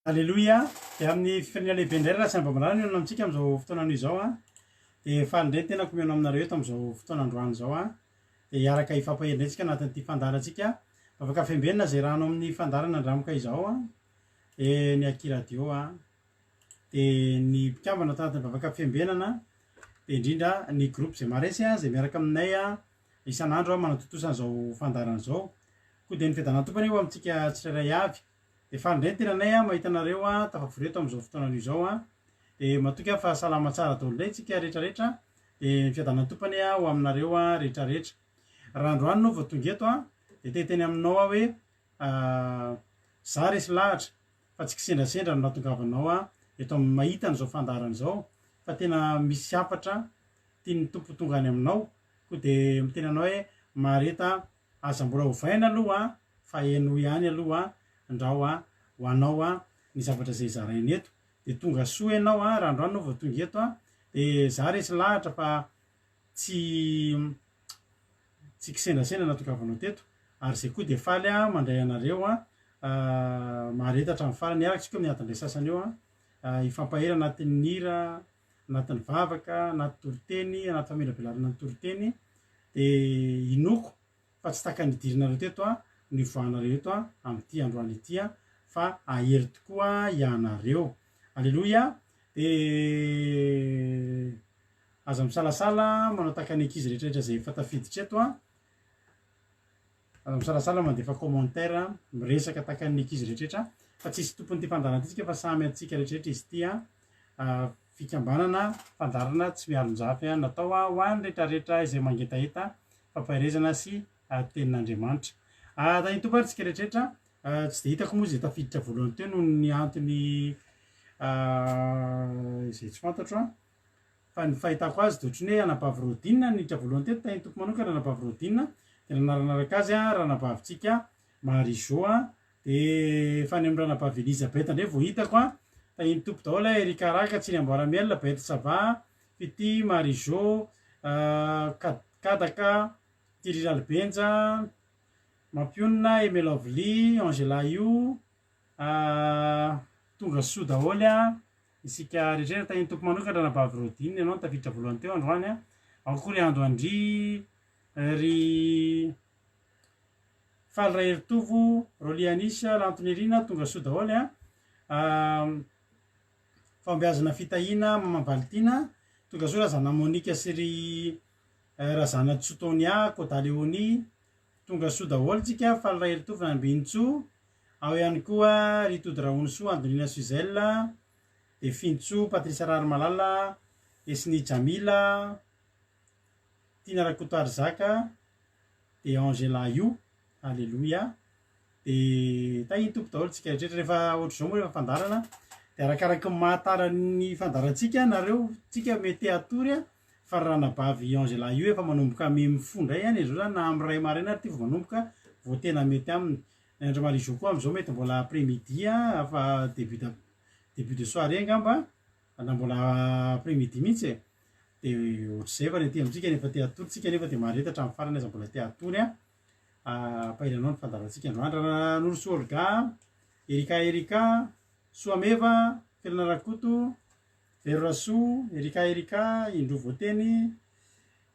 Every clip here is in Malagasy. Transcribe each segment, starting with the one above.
Aleloia! Dia amin'ny fifaliana lehibe indray ry Ratsiambamalala no mihaona amintsika amin'izao fotoana anio izao an! Dia faly indray ny tenako mihaona aminareo eto amin'izao fotoana androany izao an! Dia hiaraka hifampahery indray isika anatin'ity fandaharantsika Vavaka Fembenina izay rano amin'ny fandaharana Andramoka izao an! Dia ny Aky Radio an! Dia ny mpikambana ato anatin'ny Vavaka Fiambenana, dia indrindra ny groupe izay maharesy an, izay miaraka aminay an, isan'andro an, manatontosa an'izao fandaharana izao. Koa dia ny fiadanan'ny Tompo anie ho amintsika tsirairay avy. Dia faly indray ny tenanay an, mahita anareo an, tafavory eto amin'izao fotoana anio izao an. Dia matoky aho fa salama tsara daholo indray isika rehetra rehetra. Dia ny fiadanan'ny Tompo anie ho aminareo rehetra rehetra. Raha androany ianao vao tonga eto an, dia te hiteny aminao aho hoe, za resy lahatra fa tsy kisendrasendra no nahatongavanao eto amin'ny mahita an'izao fandaharana izao fa tena misy hafatra tian'ny Tompo ho tonga any aminao. Koa dia miteny anao hoe mahareta Aza mbola ovaina aloha fa henoy ihany aloha ndrao ho anao ny zavatra izay zaraina eto dia tonga soa ianao raha androany ianao vao tonga eto dia za resy lahatra fa tsy tsy kisendrasendra nahatongavanao teto ary zay koa dia faly aho mandray anareo mahareta hatramin'ny farany hiaraka isika amin'ny adiny iray sasany eo hifampahery anatin'ny hira anatin'ny vavaka anaty toriteny anaty famelabelarana ny toriteny Dia inoako fa tsy tahaka ny nidiranareo teto no hivoahanareo eto amin'ity androany ity fa hahery tokoa ianareo. Aleloia! Dia aza misalasala manao tahaka ny ankizy rehetra rehetra izay efa tafiditra eto. Aza misalasala mandefa commentaire, miresaka tahaka ny ankizy rehetra rehetra fa tsisy tompon'ity fandaharana ity tsika fa samy antsika rehetra rehetra izy ity. Fikambanana fandaharana tsy mialonjafy natao ho an'ny rehetrarehetra izay mangetaheta fampaherezana sy tenin'Andriamanitra. Tahin'ny Tompo ary tsika rehetrarehetra. Tsy dia hitako moa izay tafiditra voalohany teo noho ny antony izay tsy fantatro. Fa ny fahitako azy dia ohatran'ny hoe anabavy Rodine no niditra voalohany teto, tahin'ny Tompo manokana anabavy Rodine, dia nanaranaraka azy ranabavintsika Marie Jo. Dia efa any amin'ny ranabavy Elizabeth indray vao hitako an! Tahian'ny Tompo daholo eh, Erika Raka, Tsiny Amboara Miel, Beth Sava, Fitia, Marie Jo, Kadaka, Thierry Ralibenja, Mampionona, Aimé Lovely, Angela Io, tonga soa daholo an! Isika rehetra tahian'ny Tompo manokana ranabavy Rodine ianao no tafiditra voalohany teo androany an! Ao koa ry Ando Andry, ry Faly Raheritovo, Rolly Anis, Lantonirina, tonga soa daholo an! Fahombiazana Fitahiana, Maman Valitiana, tonga soa Razana Monica sy ry Razanatsoa Tonia, Koda Léonie, tonga soa daholo tsika, Faly Raheritovo, Nambinintsoa, ao ihany koa ry Tody Rahonisoa, Andonina Suzelle, dia Fintsoa, Patrice Raharimalala, Esnie Jamila, Tiana Rakotoarizaka, dia Angela io, Aleloia, dia tahin'ny Tompo daholo tsika rehetra rehefa ohatr'izao moa rehefa fandaharana dia arakaraky ny mahatara ny fandaharantsika nareo tsika mety te hatory a fa ranabavy Angela io efa manomboka mifoha indray any izao zany na amin'ny iray maraina ary ty vao manomboka vao tena mety aminy ny andry Marie Jo koa amin'izao mety mbola après midi a fa début d'a début de soirée angamba na mbola après midi mihitsy e Dia ohatr'izay fa ny aty amintsika rehefa te hatory tsika nefa dia mahareta hatramin'ny farany aza mbola te hatory an. Ampahery anao ny fandaharantsika androany. Ranorosoa Olga, Erika Erika, Soameva, Felana Rakoto, Vero Rasoa, Erika Erika, Indroa voateny,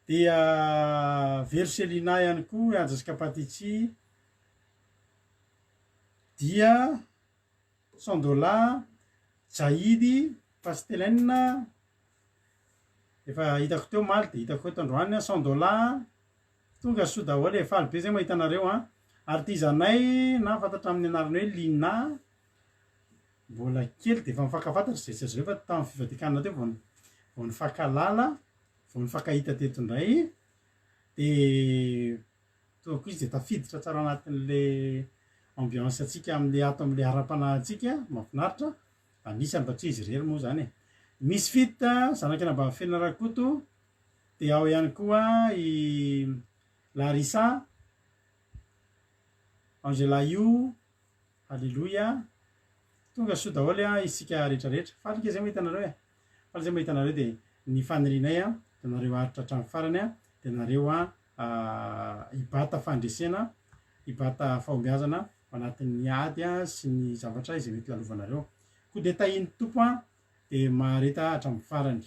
dia Vero Selina ihany koa, Anja sy Kapatichi, dia Sandola, Jaidy, Pastelene, Efa hitako teo omaly dia hitako eto androany an, 100 dollars, tonga soa daholo e, faly be zay mahita anareo an, ary ity zanay na fantatra amin'ny anarana hoe Lina, mbola kely dia efa mifankafantatra izay sy azy fa tamin'ny fivadikanana teo vao vao nifankahalala, vao nifankahita teto indray, dia tonga koa izy dia tafiditra tsara anatin'le ambiance antsika amin'le ato amin'le ara-panahintsika, mahafinaritra. Anisany fa tsy izy irery moa izany e. Misfit, zanak'i anabavy Feno Rakoto, dia ao ihany koa i Larissa, Angela Yu, Haleloia. Tonga soa daholo an isika rehetra rehetra. Faly nge zay mahita anareo e. Faly zay mahita anareo dia ny fanirianay an dia nareo haharitra hatramin'ny farany an dia nareo an hibata fandresena, hibata fahombiazana ao anatin'ny ady sy ny zavatra izay mety lalovanareo. Koa dia tahian'ny Tompo an, dia mahareta hatramin'ny farany.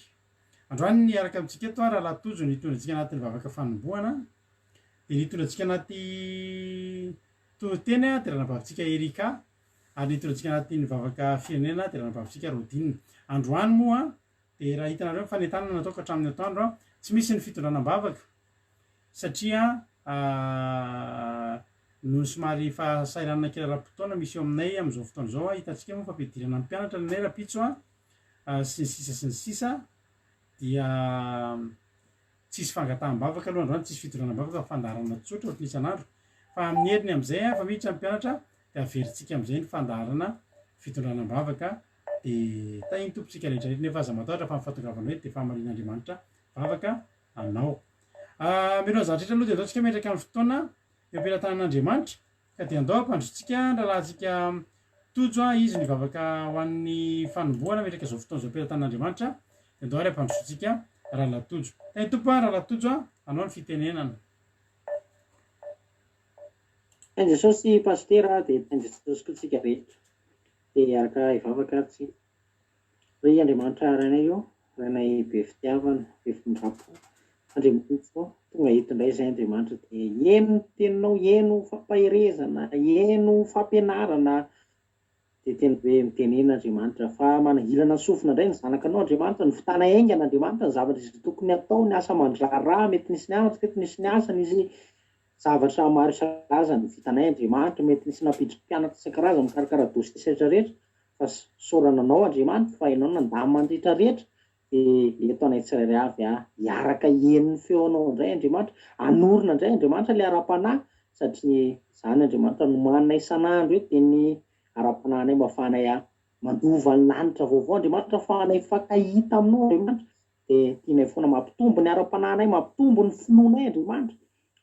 Androany ny hiaraka amintsika eto an, Rahalahy Tojo no hitondra antsika anatin'ny vavaka fanombohana, dia ny hitondra antsika anaty toriteny an, dia ranabavintsika Ericka, ary ny hitondra antsika anatin'ny vavaka firenena dia ranabavintsika Rodine. Androany moa dia raha hitanareo ny fanentanana nataoko hatramin'ny atoandro an, tsy misy ny fitondrana am-bavaka satria noho ny somary fahasahiranana kely ara-potoana misy eo aminay amin'izao fotoana izao, hitantsika moa fa ampidirana ny mpianatra ny anay rahampitso an, sy ny sisa sy ny sisa dia tsisy fangataham-bavaka aloha androany, tsisy fitondrana am-bavaka fa fandaharana tsotra ohatran'ny isan'andro fa amin'ny heriny amin'izay an, efa miditra ny mpianatra dia averintsika amin'izay ny fandaharana fitondrana am-bavaka dia tahin'ny Tompo tsika rehetra rehetra nefa aza matahotra fa ny fahatongavanao eto dia fahamarinan'Andriamanitra vavaka anao. Mialohan'ny zavatra rehetra aloha dia andao tsika hametraka ny fotoana eo am-pelatanan'Andriamanitra ka dia andao hampandrotsika ny rahalahintsika Tojo a, izy no hivavaka ho an'ny fanombohana hametraka izao fotoana izao am-pelatanan'Andriamanitra dia andao ary hampandrotsika rahalahy Tojo. Tahin'ny Tompo a, rahalahy Tojo a, anao ny fitenenana. Tahin'i Jesosy Pasitera dia tahin'i Jesosy koa tsika rehetra. Dia hiaraka hivavaka ary tsika. Ry Andriamanitra Rainay ô, Rainay be fitiavana, be famindrampo, Andriamanitra ô, tonga eto indray izahay Andriamanitra dia heno ny teninao, heno fampaherezana, heno fampianarana, dia tena hoe mitenena Andriamanitra fa manahirana ny sofina indray ny zanakanao Andriamanitra, ny fitana haingana Andriamanitra, ny zavatra izay tokony hatao, ny asa aman-draharaha, mety nisy nianatra teto, nisy niasa, nisy zavatra maro isan-karazany vitanay Andriamanitra, mety nisy nampiditra mpianatra isan-karazany mikarakara dossier sy rehetra rehetra fa isaorana anao Andriamanitra fa ianao nandamina ny rehetra rehetra dia eto anay tsirairay avy a hiaraka hieno ny feonao indray Andriamanitra, hanorina indray Andriamanitra ilay ara-panahy satria izany Andriamanitra nomaninay isan'andro eto dia ny ara-panahinay mba afahanay mandova ny lanitra vaovao Andriamanitra, afahanay mifankahita aminao Andriamanitra Dia tianay foana mampitombo ny ara-panahinay, mampitombo ny finoanay Andriamanitra.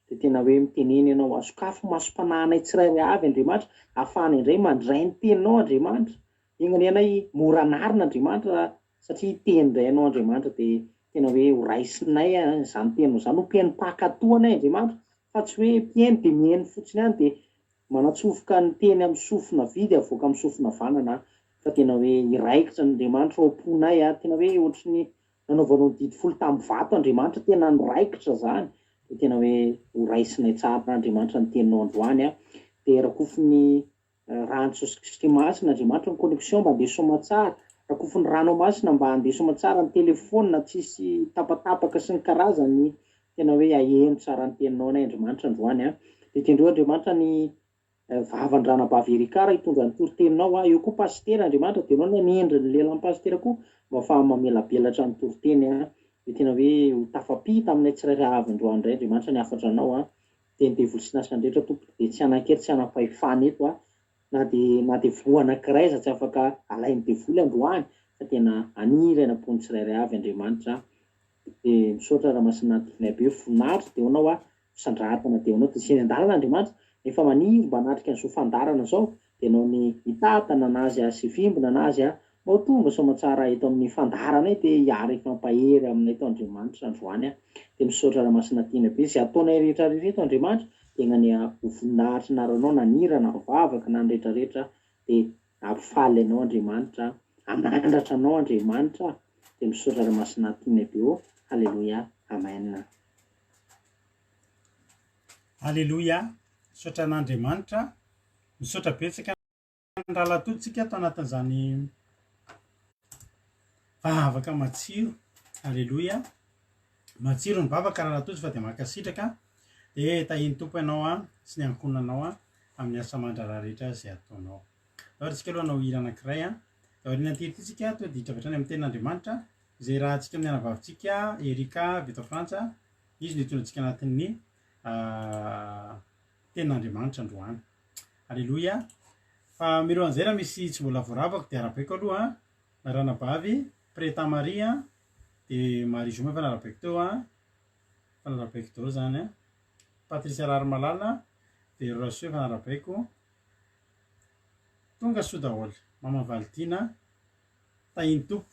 Dia tena hoe mitenena Ianao, asokafy ny masom-panahinay tsirairay avy Andriamanitra, ahafahanay indray mandray ny Teninao Andriamanitra. Enga anie anay mora anarina Andriamanitra satria hiteny indray Ianao Andriamanitra dia tena hoe ho raisinay izany Teninao izany, ho mpihaino mpankatò anay Andriamanitra fa tsy hoe mpihaino dia mihaino fotsiny ihany dia Manatsofoka ny teny amin'ny sofina havia dia avoaka amin'ny sofina havanana fa tena hoe hiraikitra ny Andriamanitra ao am-ponay a, tena hoe ohatry ny nanaovanao ny didy folo tamin'ny vato Andriamanitra, tena niraikitra zany, dia tena hoe ho raisinay tsara Andriamanitra ny teninao androany a, dia rakofin'ny rano Jesosy Kristy masina Andriamanitra ny connexion mba handeha soamatsara, rakofin'ny ranao masina mba handeha soamatsara ny telephone tsisy tapatapaka sy ny karazany Tena hoe haheno tsara ny teninao anay Andriamanitra androany an. Dia tendreo Andriamanitra ny vavan-dRanabavy Ericka raha hitondra ny toriteninao an. Eo koa Pasitera Andriamanitra dia enao nanendry ny lelan'i Pasitera koa mba afahan'ny mamelabelatra ny toriteny an. Dia tena hoe ho tafapita aminay tsirairay avy androany indray Andriamanitra ny hafatra anao an. Dia ny devoly sy ny asany rehetra Tompoko dia tsy hanan-kery tsy hanam-pahefana eto an. Na dia na dia voa anankiray aza tsy afaka alain'ny devoly androany fa tena haniry any am-pon'ny tsirairay avy Andriamanitra Dia misaotra Ramasina tianay be voninahitra dia ho anao aho fisandratana dia ho anao dia sy eny an-dalana Andriamanitra efa maniry mba hanatrika an'izao fandaharana izao dia anao ny hitantana an'azy aho sy hivimbina an'azy aho mba ho tonga soamatsara eto amin'ny fandaharanay dia hiara hifampahery aminay eto Andriamanitra androany aho dia misaotra Ramasina tianay be izay ataonay rehetra rehetra eto Andriamanitra dia enganie ho voninahitry anaranao na ny hira na ny vavaka na ny rehetra rehetra dia Hampifaly anao Andriamanitra hanandratra anao Andriamanitra dia misaotra Ray Masina tianay be ô Haleloia Amen. Aleloia, misaotra an'Andriamanitra, misaotra betsaka ny rahalahy Tojo tsika ato anatin'izany vavaka matsiro, aleloia, matsiro ny vavaka rahalahy Tojo fa dia mankasitraka, dia tahian'ny Tompo ianao an, sy ny ankohonanao an, amin'ny asa aman-draharaha rehetra izay ataonao. Aleo tsika aloha hanao hira anankiray an. Dia aorian'ity hira ity tsika tonga dia hiditra avy hatrany amin'ny tenin'Andriamanitra izay irahantsika amin'ny anavavintsika Erika avy eto Frantsa. Izy no hitondra antsika anatin'ny tenin'Andriamanitra androany. Aleloia. Fa mialohan'izay raha misy tsy mbola voaravako dia arabaiko aloha an. Ranabavy Preta Maria dia Marie Jo moa efa narabaiko teo an. Efa narabaiko daholo izany an. Patricia Raharimalala, Vero Rasoa efa narabaiko. Tonga soa daholo. Mama Valitiana, tahin'ny Tompo.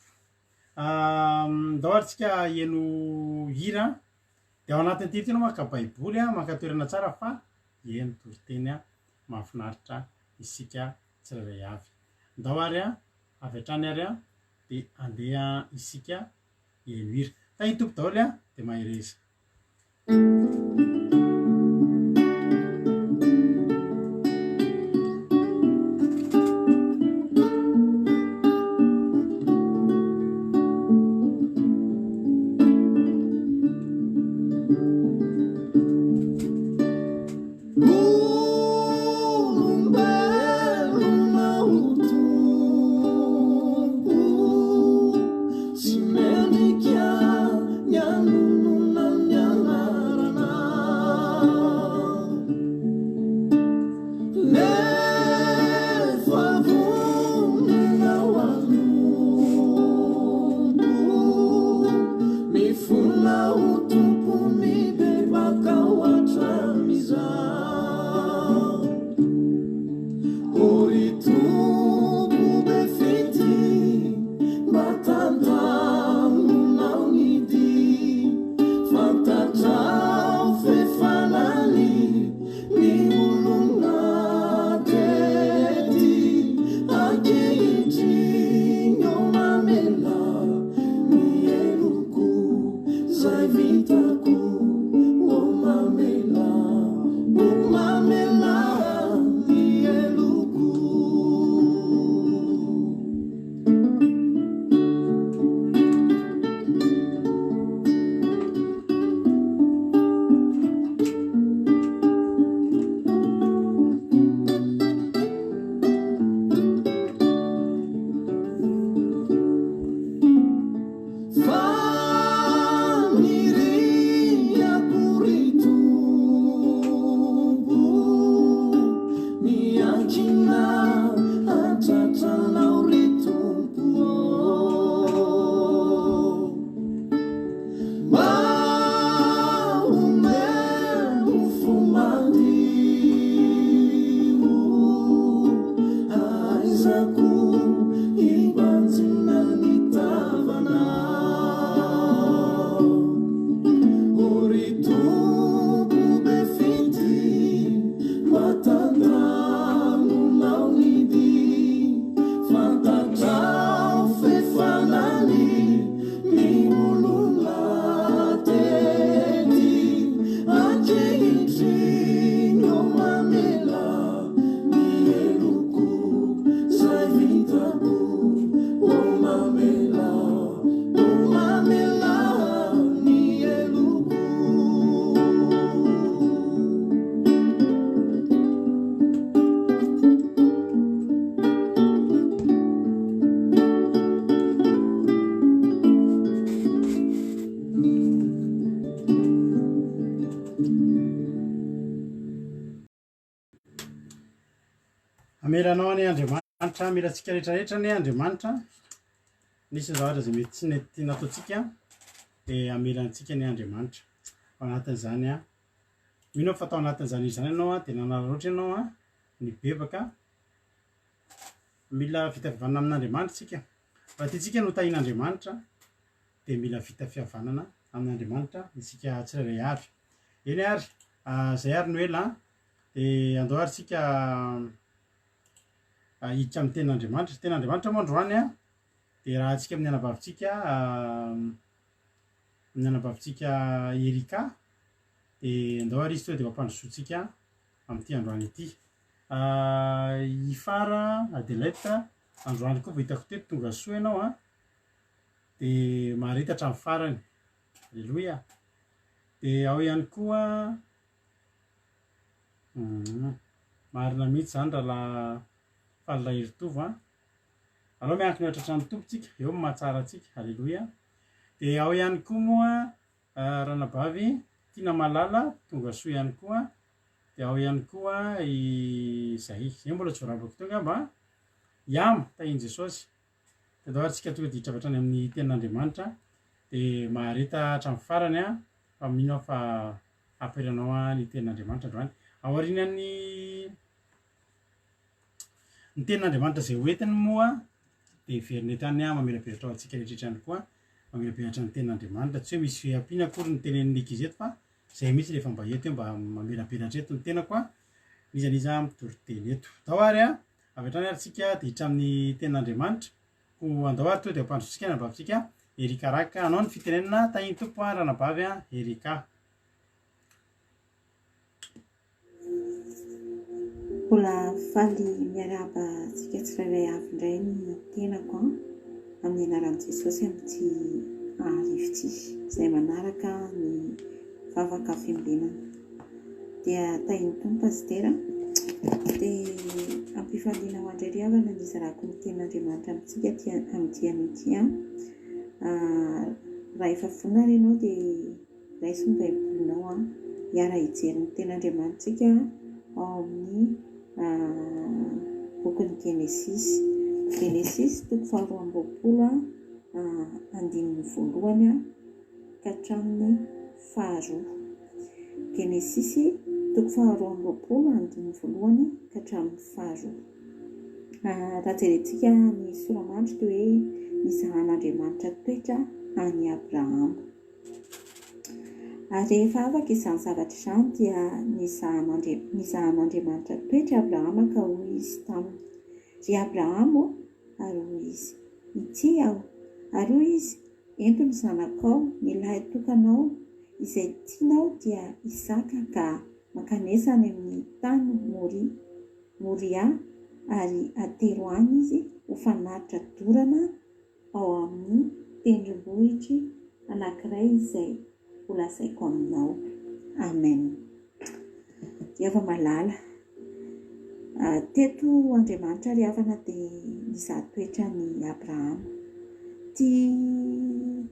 Ndao ary tsika heno hira. Dia ao anatin'ity hira ity ianao maka baiboly, maka toerana tsara fa heno toriteny mahafinaritra isika tsirairay avy. Ndao ary. Avy hatrany ary dia andeha isika hihaino hira. Tahin'ny Tompo daholo dia mahereza. Olombelona ho Tompo, tsy mendrika ny hanonona ny anaranao. Nefa vonona ho hanompo, mifona ho Tompo mibebaka ho hatramin'izao. O ry Tompo be fitia, mba tantanonao ny dia, fantatrao f'efa lany Ny olona tety ankehitriny ô mamela ny heloko zay vitako ô mamela ô mamela ny heloko. Fa niriako ry Tompo miankina an-tratranao ry Tompo ô. Mba omeo fo madio ahaizako hibanjina ny tavanao. O ry Tompo be fitia, mba tantanonao ny dia, fantatrao f'efa lany Ny olona tety ankehitriny ô mamela ny heloko zay vitako ô mamela ô mamela ny heloko. Hamela anao anie Andriamanitra, hamela antsika rehetra rehetra anie Andriamanitra. Nisy ny zavatra izay mety tsy nety nataontsika dia hamela antsika anie Andriamanitra. Ao anatin'izany an, mino aho fa tao anatin'izany izany ianao an, dia nanararaotra ianao an, nibebaka. Mila vita fihavanana amin'Andriamanitra isika. Raha tiantsika ny ho tahian'Andriamanitra dia mila vita fihavanana amin'Andriamanitra isika tsirairay avy. Eny ary, izay ary Noela an, dia andao ary isika hiditra amin'ny tenin'Andriamanitra. Tenin'Andriamanitra moa androany an, dia rahantsika amin'ny anabavintsika amin'ny anabavintsika Erika, dia andao ary izy tonga dia mampandrosoantsika amin'ity androany ity. Ifara Adelette, androany koa vao hitako teto, tonga soa ianao an, dia mahareta hatramin'ny farany, aleloia, dia ao ihany koa, marina mihitsy izany rahalahy Faly Raheritovo an, aleo miankina eo an-tratran'ny Tompo tsika, eo no mahatsara antsika, aleloia, dia ao ihany koa moa ranabavy Tiana Malala, tonga soa ihany koa. Dia ao ihany koa i zay, zay mbola tsy voarabako teo angamba an! Iama, tahin'i Jesosy. Dia andao ary tsika tonga dia hiditra avy hatrany amin'ny tenin'Andriamanitra. Dia mahareta hatramin'ny farany an, fa mino aho fa hampahery anao ny tenin'Andriamanitra androany. Aorianan'ny ny tenin'Andriamanitra izay hoentiny moa dia heverina eto ihany mamelabelatra ho antsika rehetra ihany koa, mamelabelatra ny tenin'Andriamanitra. Tsy hoe misy ampiana akory ny tenenin'ny ankizy eto fa Zay mihitsy rehefa mba eto hoe mba mamelabelatra eto ny tenako a, n'iza n'iza mitory teny eto. Tao ary a, avy hatrany ary tsika dia hiditra amin'ny tenin'Andriamanitra. Koa andao ary tonga dia ampandrosotsika ny anabavintsika Erika Raka. Anao ny fitenenana, tahin'ny Tompo an ranabavy an Erika. Mbola faly miarahaba antsika tsirairay avy indray ny tenako an, amin'ny anaran'i Jesosy amin'ity hariva ity, izay manaraka ny vavaka fiambenana. Dia tahin'ny Tompo Pasitera. Dia ampifaliana ho an-dry ry havana ny hizarako ny tenin'Andriamanitra amintsika aty amin'ity anio ity an. Raha efa vonona ary ianao dia Raiso ny Baibolinao an, hiara-hijery ny Tenin'Andriamanitsika ao amin'ny bokin'ny Genesisy. Genesisy toko faharoa amby roapolo andininy voalohany ka hatramin'ny faharoa. Genesisy toko faharoa amby roapolo andininy voalohany ka hatramin'ny faharoa. Raha jerentsika ny sora-mandry dia hoe nizahan'Andriamanitra toetra an'i Abrahama. Ary rehefa afaka izany zavatra izany dia nizahan'Andriamanitra toetra Abrahama ka hoy Izy taminy, Ry Abrahama ô! Ary hoy Izy, Ity aho. Ary hoy Izy, Ento ny zanakao, ny lahitokanao, izay tianao dia Isaka ka mankanesa any amin'ny tany Moria, Moria, ary atero any izy ho fanatitra dorana ao amin'ny tendrombohitry anankiray izay holazaiko aminao. Amen. Ry hava-malala, teto Andriamanitra ry havana dia nizaha toetra an'i Abrahama. Ity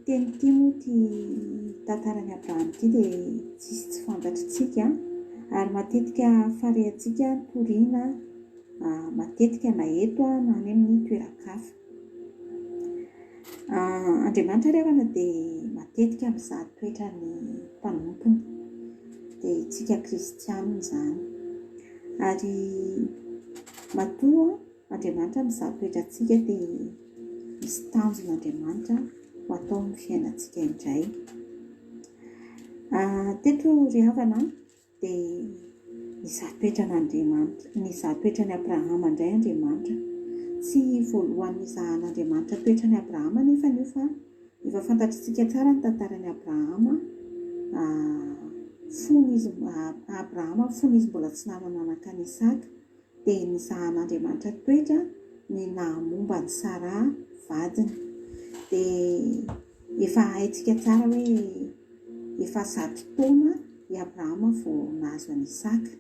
teny ity moa, ity tantaran'i Abrahama ity dia tsisy tsy fantatritsika ary matetika farehantsika toriana matetika na eto na any amin'ny toeran-kafa. Andriamanitra ry havana dia matetika mizaha toetra ny mpanompony, dia isika kristianina izany. Ary matoa Andriamanitra mizaha toetra antsika dia misy tanjon'Andriamanitra ho atao amin'ny fiainantsika indray. Teto ry havana Dia nizaha toetra an'Andriamanitra, nizaha toetra an'i Abrahama indray Andriamanitra. Tsy voalohany nizahan'Andriamanitra toetra an'i Abrahama anefa io fa efa fantatr'isika tsara ny tantaran'i Abrahama fony izy Abrahama fony izy mbola tsy nanana anaka an'i Isaka dia nizahan'Andriamanitra toetra ny naha-momba an'i Saraha vadiny. Dia efa haintsika tsara hoe efa zato taona i Abrahama vao nahazo an'i Isaka.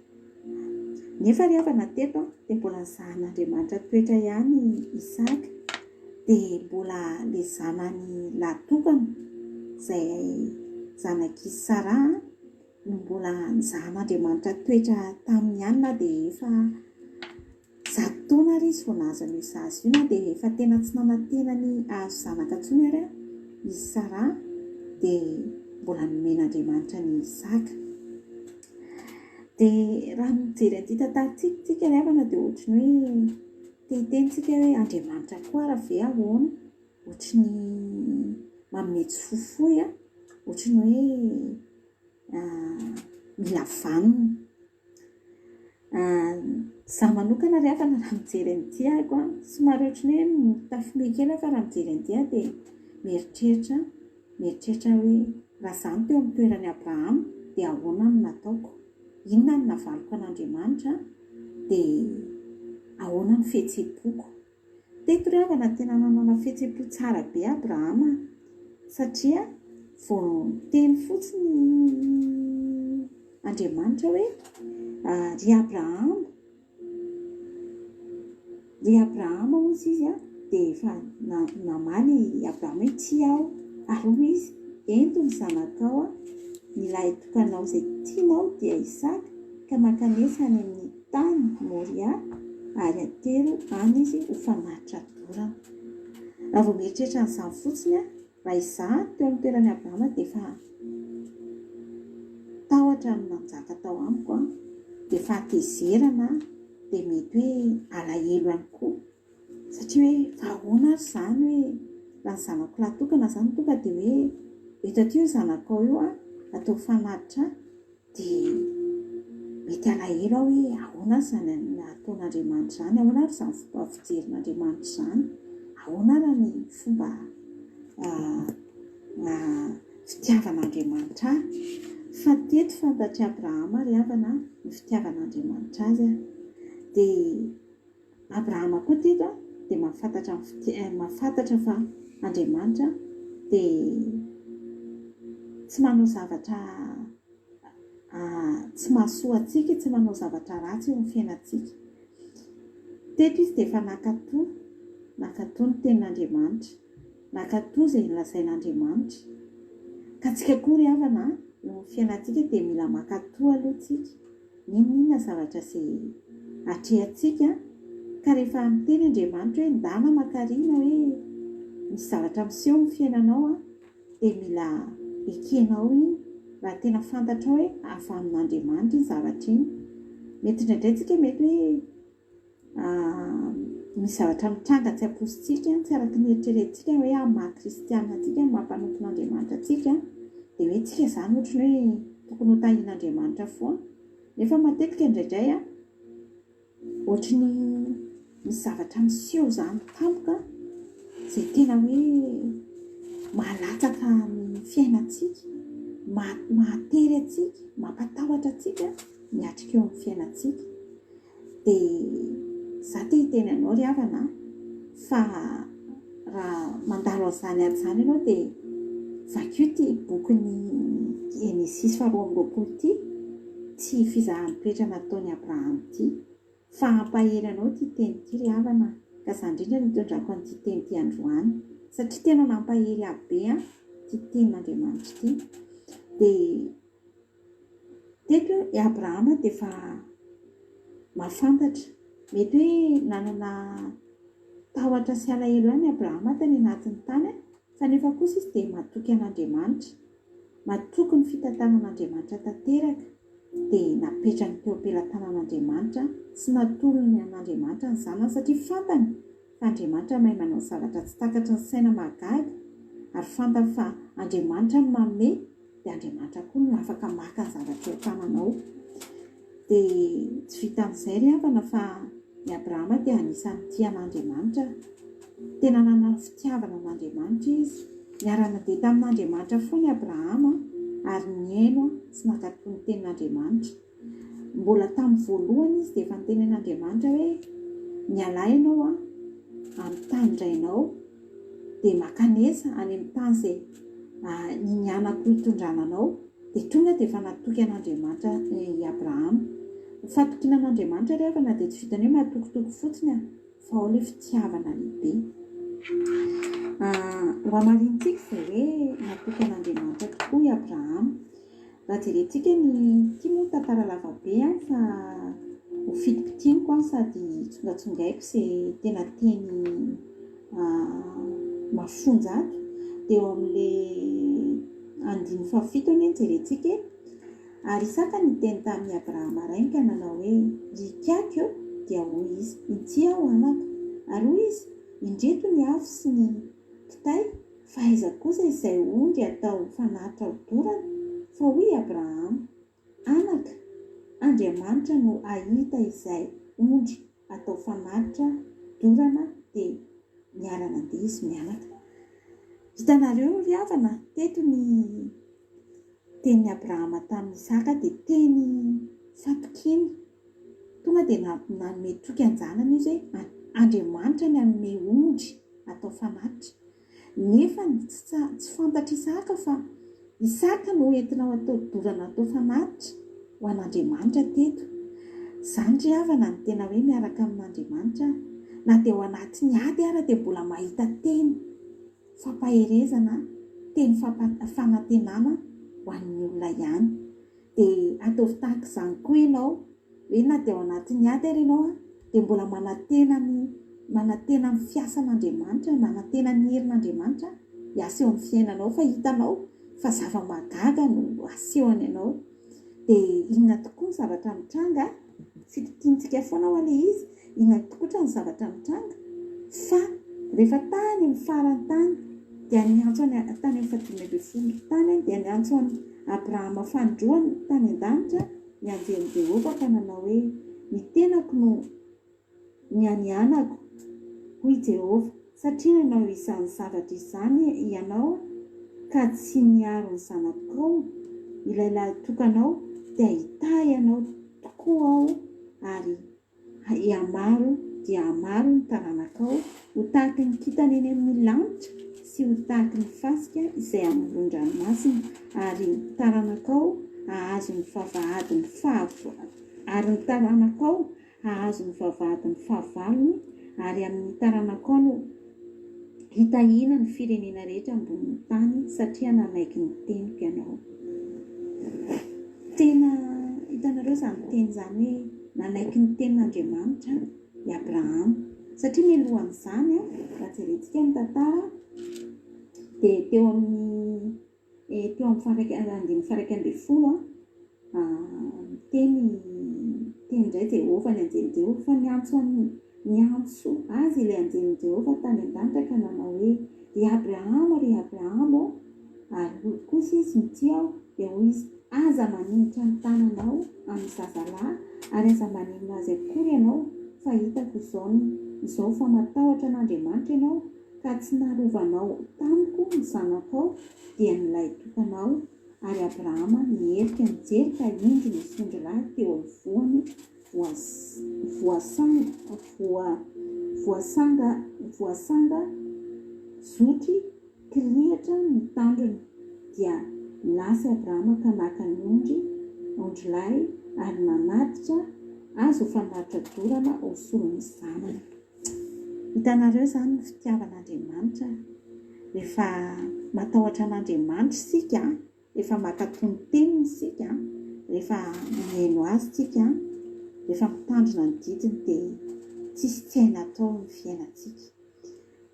Nefa ry havana teto dia mbola nizahan'Andriamanitra toetra ihany i Isaka, dia mbola ilay zanany lahy tokana izay zanak'i Saraha no mbola nizahan'Andriamanitra toetra taminy ihany na dia efa zato taona ary izy vao nahazo an'io zaza io, na dia efa tena tsy nanantena ny hahazo zanaka intsony ary i Saraha dia mbola nomen'Andriamanitra an'i Isaka. Dia raha mijery an'ity tantarantsika isika ry havana dia ohatry ny hoe te hiteny isika hoe Andriamanitra koa ary ve ahoana? Ohatry ny manome tsy fohifohy an, ohatry ny hoe mila vanona. Izaho manokana ry havana raha mijery an'ity aho an, somary ohatry ny hoe mitafy kely aho fa raha mijery an'ity aho dia mieritreritra, mieritreritra hoe raha izaho no teo amin'ny toeran'i Abrahama dia ahoana no nataoko? Inona no navaliko an'Andriamanitra? Dia ahoana ny fihetseham-poko? Teto ry havana tena nanana fihetsem-po tsara be Abrahama satria vao niteny fotsiny Andriamanitra hoe ry Abrahama, ry Abrahama hozy izy dia efa namaly i Abrahama hoe tsia aho ary hoy izy ento ny zanakao ny lahitokanao izay tianao dia Isaka ka mankanesa any amin'ny tany Moria ary atero any izy ho fanatitra dorana. Raha vao mieritreritra an'izany fotsiny aho, raha izaho teo amin'ny toeran'i Abrahama dia efa tahotra no nanjaka tao amiko, dia fahatezerana, dia mety hoe alahelo ihany koa. Satria hoe fa ahoana ary izany hoe raha ny zanako lahy tokana izany tonga dia hoe eto aty io zanakao io an, atao fanatitra dia mety alahelo aho hoe ahoana ary izany ataon'Andriamanitra izany, ahoana ary izany fomba fijerin'Andriamanitra izany. Ahoana ary ny fomba fitiavan'Andriamanitra ahy? Fa teto fantatr'i Abrahama ry havana ny fitiavan'Andriamanitra azy. Dia Abrahama koa teto dia mahafantatra ny fitia- mahafantatra fa Andriamanitra dia tsy manao zavatra tsy mahasoa antsika, tsy manao zavatra ratsy eo amin'ny fiainantsika. Teto izy dia efa nankatò, nankatò ny tenin'Andriamanitra, nankatò izay nolazain'Andriamanitra. Ka tsika koa ry havana, eo amin'ny fiainantsika dia mila mankatò aloha tsika, n'inon'inona zavatra izay atrehantsika, ka rehefa miteny Andriamanitra hoe ndana mankarina hoe misy zavatra miseho amin'ny fiainanao an, dia mila ekenao iny raha tena fantatrao hoe avy amin'Andriamanitra iny zavatra iny. Mety indraindray tsika mety hoe misy zavatra mitranga tsy ampoizintsika, tsy araka ny eritreretintsika hoe amin'ny maha kristiana antsika, amin'ny maha mpanompon'Andriamanitra antsika, dia hoe tsika izany ohatran'ny hoe tokony ho tahian'Andriamanitra foana. Nefa matetika indraindray an, Ohatry ny misy zavatra miseho izany tampoka izay tena hoe mahalatsaka ny fiainantsika, mahatery antsika, mampatahotra antsika miatrika eo amin'ny fiainantsika. Dia izaho te hiteny anao ry havana fa raha mandalo an'izany ady izany ianao dia vakio ity bokin'ny Genesisy faharoa amby roapolo ity, Tsy fizahan-toetra nataon'i Abrahama ity, fa hampahery anao ity teny ity ry havana a! Ka izany indrindra no itondrako an'ity teny ity androany, satria tena nampahery ahy be an ity tenin'Andriamanitra ity. Dia teto i Abrahama dia efa mahafantatra, mety hoe nanana tahotra sy alahelo ihany i Abrahama tany anatiny tany, fa nefa kosa izy dia matoky an'Andriamanitra. Matoky ny fitantanan'Andriamanitra tanteraka, dia napetrany teo am-pelatanan'Andriamanitra sy natolony an'Andriamanitra ny zanany satria fantany fa Andriamanitra mahay manao zavatra tsy takatry ny saina mahagaga ary fantany fa Andriamanitra no manome dia Andriamanitra koa no afaka maka ny zavatra eo an-tananao. Dia tsy vitan'izay ry havana fa i Abrahama dia anisan'ny tia an'Andriamanitra. Tena nanana fitiavana an'Andriamanitra izy. Niara-nandeha tamin'Andriamanitra foana i Abrahama ary nihaino sy nankatò ny tenin'Andriamanitra. Mbola tamin'ny voalohany izy dia efa niteny an'Andriamanitra hoe, Mialà ianao amin'ny tanin-drainao, dia mankanesa any amin'ny tany izay ninianako hitondrana anao. Dia tonga dia efa natoky an'Andriamanitra i Abrahama. Ny fatokiana an'Andriamanitra ry havana dia tsy vitan'ny hoe matokitoky fotsiny fa ao ilay fitiavana lehibe. Ho hamarinintsika izay hoe natoky an'Andriamanitra tokoa i Abrahama. Raha jerentsika ny, ity moa tantara lava be an, fa ho fitipitiniko an sady tsongatsongaiko izay tena teny mafonja ato. Dia eo amin'ilay andininy fahafito anie no jerentsika e. Ary Isaka niteny tamin'i Abrahama rainy ka nanao hoe, Ry ikaky ô! Dia hoy izy, Inty aho, anaka. Ary hoy izy, Indreto ny afo sy ny kitay, fa aiza kosa izay ondry atao fanatitra hodorana? Fa hoy i Abrahama, Anaka, Andriamanitra no hahita izay ondry atao fanatitra dorana dia niara-nandeha izy mianaka. Hitanareo ry havana, teto ny tenin'i Abrahama tamin'i Isaka dia teny fatokiana. Tonga dia nanome toky an-janany izy hoe Andriamanitra ny hanome ondry atao fanatitra. Nefa tsy fantatr'i Isaka fa Isaka no entina ho atao dorana atao fanatitra ho an'Andriamanitra teto. Izany ry havana no tena hoe miaraka amin'Andriamanitra. Na dia ao anatin'ny ady ara dia mbola mahita teny fampaherezana, teny fanantenana ho an'ny olona ihany. Dia ataovy tahaka izany koa ianao, hoe na dia ao anatin'ny ady ary ianao dia mbola manantena ny manantena ny fiasan'Andriamanitra, manantena ny herin'Andriamanitra hiasa eo amin'ny fiainanao fa hitanao fa zava-mahagaga no asehony anao. Dia inona tokoa ny zavatra mitranga? Fitokiantsika foana hoa ilay izy, inona tokotra ny zavatra mitranga? Fa rehefa tany amin'ny farany tany dia niantso an'i tany amin'ny fahadimy ambin'ny folo tany dia niantso an'i Abrahama fanindroany tany an-danitra ny anjelin'i Jehovah ka nanao hoe, Ny tenako no nianianako, hoy Jehovah. Satria nanao izany zavatra izany ianao ka tsy niaro ny zanakao, ilay lahitokanao, dia hitahy anao tokoa Aho ary hihamaro dia hamaro ny taranakao, ho tahaky ny kintana eny amin'ny lanitra sy ho tahaky ny fasika izay amoron-dranomasina, ary ny taranakao hahazo ny vavahadin'ny fahav ary ny taranakao hahazo ny vavahadin'ny fahavalony, ary amin'ny taranakao no hitahiana ny firenena rehetra ambonin'ny tany, satria nanaiky ny teniko ianao. Tena hitanareo izany teny izany hoe nanaiky ny tenin'Andriamanitra i Abrahama. Satria mialohan'izany, raha jerentsika ny tantara, dia teo amin'ny teo amin'ny faha-iraika andininy faha-11, Niteny niteny indray Jehovah, ny anjelin'i Jehovah, fa niantso an'i niantso azy ilay anjelin'i Jehovah tany an-danitra ka nanao hoe, Ry Abrahama, ry Abrahama ô! Ary hoy kosa izy, Inty aho. Dia hoy izy, Aza maninitra ny tananao amin'ny zazalahy, ary aza maninona azy akory ianao, fa hitako izao ny izao fa matahotra an'Andriamanitra ianao, ka tsy narovanao tamiko ny zanakao, dia ny lahitokanao. Ary Abrahama niherika nijery ka indro nisy ondrilahy teo afovoany voasanga voasanga zotry kirihitra ny tandrony. Dia lasa i Abrahama ka naka ny ondry ondrilahy ary nanatitra azy ho fanatitra dorana ho solon'ny zanany. Hitanareo izany ny fitiavan'Andriamanitra, rehefa matahotra an'Andriamanitra isika, rehefa mankatò ny teniny isika, rehefa mihaino Azy isika, rehefa mitandrina ny didiny dia tsisy tsy haina atao ny fiainantsika.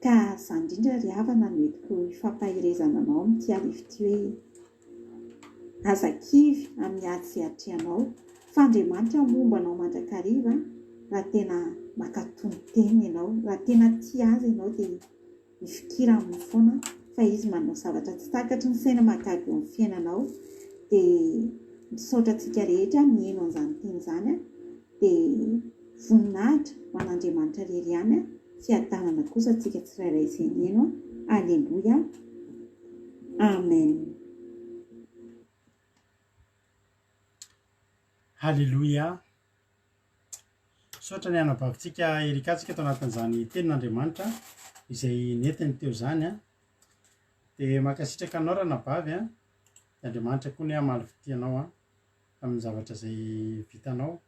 Ka izany indrindra ry havana no entiko hifampaherezana anao amin'ity hariva ity hoe, Aza kivy amin'ny ady izay atrehanao, fa Andriamanitra momba anao mandrakariva raha tena mankatò ny teniny ianao. Raha tena tia Azy ianao dia mifikira aminy foana fa Izy manao zavatra tsy takatry ny saina mahagaga eo amin'ny fiainanao. Dia misaotra antsika rehetra niheno an'izany teny izany dia voninahitra ho an'Andriamanitra irery ihany, fiadanana kosa antsika tsirairay izay niheno. Aleloia. Amen. Haleloia. Misaotra ny anabavintsika Erika tsika tao anatin'izany tenin'Andriamanitra izay nentiny teo izany an. Dia mankasitraka anao ranabavy an. Dia Andriamanitra koa anie hamaly fitia anao an tamin'ny zavatra izay vitanao,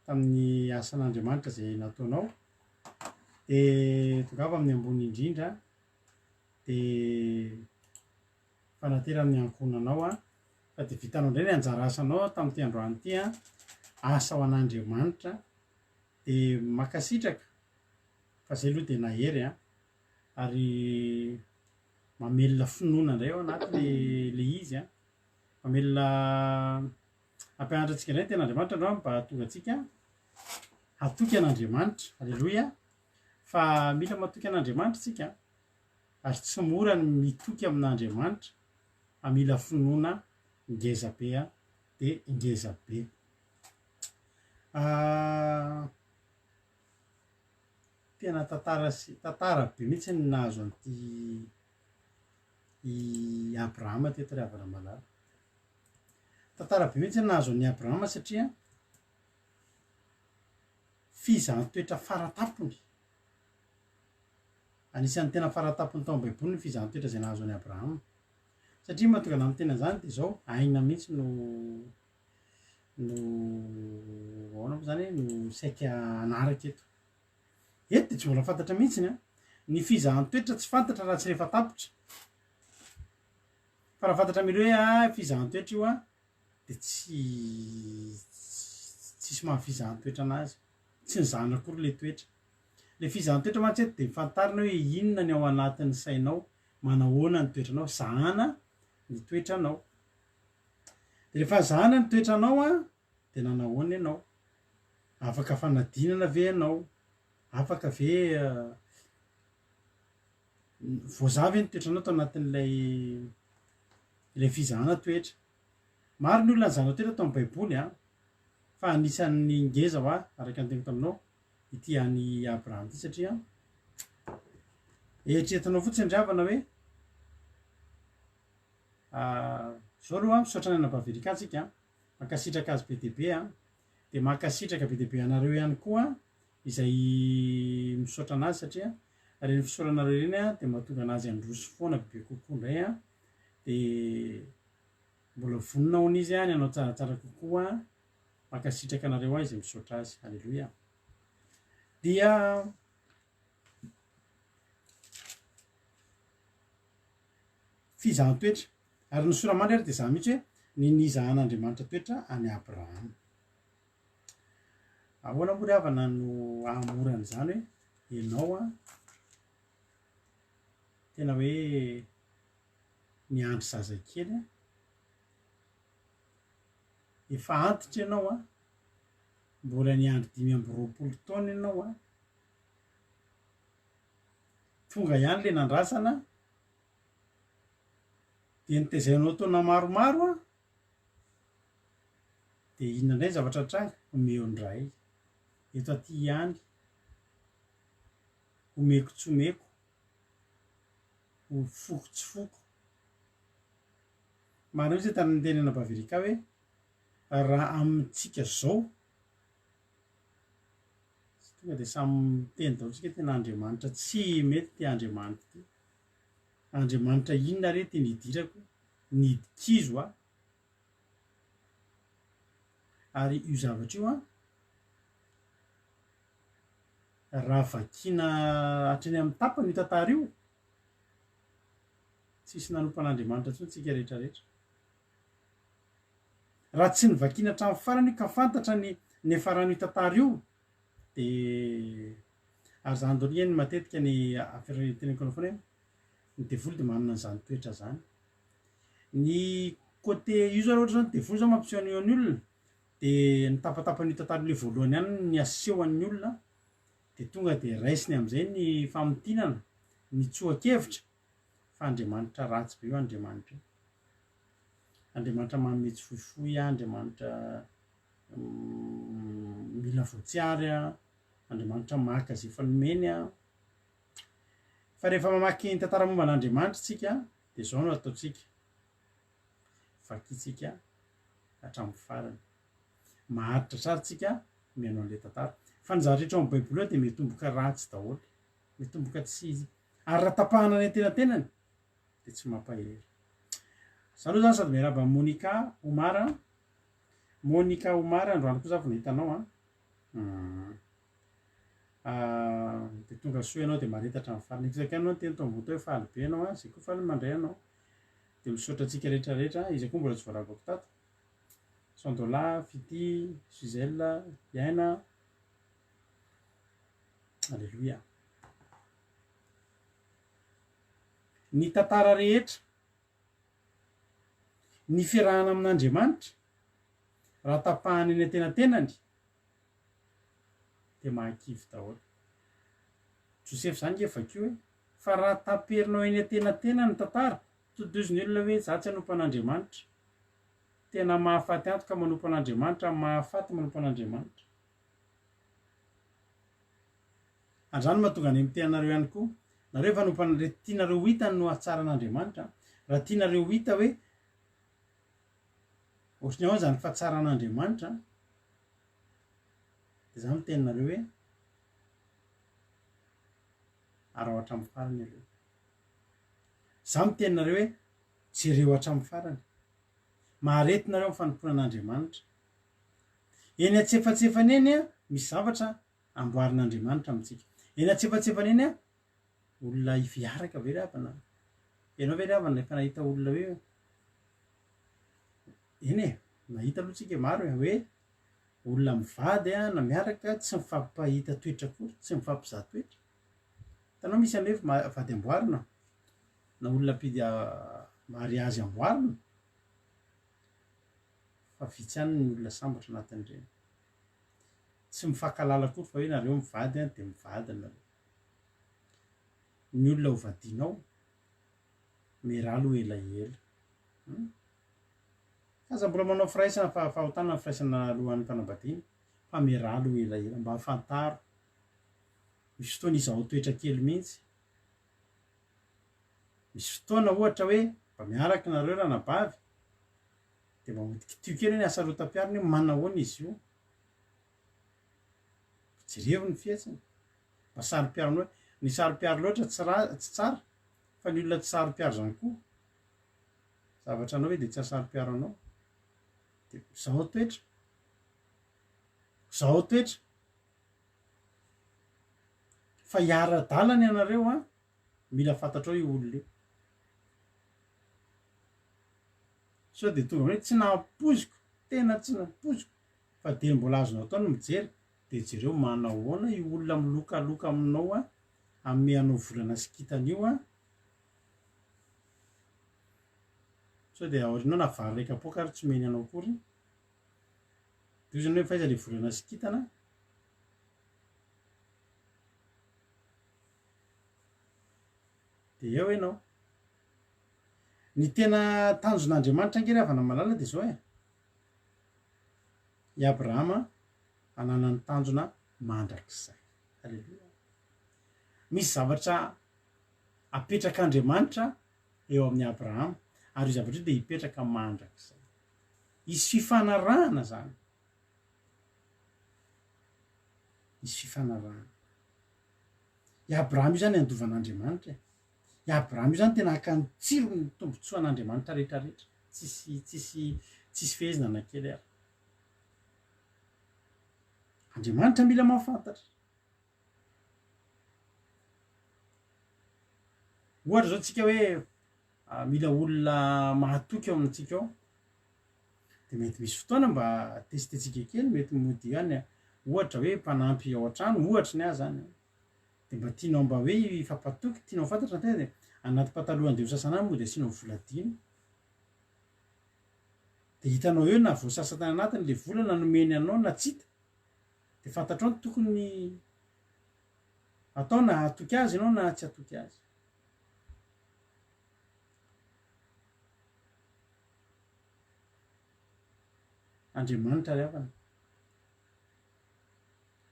tamin'ny asan'Andriamanitra izay nataonao. Dia tongava amin'ny ambony indrindra. dia fanatera amin'ny ankohonanao an, fa dia vitanao indray ny anjara asanao tamin'ity androany ity an, asa ho an'Andriamanitra, dia mankasitraka fa zay aloha dia nahery an, ary mamelona finoana indray ao anaty le le izy an, mamelona hampianatra antsika indray ny tenin'Andriamanitra androany mba hahatonga antsika hatoky an'Andriamanitra, aleloia. Fa mila matoky an'Andriamanitra isika ary tsy mora ny mitoky amin'Andriamanitra fa mila finoana ngeza be dia ngeza be. Tena tantara sy tantara be mihitsy ny nahazo an'ity i Abrahama teto ry havana malala. Tantara be mihitsy ny nahazo an'i Abrahama satria Fizahan-toetra fara-tampony. Anisan'ny tena fara-tampony tao amin'ny Baiboly ny fizahan-toetra izay nahazo an'i Abrahama. Satria mahatonga anà miteny an'izany dia izao, aina mihitsy no no ahoana moa izany e, no saika hanaraka eto. Eto dia tsy mbola fantatra mihitsy an. Ny fizahan-toetra tsy fantatra raha tsy rehefa tapitra. Fa raha fantatra mialoha hoe ah, fizahan-toetra io an, dia tsy tsisy maha fizahan-toetra anazy, tsy nizahana akory le toetra. Le fizahan-toetra mantsy eto dia fantarina hoe inona ny ao anatin'ny sainao, manahoana ny toetranao, zahana ny toetranao. Dia rehefa zahana ny toetranao an, dia nanahoana ianao? Afaka fanadinana ve ianao? Afaka ve voazaha ve ny toetranao tao anatin'ilay ilay fizahana toetra? Maro ny olona nizara toetra tao amin'ny Baiboly an, fa anisan'ny ngeza hoa, araka ny teniko taminao, ity an'i Abrahama ity satria. Eritreretinao fotsiny ry havana hoe zao aloha misaotra ny anabavy Erika tsika an, mankasitraka azy be dia be an, dia mankasitraka be dia be anareo ihany koa izay misaotra anazy satria ireny fisaoranareo ireny an dia mahatonga anazy handroso foana bebe kokoa indray an, dia mbola vonona hono izy an ny hanao tsaratsara kokoa, mankasitraka anareo aho izay misaotra azy, aleloia. Dia Fizahan-toetra. Ary ny sora-mandry ary dia izany mihitsy hoe ny nizahan'Andriamanitra toetra an'i Abrahama. Ahoana moa ry havana no hahamora an'izany hoe ianao an, tena hoe niandry zazakely an, efa antitra ianao an, mbola niandry 25 taona ianao an, Tonga ihany le nandrasana dia nitezainao taona maromaro an, dia inona indray ny zavatra nitranga? Omeo indray, eto aty ihany, omeko tsy omeko, ho foko tsy foko. Marina mihitsy le tamin'ny nitenenana Baverika hoe raha amintsika zao Tsy tonga dia samy miteny daholo tsika tena Andriamanitra tsy mety ity Andriamanitra ity. Andriamanitra inona re ity nidirako? Nidikizo aho. Ary io zavatra io an, raha vakiana hatreny amin'ny tapany io tantara io, tsisy nanompo an'Andriamanitra intsony tsika rehetra rehetra. Raha tsy novakiana hatramin'ny farany io ka fantatra ny niafaran'io tantara io dia ary zany daholo anie matetika ny affaire teneniko anao foana hoe ny devoly dia manana an'izany toetra zany. Ny côté io zao raha ohatra zany devoly zao mampiseho an'io an'ny olona dia ny tapatapan'io tantara io le voalohany ihany ny aseho an'ny olona dia tonga dia raisiny amin'izay ny famintinana, ny tsoa-kevitra fa Andriamanitra ratsy be io Andriamanitra io. Andriamanitra manome tsy fohifohy, Andriamanitra mila voatsiary, Andriamanitra maka izay efa nomeny. Fa rehefa mamaky ny tantara momba an'Andriamanitra isika dia izao no ataontsika, vakintsika hatramin'ny farany. Maharitra tsara isika mihaino an'ilay tantara. Fa ny zavatra rehetra ao amin'ny Baiboly ao dia mitomboka ratsy daholo, mitomboka tsy ary raha tapahana any antenatenany dia tsy mampahery. Za aloha zany sady miarahaba an'i Monica Omar a. Monica Omar androany koa za vao nahita anao an. Dia tonga soa ianao dia mahareta hatramin'ny farany. Efa zakay anao niteny tao ambony tao hoe faly be ianao an, zay koa faly mandray anao. Dia misaotra antsika rehetra rehetra, iza koa mbola tsy voarabako tato? Sandola, Fitia, Gisèle, Iaina. Alléluia. Ny tantara rehetra, ny fiarahana amin'Andriamanitra, raha tapahana eny antenatenany dia mahakivy daholo. Josefa izany nge vakio e! Fa raha taperinao eny antenatenany ny tantara, todozo ny olona hoe za tsy hanompo an'Andriamanitra. Tena mahafaty antoka manompo an'Andriamanitra, mahafaty manompo an'Andriamanitra. Ary izany no mahatonga anay miteny anareo ihany koa, nareo efa nompa an'ilay tianareo ho hita no hatsaran'Andriamanitra, raha tianareo ho hita hoe ohatry ny ahoana izany fahatsaran'Andriamanitra, dia izaho miteny anareo hoe araho hatramin'ny farany aloha. Izaho miteny anareo hoe jereo hatramin'ny farany. Maharety nareo amin'ny fanompoana an'Andriamanitra. Eny antsefatsefany eny misy zavatra amboarin'Andriamanitra amintsika. Eny antsefatsefany eny olona hiaraka ve ry havana? Ianao ve ry havana efa nahita olona hoe eny e, nahita aloha tsika maro e, hoe olona mivady na miaraka tsy mifampahita toetra akory, tsy mifampizaha toetra. Hitanao misy an'ilay hoe vady amboarina na olona mpidy mariazy amboarina fa vitsy ihany ny olona sambatra anatin'ireny. Tsy mifankahalala akory fa hoe nareo mivady an dia mivady nareo. Ny olona ho vadianao miraly ho elaela. Hum. Aza mbola manao firaisana fa fahotana ny firaisana alohan'ny fanambadiana fa miraly ho elaela. Mba fantaro. Misy fotoana izahao toetra kely mihitsy. Misy fotoana ohatra hoe mba miaraka nareo ranabavy dia mba mody kitiho kely hoe ny hasarotam-piarony hoe manahoana izy io. Jerevo ny fihetsiny. Mba saro-piaro anao. Ny saro-piaro loatra tsy ra- tsy tsara fa ny olona tsy saro-piaro zany koa zavatra anao hoe dia tsy hahasaro-piaro anao. Dia zahao toetra. Zahao toetra. Fa hiara-dalana ianareo an, mila fantatrao io olona io. Sao dia tonga hoe tsy nampoiziko, tena tsy nampoiziko, fa dia mbola azonao atao ny mijery, dia jereo manahoana io olona milokaloka aminao an, hanome anao volana sy kintana io an, sao dia aorianao na vary iray kapoaka ary tsy omeny anao akory, dia hoy izy hoe fa aiza ilay volana sy kintana? Dia eo ianao. Ny tena tanjon'Andriamanitra ange ry havana malala dia izao e, i Abrahama hananany tanjona mandrakizay. Aleloia. Misy zavatra apetrak'Andriamanitra eo amin'i Abrahama, ary io zavatra io dia hipetraka mandrakizay. Hisy fifanarahana izany. Hisy fifanarahana. I Abrahama io izany handova an'Andriamanitra e. I Abrahama io izany tena haka ny tsiron'ny tombontsoan'Andriamanitra rehetrarehetra. Tsisy, tsisy, tsisy fehezina na kely ary. Andriamanitra mila mahafantatra. Ohatra izao tsika hoe mila olona mahatoky ao amintsika ao. Dia mety misy fotoana mba testetsika kely, mety mody ihany ohatra hoe mpanampy ao an-trano, ohatra ny ahy zany. Dia mba tianao mba hoe hifampatoky, tianao ho fantatra ny tena dia anaty pataloha andeha ho sasana any mody asianao vola dimy. Dia hitanao eo na voasasa tany anatiny le vola na nomeny anao na tsy hita. Dia fantatrao ny tokony atao na hatoky azy ianao na tsy hatoky azy. Andriamanitra ry havana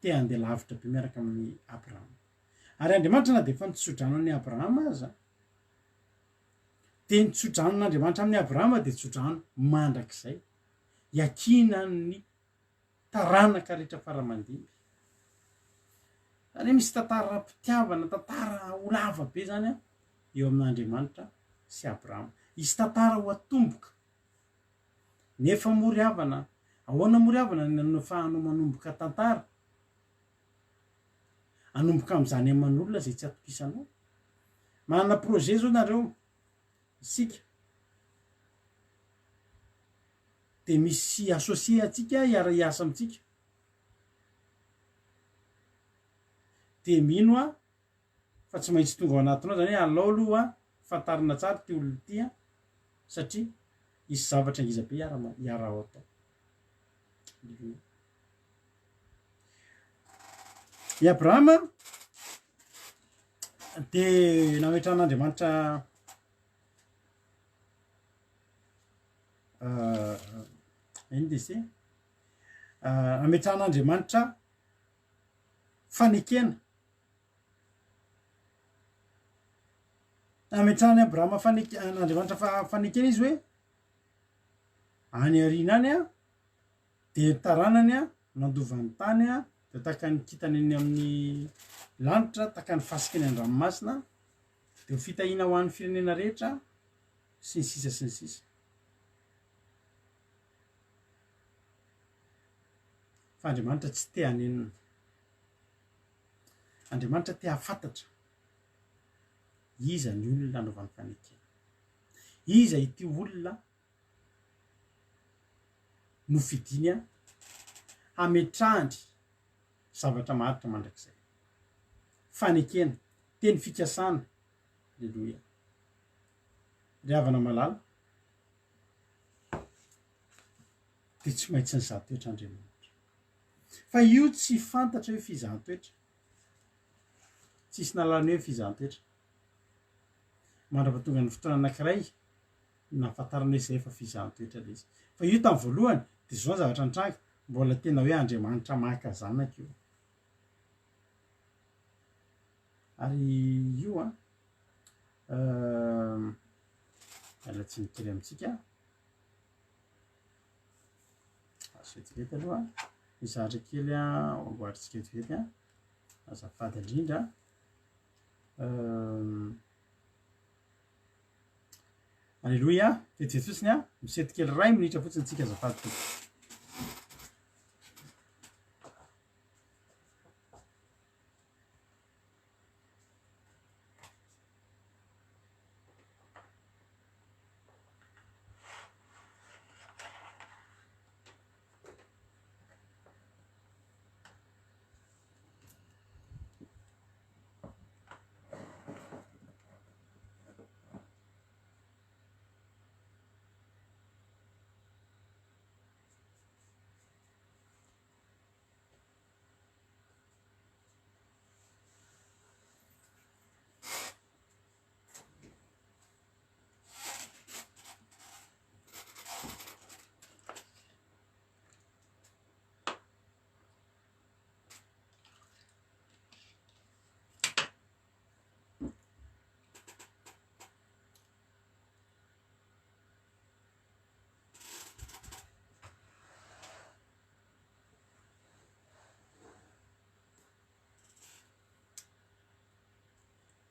te handeha lavitra be miaraka amin'i Abrahama. Ary Andriamanitra na dia efa nitsodrano an'i Abrahama aza, dia ny tsodranon'Andriamanitra amin'i Abrahama dia tsodrano mandrakizay, iankinan'ny taranaka rehetra fara aman-dimby. Izany hoe misy tantaram-pitiavana, tantara ho lava be izany an, eo amin'Andriamanitra sy Abrahama. Hisy tantara ho atomboka. Nefa moa ry havana, ahoana moa ry havana ny ahafahanao manomboka tantara? Hanomboka amin'izany aman'olona izay tsy atokisanao. Manana projet izao nareo, isika. Dia misy associé antsika hiara-hiasa amintsika. Dia mino aho fa tsy maintsy tonga ao anatinao zany hoe alao aloha fantarina tsara ity olona ity an, satria hisy zavatra ngeza be hiara atao. I Abrahama dia nametrahan'Andriamanitra inona izy ity? Nametrahan'Andriamanitra fanekena. Nametrahan'i Abrahama faneke- an'Andriamanitra fa- fanekena izy hoe any aoriana any an, dia ny taranany an, nandova ny tany an, dia tahaka ny kintana eny amin'ny lanitra, tahaka ny fasika eny an-dranomasina, dia ho fitahiana ho an'ny firenena rehetra, sy ny sisa sy ny sisa. Fa Andriamanitra tsy te hanenina. Andriamanitra te hahafantatra iza ny olona anaovany fanekena. Iza ity olona nofidiny hametrahany zavatra maharitra mandrakizay. Fanekena, teny fikasana. Aleloia. Ry havana malala, dia tsy maintsy nizaha toetra Andriamanitra. Fa io tsy fantatra hoe fizahan-toetra. Tsisy nahalala ny hoe fizahan-toetra. Mandra-pahatonga ny fotoana anankiray nahafantarana hoe izay efa fizahan-toetra ilay izy. Fa io tamin'ny voalohany dia izao ny zavatra nitranga, mbola tena hoe Andriamanitra maka zanaka io. Ary io an. Miala tsiny kely amintsika. Azo vetivety aloha. Misy zavatra kely amboarintsika vetivety. Azafady indrindra. Aleloia, vetivety fotsiny a, misety kely iray minitra fotsiny tsika azafady tompoko.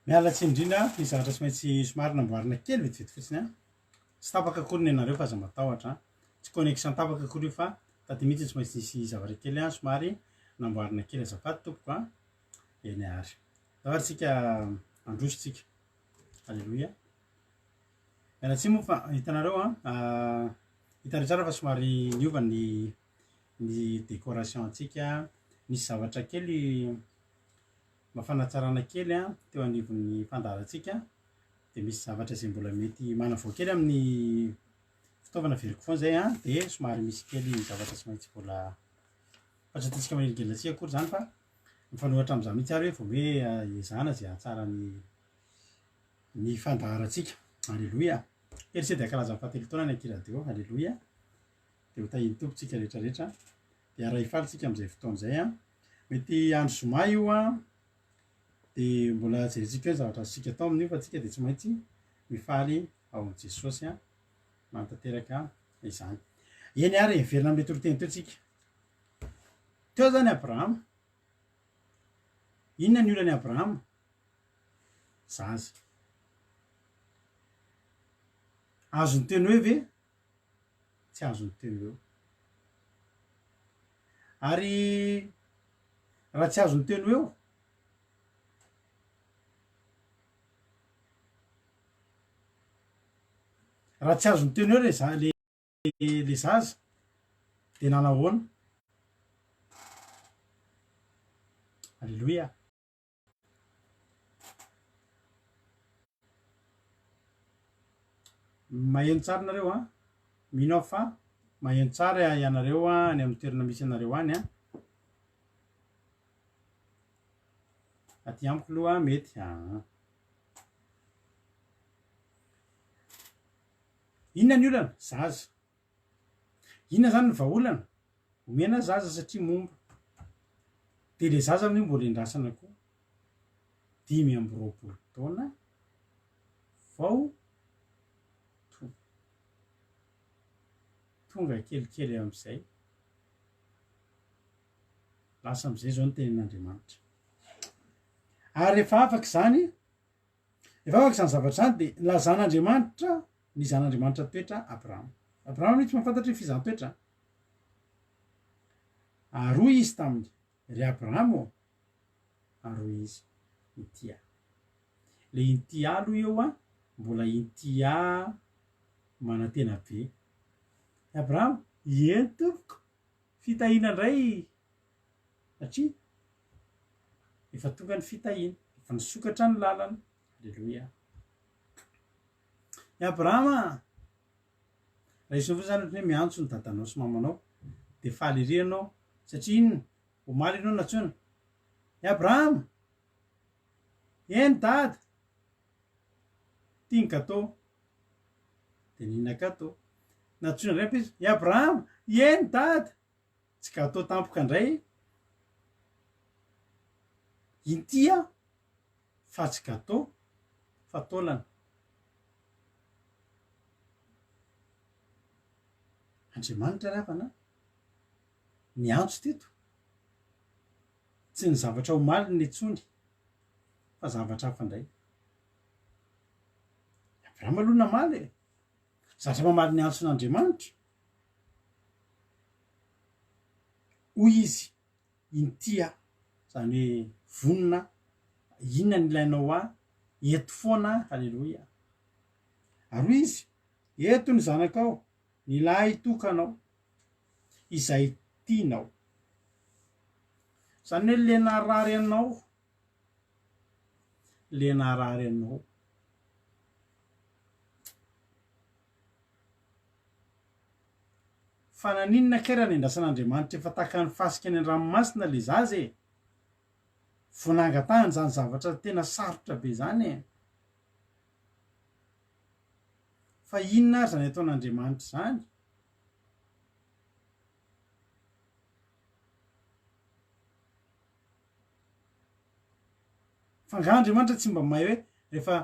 Miala tsiny indrindra, ny zavatra tsy maintsy somary namboarina kely vetivety fotsiny an. Tsy tapaka akory ny anareo fa aza matahotra an. Tsy connexion tapaka akory io fa taty mihitsy tsy maintsy nisy zavatra kely an, somary namboarina kely azafady tompoko an. Eny ary. Ndao ary tsika handroso tsika. Aleloia. Miala tsiny moa fa hitanareo an, hitanareo tsara fa somary niova ny ny décoration antsika. Nisy zavatra kely mba fanatsarana kely an teo anivon'ny fandaharantsika de misy zavatra izay mbola mety manavao kely amin'ny fitaovana averiko foana zay an de somary misy kely zavatra tsy maintsy mbola fa tsy ataontsika manelingelina antsika akory zany fa mifanohitra amin'izany mihitsy ary hoe vao hoe ezahana izay hahatsara ny ny fandaharantsika. Aleloia. Kely sisa dia hankalaza ny fahatelo taona ny Aky Radio. Aleloia. Dia ho tahian'ny Tompo tsika rehetra rehetra. Dia hiara-hifaly tsika amin'izay fotoana izay an. Mety andro zoma io an. Dia mbola jerentsika eo ny zavatra azontsika atao amin'io fa tsika dia tsy maintsy mifaly ao amin'i Jesosy an. Manatanteraka izany. Eny ary, miverina amin'ilay toriteny teo tsika. Teo izany Abrahama. Inona ny olan'i Abrahama? Zaza. Azony teo no eo ve? Tsy azony teo no eo. Ary raha tsy azony teo no eo, raha tsy azony teo no eo le za- le le zaza de nanahoana? Aleloia. Maheno tsara nareo an? Mino aho fa maheno tsara ianareo any amin'ny toerana misy anareo any an. Aty amiko aloha mety. Aa. Inona ny olana? Zaza. Inona zany ny vahaolana? Omena zaza satria momba. Dia le zaza amin'io mbola endrasana koa. 25 taona vao tonga. Tonga kelikely amin'izay. Lasa amin'izay izao ny tenin'Andriamanitra. Ary rehefa afaka izany, Rehefa afaka izany zavatra izany dia nilazan'Andriamanitra ny zan'Andriamanitra toetra Abrahama. Abrahama anie tsy mahafantatra ny fizahàn-toetra. Ary hoy izy taminy, Ry Abrahama ô! Ary hoy izy, Inty aho. Le inty aho aloha eo an, mbola inty aho manantena be. Ry Abrahama, Eny tompoko, fitahiana indray Satria efa tonga ny fitahiana, efa nisokatra ny lalana. Aleloia. I Abrahama, raisinao fotsiny zany ohatran'ny hoe miantso ny dadanao sy mamanao, dia faly ery ianao, satria inona? Omaly ianao nantsoina. I Abrahama! Eny dada! Ity ny gateau. Dia nihinana gateau. Nantsoina indray izy, I Abrahama! Eny dada! Tsy gateau tampoka indray inty a fa tsy gateau fa taolana. Andriamanitra ry havana niantso teto. Tsy ny zavatra omaly no niantsoany fa zavatra hafa indray. Abrahama aloha namaly e. Zatra mamaly ny antson'Andriamanitra. Hoy izy, Inty aho, izany hoe vonona aho, inona no ilainao ahy, eto foana aho, aleloia. Ary hoy izy, Eto ny zanakao, ny lahy tokanao, izay tianao. Izany hoe le narary anao, le narary anao. Fa naninona kay raha nendrasan'Andriamanitra efa tahaka ny fasika any an-dranomasina le zaza e? Vao nangatahany zany zavatra tena sarotra be zany e! Fa inona ary zany ataon'Andriamanitra zany? Fa angaha Andriamanitra tsy mba mahay hoe rehefa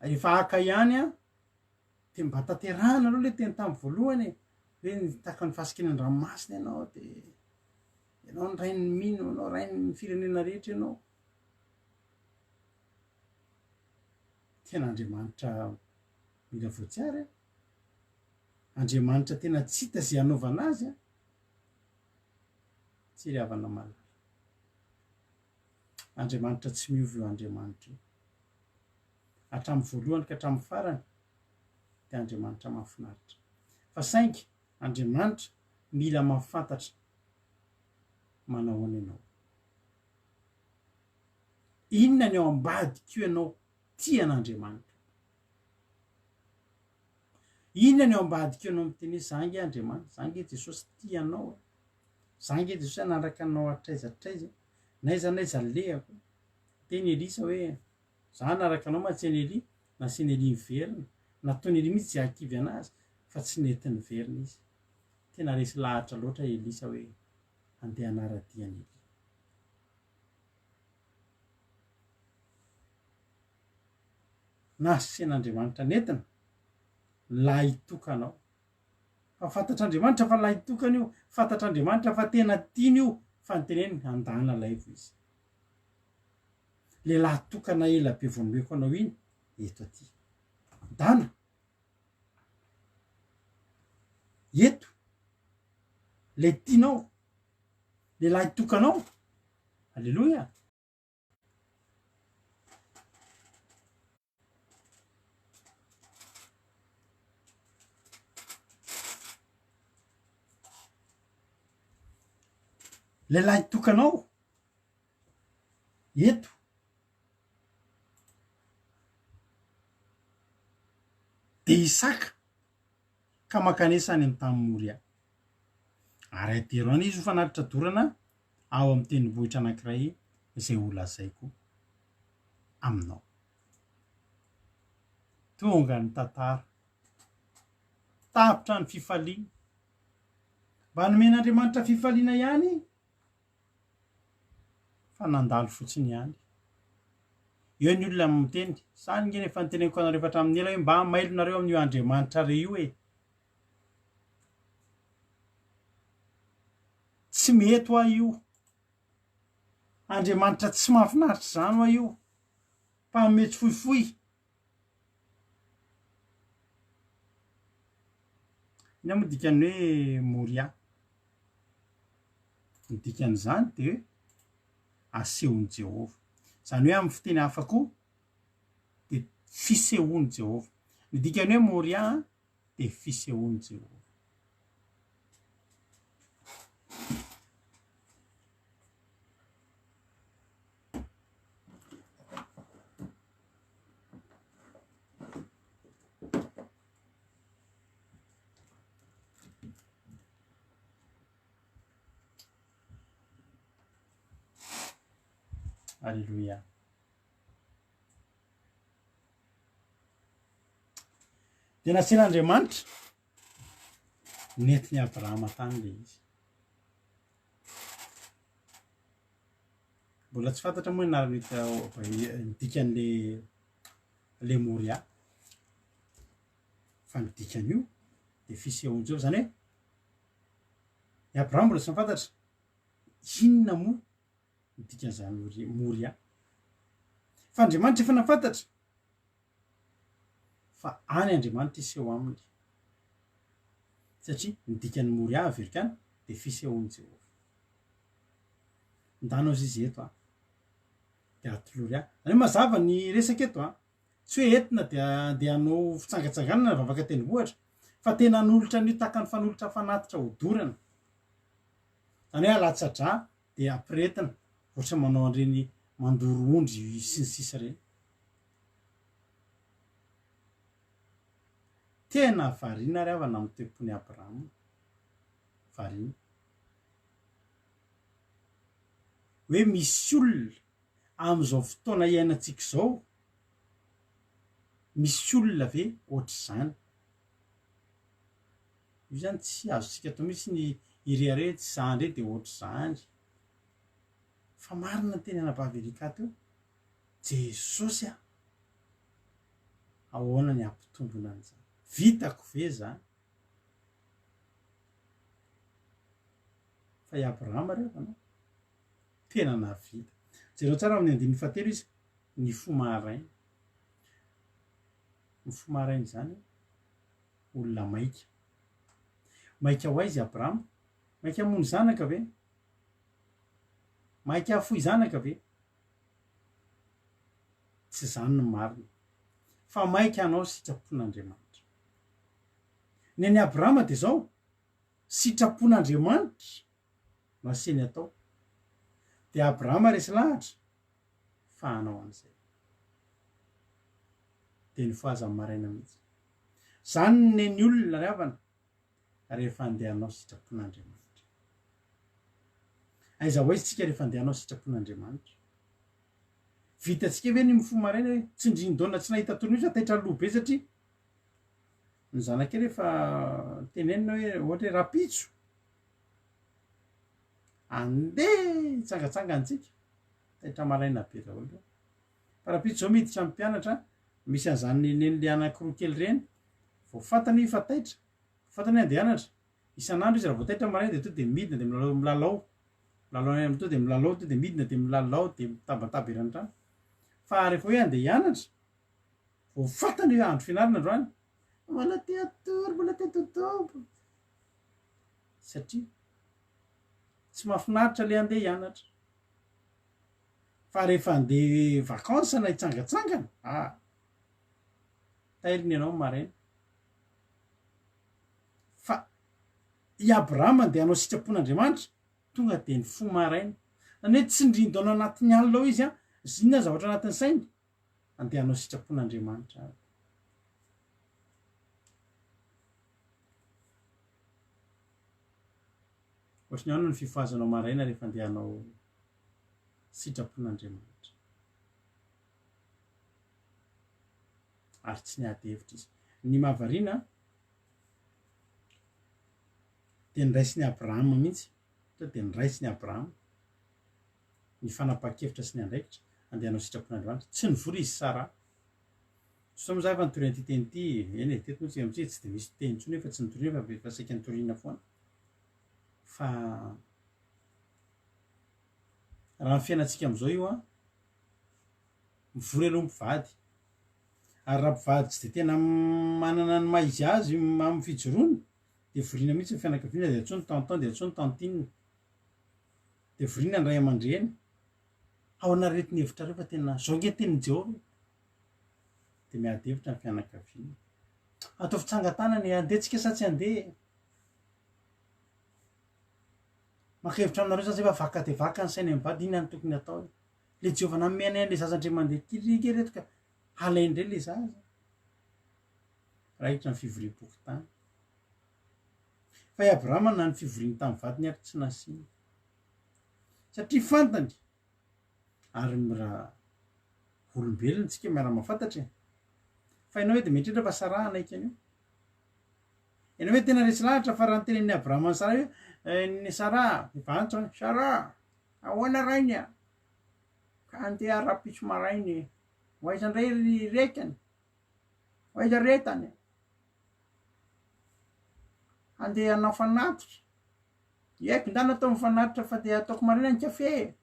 rehefa haka ihany an, dia mba tanterahana aloha ilay teny tamin'ny voalohany e, hoe ny tahaka ny fasika eny an-dranomasina ianao dia ianao ny rain'ny mino, ianao rain'ny firenena rehetra ianao. Tena Andriamanitra mila voatsiary e. Andriamanitra tena tsy hita izay hanaovana azy an. Tsy ry havana malala. Andriamanitra tsy miova io Andriamanitra io. Hatramin'ny voalohany ka hatramin'ny farany dia Andriamanitra mahafinaritra. Fa saingy Andriamanitra mila mahafantatra manahoana ianao. Inona ny ao ambadik'io ianao tia an'Andriamanitra? Inona ny ao ambadik'io ianao miteny hoe za ange Andriamanitra, za ange Jesosy tia anao e. Za ange Jesosy hanaraka anao hatraiza hatraiza e. N'aiza n'aiza alehako. Niteny Elisa hoe za hanaraka anao mantsy eny Elia, nasian'i Elia niverina. Nataon'i Elia mihitsy izay hahakivy anazy fa tsy nety niverina izy. Tena resy lahatra loatra Elisa hoe handeha hanara-dia an'i Elia. Nasian'Andriamanitra nentina, lahitokanao. Fa fantatr'Andriamanitra fa lahitokana io, fantatr'Andriamanitra fa tena tiany io, fa noteneniny handana alaivo izy. Lehilahy tokana ela be vao nomeko anao iny, eto aty. Dana. Eto. Le tianao. Lehilahy tokanao. Aleloia. Ilay lahy tokanao eto dia Isaka ka mankanesa any amin'ny tany Moria. Ary atero any izy ho fanatitra dorana ao amin'ny tendrombohitra anankiray izay holazaiko aminao. Tonga ny tantara. Tapitra ny fifaliana. Mba nomen'Andriamanitra fifaliana ihany fa nandalo fotsiny ihany. Eo ny olona miteny, zany nge efa niteneniko anareo efa hatramin'ny ela hoe mba mailo nareo amin'io Andriamanitra re io e. Tsy mety hoa io. Andriamanitra tsy mahafinaritra izany hoa io. Mpanome tsy fohifohy. Inona moa dikan'ny hoe Moria? Ny dikan'izany dia hoe asehon'i Jehovah. Izany hoe amin'ny fiteny hafa koa dia fisehoan'i Jehovah. Ny dikan'ny hoe Moria dia fisehoan'i Jehovah. Alléluia. Dia nasian'Andriamanitra nentin'i Abrahama tany ilay izy. Mbola tsy fantatra moa ny anaran'io ny dikan'le le Moria. Fa ny dikan'io dia fisehoan-jeo, izany hoe. I Abrahama mbola tsy nahafantatra inona moa ny dikan'izany Moria. Fa Andriamanitra efa nahafantatra fa any Andriamanitra hiseho aminy. Satria ny dikan'ny Moria averiko any dia fisehoan'i Jehovah. Ndana ozy izy eto an. Dia atolory ahy. Izany hoe mazava ny resaka eto an. Tsy hoe entina dia andeha hanao fitsangatsanganana na vavaka an-tendrombohitra fa tena hanolotra an'io tahaka ny fanolotra fanatitra hodorana. Izany hoe alatsa-drà dia ampiretina ohatra manao an'ireny mandoro ondry sy ny sisa ireny. Tena variana ry havana amin'ny toe-pon'i Abrahama. Variana. Hoe misy olona amin'izao fotoana iainantsika izao, misy olona ve ohatr'izany? Io zany tsy azontsika atao mihitsy ny hirehareha hoe tsy za ndray dia ohatr'izany. Fa marina ny teny anabavy Erika teo, Jesosy a! Ahoana ny hampitombona an'izany? Vitako ve zany? Fa i Abrahama ry havana tena nahavita. Jereo tsara amin'ny andininy fahatelo izy, nifoha maraina. Mifoha maraina izany olona maika. Maika ho aiza i Abrahama? Maika hamono zanaka ve? Maika hahafoy zanaka ve? Tsy izany no marina. Fa maika hanao sitrapon'Andriamanitra. Ny an'i Abrahama dia izao, sitrapon'Andriamanitra no asiany atao. Dia Abrahama resy lahatra fa hanao an'izay. Dia nifohazany maraina mihitsy. Izany ny nen'ny olona ry havana rehefa andeha hanao sitrapon'Andriamanitra. Aiza ho aiza isika rehefa andeha hanao sitrapon'Andriamanitra? Vitantsika ve ny mifoha maraina hoe tsindrin-daona tsy nahita tory mihitsy fa taitra aloha be satria ny zanakay rehefa tenenina hoe ohatra hoe rahampitso andeha hitsangatsangana tsika, taitra maraina be daholo ireo. Fa rahampitso zao miditra amin'ny mpianatra, misy an'izany nenen'le le anankiroa kely ireny, vao fantany hoe efa taitra, vao fantany hoe andeha hianatra, isan'andro izy raha vao taitra maraina dia tonga dia midina dia milalao milalao, milalao any tonga dia milalao, tonga dia midina dia milalao dia mitabataba eran'ny trano. Fa rehefa hoe andeha hianatra, vao fantany hoe andro fianarana androany, mbola te hatory, mbola te hitotompo. Satria tsy mahafinaritra le andeha hianatra. Fa rehefa andeha vacances na hitsangatsangana, ah, tairina ianao maraina. Fa i Abrahama andeha hanao sitrapon'Andriamanitra, tonga dia nifoha maraina. Zany hoe tsindrin-daona anatin'ny alina ao izy an, inona ny zavatra anatin'ny sainy? Andeha hanao sitrapon'Andriamanitra aho. Ohatry ny ahoana ny fifohazanao maraina rehefa andeha hanao sitrapon'Andriamanitra? Ary tsy niady hevitra izy. Ny mahavariana dia niraisin'i Abrahama mihitsy, tonga dia niraisin'i Abrahama ny fanapahan-kevitra sy ny andraikitra andeha hanao sitrapon'Andriamanitra. Tsy nivory izy Saraha. Sao moa za efa nitory an'ity teny ity, eny e, teto moa tsika amintsika tsy dia misy teny intsony efa tsy nitoriana fa efa saika nitoriana foana. Fa raha ny fiainantsika amin'izao io an, mivory aloha ny mpivady. Ary raha mpivady tsy dia tena manana ny maha izy azy amin'ny fijoroany dia voriana mihitsy ny fianakaviana dia antsoy ny tonton dia antsoy ny tantine. Dia voriana ny ray aman-dreny. Ahoana ry reto ny hevitrareo fa tena zao nge tenin'i Jehovah e. Dia miady hevitra ny fianakaviana. Ataovy tsangan-tanana e, handeha tsika sa tsy handeha e? Maka hevitra aminareo za zay fa vaka dia vaka ny saina mivady, inona no tokony hatao e? Le Jehovah nanome anay an'le zaza ndray mandeha kely nge reto ka halainy ndray le zaza. Raikitra ny fivoriam-pokontany. Fa i Abrahama na ny fivoriany tamin'ny vadiny ary tsy nasiany. Satria fantany ary mra olombelona tsika miara-mahafantatra e. Fa ianao hoe dia mieritreritra fa Saraha hanaiky an'io? Ianao hoe tena resy lahatra fa raha notenenin'i Abrahama an'i Saraha hoe eh, ny Saraha, efa antso an, Saraha, ahoana rainy a? Ka andeha rahampitso maraina e. Ho aiza indray ry rekany? Ho aiza retany? Handeha hanao fanatitra. Haiko ndana atao mifanatitra fa dia ataoko maraina ny kafe e.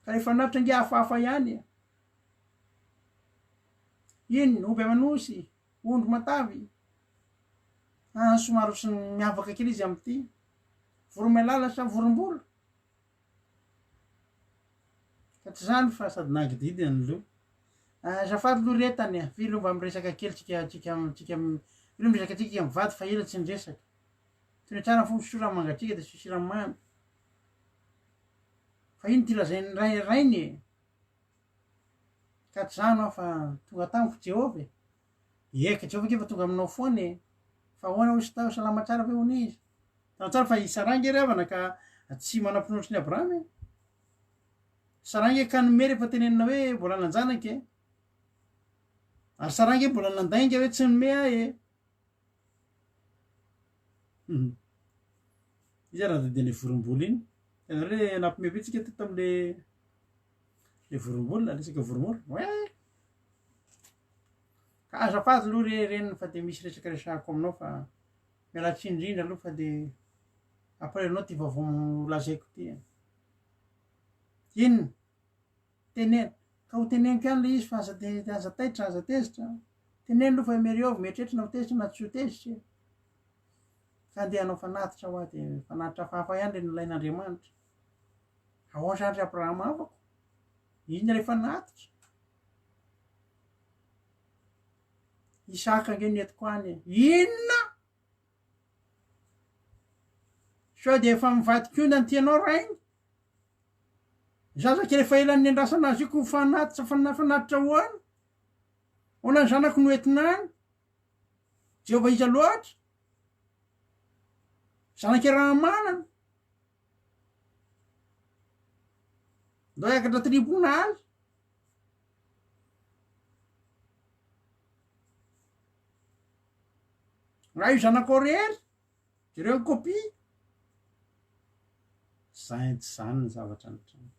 Ka rehefa fanatitra ange hafahafa ihany e. Inona, omby aman'osy, ondry matavy. Ah, somary ohatran'ny miavaka kely izy amin'ity. Voromailala sa vorombola? Ka tsy izany fa sady nangidihidy ny loha. Azafady aloha ry entana e, f'ilo mba miresaka kely tsika tsika tsika ilo miresaka tsika mivady fa ela tsy niresaka. Tony tsara ny fo misoa rano mangatsiaka dia soa siramamy. Fa ino ty lazain'ny ray rainy e? Ka tsy zany aho fa tonga tamiko Jehovah e. Ie, ka Jehovah ange efa tonga aminao foana e. Fa ahoana hoy tao, salama tsara ve hono izy? Salama tsara fa i Sarah ange ry havana ka tsy manam-pinoana ohatry ny Abrahama e. Sarah ange ka nome rehefa tenenina hoe mbola nanjanaka e. Ary Sarah ange mbola nandainga hoe tsy nome aho e. Iza raha dia le vorombola iny? Hitanareo le nampime be tsika teto tamle le vorombola, resaka vorombola. Ouais. Ka azafady aloha re reniny fa dia misy resaka resahako aminao fa miala tsiny indrindra aloha fa dia après anao ty vaovao lazaiko ty. Inona? Teneno. Ka ho teneniko ihany le izy fa aza de aza taitra, aza tezitra. Teneno aloha fa Meriov mieritreritra na ho tezitra na tsy ho tezitra e. Ka andeha hanao fanatitra ho aho dia fanatitra hafahafa ihany le nolain'Andriamanitra. Ahoana izany ry Abrahama havako? Inona ilay fanatitra? Isaka ange no entiko any e. Inona? Sao dia efa mivadik'ondana ity ianao rainy? Zaza kely efa ela niandrasana azy io ko fanatitra fanatitra ho any. Ahoana ny zanako no entina any? Jehovah iza loatra? Zanak'i Rahamanana. Ndao hiakatra tribonaly. Raha io zanakao rery, jereo ny copie. Tsy maintsy izany ny zavatra nitranga.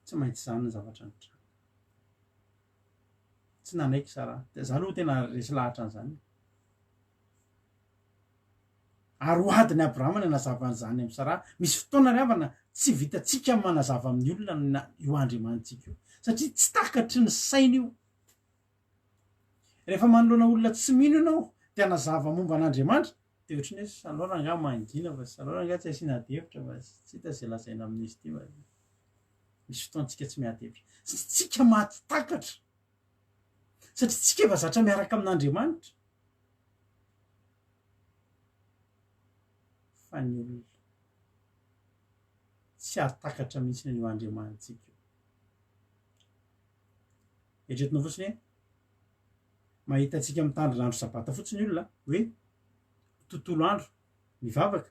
Tsy maintsy izany ny zavatra nitranga. Tsy nanaiky Sarah. Za aloha tena resy lahatra an'izany. Ary ho adin'i Abrahama ny hanazava an'izany amin'i Saraha. Misy fotoana ry havana tsy vitantsika ny manazava amin'ny olona ny io Andriamanitsika io. Satria tsy takatry ny sainy io. Rehefa manoloana olona tsy mino ianao dia hanazava momba an'Andriamanitra, dia ohatran'ny hoe salao rangahy mangina fa salao rangahy tsy asiana ady hevitra fa tsy hita izay lazaina amin'izy ity fa misy fotoana tsika tsy miady hevitra. Satria tsika maty takatra. Satria tsika efa zatra miaraka amin'Andriamanitra. Fa ny olona tsy hahatakatra mihitsy an'io Andriamanitsika io. Eritreretinao fotsiny hoe mahita antsika mitandrina andro sabata fotsiny ny olona hoe tontolo andro mivavaka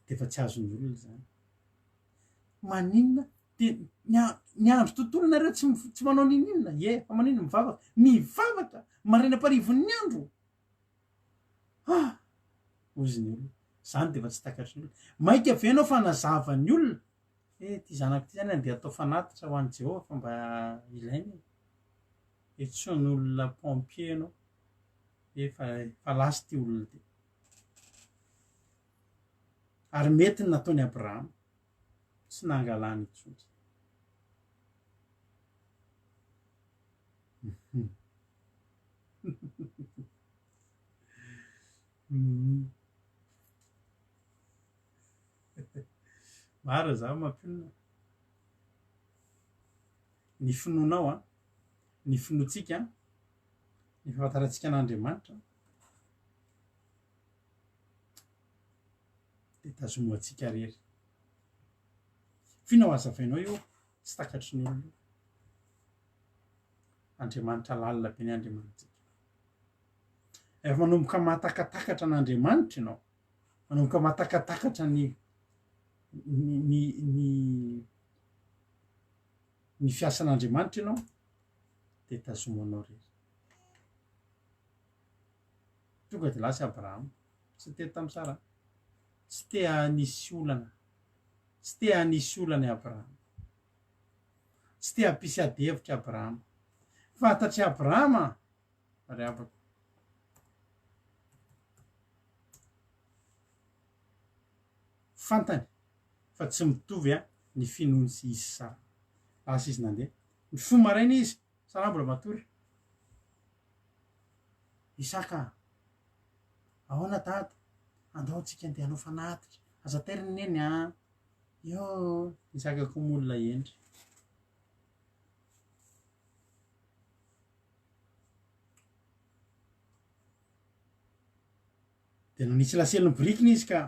dia efa tsy azon'ny olona izany. Maninona? Dia ny ny andro tontolo nareo tsy tsy manao n'inon'inona? Ie, fa maninona mivavaka? Mivavaka! Maraina am-parivon'ny andro! Ah! Hozy ny olona. Izany dia efa tsy takatry ny olona. Mainka ve ianao fa nazava ny olona? He, ity zanako ity izany andeha atao fanatitra ho an'i Jehovah fa mba ilaina e. Etsoin'olona pompier ianao. Efa efa lasa ity olona ity. Ary mety ny nataon'i Abrahama. Tsy nangalany intsony. Marina za mampionona. Ny finoanao an, ny finoantsika, ny fahafantarantsika an'Andriamanitra dia tazomoantsika rery. F'inona ho hazavainao io tsy takatry ny olona io. Andriamanitra lalina be ny Andriamanitsika. Rehefa manomboka mahatakatakatra an'Andriamanitra ianao, manomboka mahatakatakatra ny ny ny ny fiasan'Andriamanitra ianao, dia tazomanao rery. Tonga dia lasa i Abrahama, tsy niteny tamin'i Saraha. Tsy te hanisy olana, tsy te hanisy olana i Abrahama. Tsy te hampisy ady hevitra i Abrahama. Fantatr'i Abrahama, ry havako. Fantany fa tsy mitovy ny finoany sy izy sy Sara. Lasa izy nandeha. Nifoha maraina izy, Sara mbola matory. Isaka a! Ahoana dada? Andao tsika andeha hanao fanatitra. Aza tairina neny a! Io Isaka koa moa olona hendry. Dia nanisy lasely ny borikiny izy ka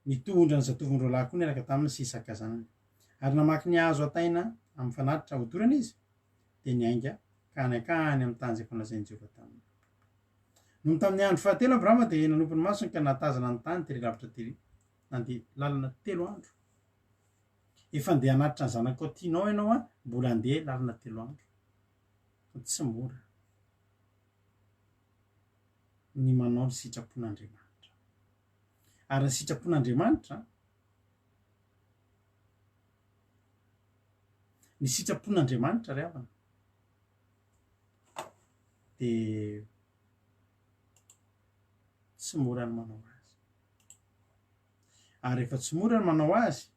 nitondra ny zatovony roalahy koa niaraka taminy sy Isaka zanany. Ary namaky ny hazo hataina amin'ny fanatitra hodorana izy, dia niainga ka nankany amin'ny tany izay efa nolazain'i Jehovah taminy. Nony tamin'ny andro fahatelo Abrahama dia nanompo ny masony ka nahatazana ny tany tery lavitra tery, nandeha lalana telo andro. Efa andeha hanatitra ny zanakao tianao ianao an, mbola andeha lalana telo andro. Tsy mora ny manao ny sitrapon'Andriamanitra. Ary ny sitrapon'Andriamanitra, ny sitrapon'Andriamanitra ry havana dia tsy mora ny manao azy. Ary rehefa tsy mora ny manao azy,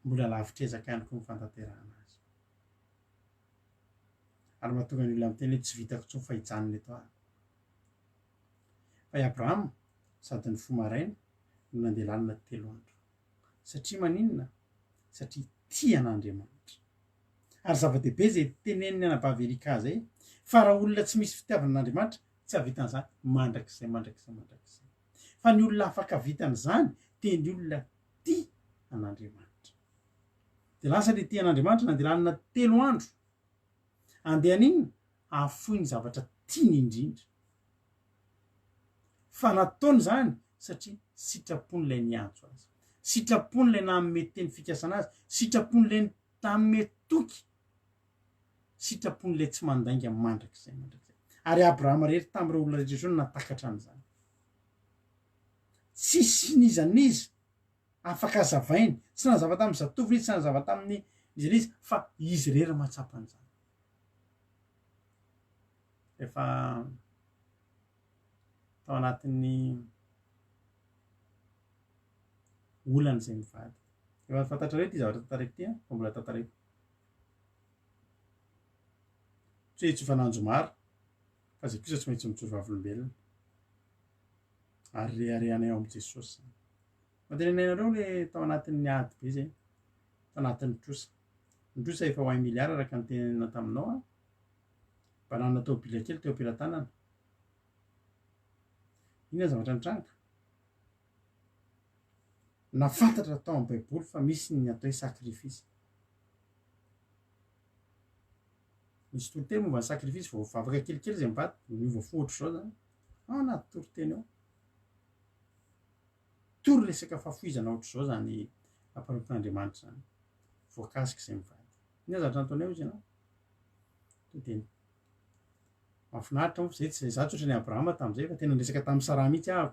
mbola lavitr'ezaka ihany koa ny fantanterahana azy. Ary mahatonga ny olona miteny hoe tsy vitako intsony fa hijanona eto aho. Fa i Abrahama sady nifoha maraina no nandeha lalana telo andro. Satria maninona? Satria tia an'Andriamanitra. Ary zava-dehibe izay tenenin'ny anabavy Erika izay, fa raha olona tsy misy fitiavana an'Andriamanitra, tsy hahavita an'izany mandrakizay mandrakizay mandrakizay. Fa ny olona afaka havita an'izany dia ny olona tia an'Andriamanitra. Dia lasa ilay tia an'Andriamanitra nandeha lalana telo andro. Andeha haninona? Hahafoy ny zavatra tiany indrindra. Fa nataony izany satria sitrapony ilay niantso azy. Sitrapony ilay nanome teny fikasana azy. Sitrapony ilay nanome toky. Sitrapony ilay tsy mandainga mandrakizay mandrakizay. Ary Abrahama irery tamin'ireo olona rehetra ireo no nahatakatra an'izany. Tsisy n'iza n'iza afaka hazavainy. Tsy nanazava tamin'ny zatovony izy, tsy nanazava tamin'ny iza n'iza, fa izy irery mahatsapa an'izany. Rehefa tao anatin'ny olana izay mivady. Efa fantatrareo ity zavatra tantaraiko ity an, fa mbola tantaraiko. Tsy hoe hitsofa an'Anjomara, fa izay kosa tsy maintsy mijoro vavolombelona. Ary reharehanay ao amin'i Jesosy izany. Mantenenay anareo le tao anatin'ny ady be izay, tao anatin'ny trosa. Ny trosa efa ho un milliard araka ny tenenina taminao an. Mba nanana tômôbila kely teo am-pelatanana. Inona ny zavatra nitranga? Nahafantatra tao amin'ny Baiboly fa misy ny atao hoe sacrifice. Nisy toriteny momba ny sacrifice, vao vavaka kelikely izay mivady, niova fo ohatr'izao zany. Ao anaty toriteny ao. Tory resaka fahafoizana ohatr'izao zany mpanompon'Andriamanitra zany. Voakasika izay mivady. Inona ny zavatra nataonay hozy ianao? To dia mahafinaritra moa fa zay tsy za tsy ohatran'i Abrahama tamin'izay fa tena niresaka tamin'i Saraha mihitsy aho.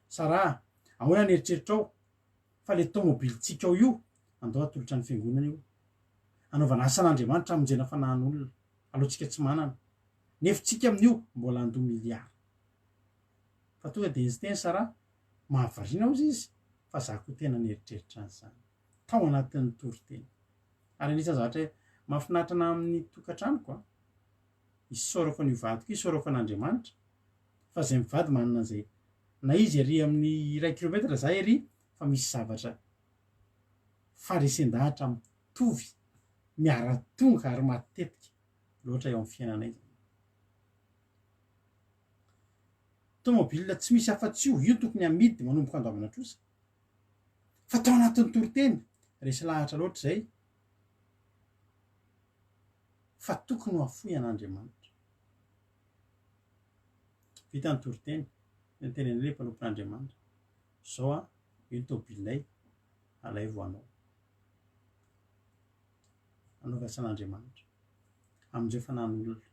Saraha, ahoana ny eritreritrao fa le tomobilintsika ao io andao atolotra ny fiangonana io. Anaovana asan'Andriamanitra hamonjena fanahin'olona. Aleontsika tsy manana. Nefa tsika amin'io mbola handoa milliard. Fa tonga dia niteny Saraha, mahavariana hozy izy fa za koa tena nieritreritra an'izany. Tao anatin'ny toriteny. Ary anisan'ny zavatra mahafinaritra anah amin'ny tokantranoko an, isaorako an'io vadiko io, isaorako an'Andriamanitra fa zay mivady manana an'izay, na izy ery amin'ny iray kilomètre za ery fa misy zavatra faharesen-dahatra mitovy miara-tonga ary matetika loatra eo amin'ny fiainanay zany. Tomobile tsy misy afa-tsy io, io tokony amidy manomboka andoavana trosa. Fa tao anatin'ny toriteny, resy lahatra loatra izay fa tokony ho afoy an'Andriamanitra. Vita ny toriteny, dia niteny an'ilay mpanompon'Andriamanitra, Izao an, io ny tomobilinay, alaivo ho anao. Anaovy asan'Andriamanitra. Amonjeo fanan'olona.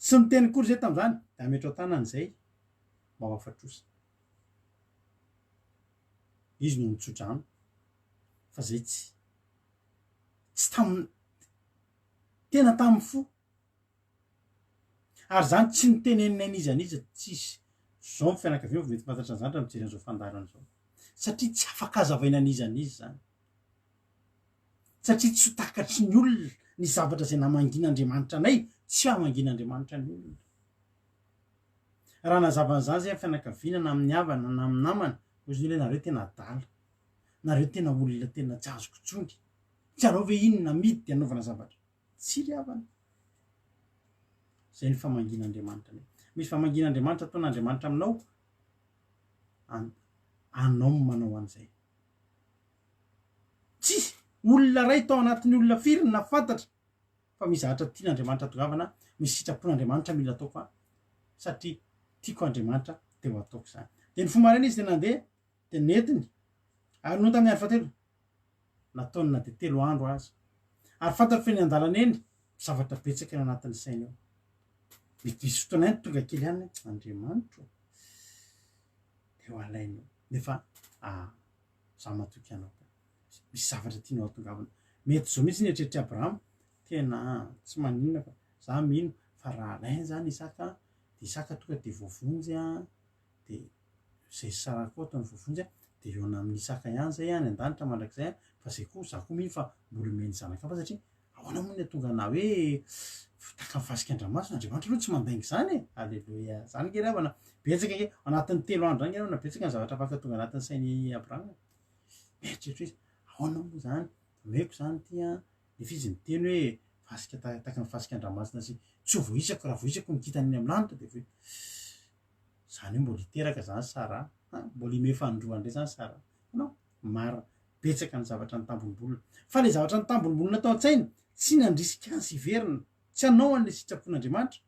Tsy niteny akory izay tamin'izany, dia ametrao tanana izay mba ho afa-trosa. Izy no nitso-drano fa zay tsy tsy tamin'ny tena tamin'ny fo. Ary zany tsy nitenenina an'iza n'iza tsisy. Zao ny fianakaviana vao mety fantatra an'izany raha mijery an'izao fandaharana izao. Satria tsy afaka hazavaina an'iza n'iza izany. Satria tsy ho takatry ny olona ny zavatra izay namangian'Andriamanitra anay, tsy hamangian'Andriamanitra ny olona. Raha nazava an'izany izay amin'ny fianakaviana na amin'ny havana na amin'ny namana, hoy izy hoe nareo tena adala, nareo tena olona tena tsy azoko intsony, tsy aleo ve iny namidy dia anaovana zavatra? Tsia ry havana. Izay ny famangian'Andriamanitra anay. Misy famangian'Andriamanitra ataon'Andriamanitra aminao, an, anao no manao an'izay. Tsisy olona iray tao anatin'ny olona firy no nahafantatra fa misy zavatra tian'Andriamanitra hatongavana, misy sitrapon'Andriamanitra mila ataoko an, satria tiako Andriamanitra dia ho ataoko izany. Dia nifoha maraina izy dia nandeha, dia nentiny, ary nony tamin'ny andro fahatelo, nataony na dia telo andro aza. Ary fantatro fa eny an-dalana eny, zavatra betsaka eo anatin'ny sainy ao. Mety misy fotoana ihany tonga kely ihany hoe, Andriamanitro ô, dia ho alainao. Nefa ah, za matoky anao ka. Misy zavatra tianao hatongavana. Mety izao mihitsy ny eritreritr'i Abrahama, tena tsy maninona fa za mino fa raha alainy zany Isaka, dia Isaka tonga dia voavonjy an, dia izay Saraha koa ataony voavonjy an, dia hihaona amin'i Isaka ihany zay any an-danitra mandrakizay an, fa zay koa za koa mino fa mbola omeny zanaka hafa satria ahoana moa ny hahatonga anah hoe tahaka ny fasika an-dranomasina, Andriamanitra aloha tsy mandainga izany e, aleloia, zany nge ry havana, betsaka nge, anatin'ny telo andro zany nge ry havana betsaka ny zavatra afaka tonga anatin'ny sain'i Abrahama e, mieritreritra izy, ahoana moa zany, omeko zany ity an, nefa izy niteny hoe fasika tahaka ny fasika an-dranomasina sy tsy ho voaisako raha voaisako ny kintana eny amin'ny lanitra dia hoe Zany hoe mbola hiteraka zany Sarah an, mbola himehy fanindroany indray zany Sarah. Hitanao? Marina. Betsaka ny zavatra nitambombolona. Fa le zavatra nitambombolona tao an-tsainy, tsy nandrisika azy hiverina, tsy hanao an'le sitrapon'Andriamanitra,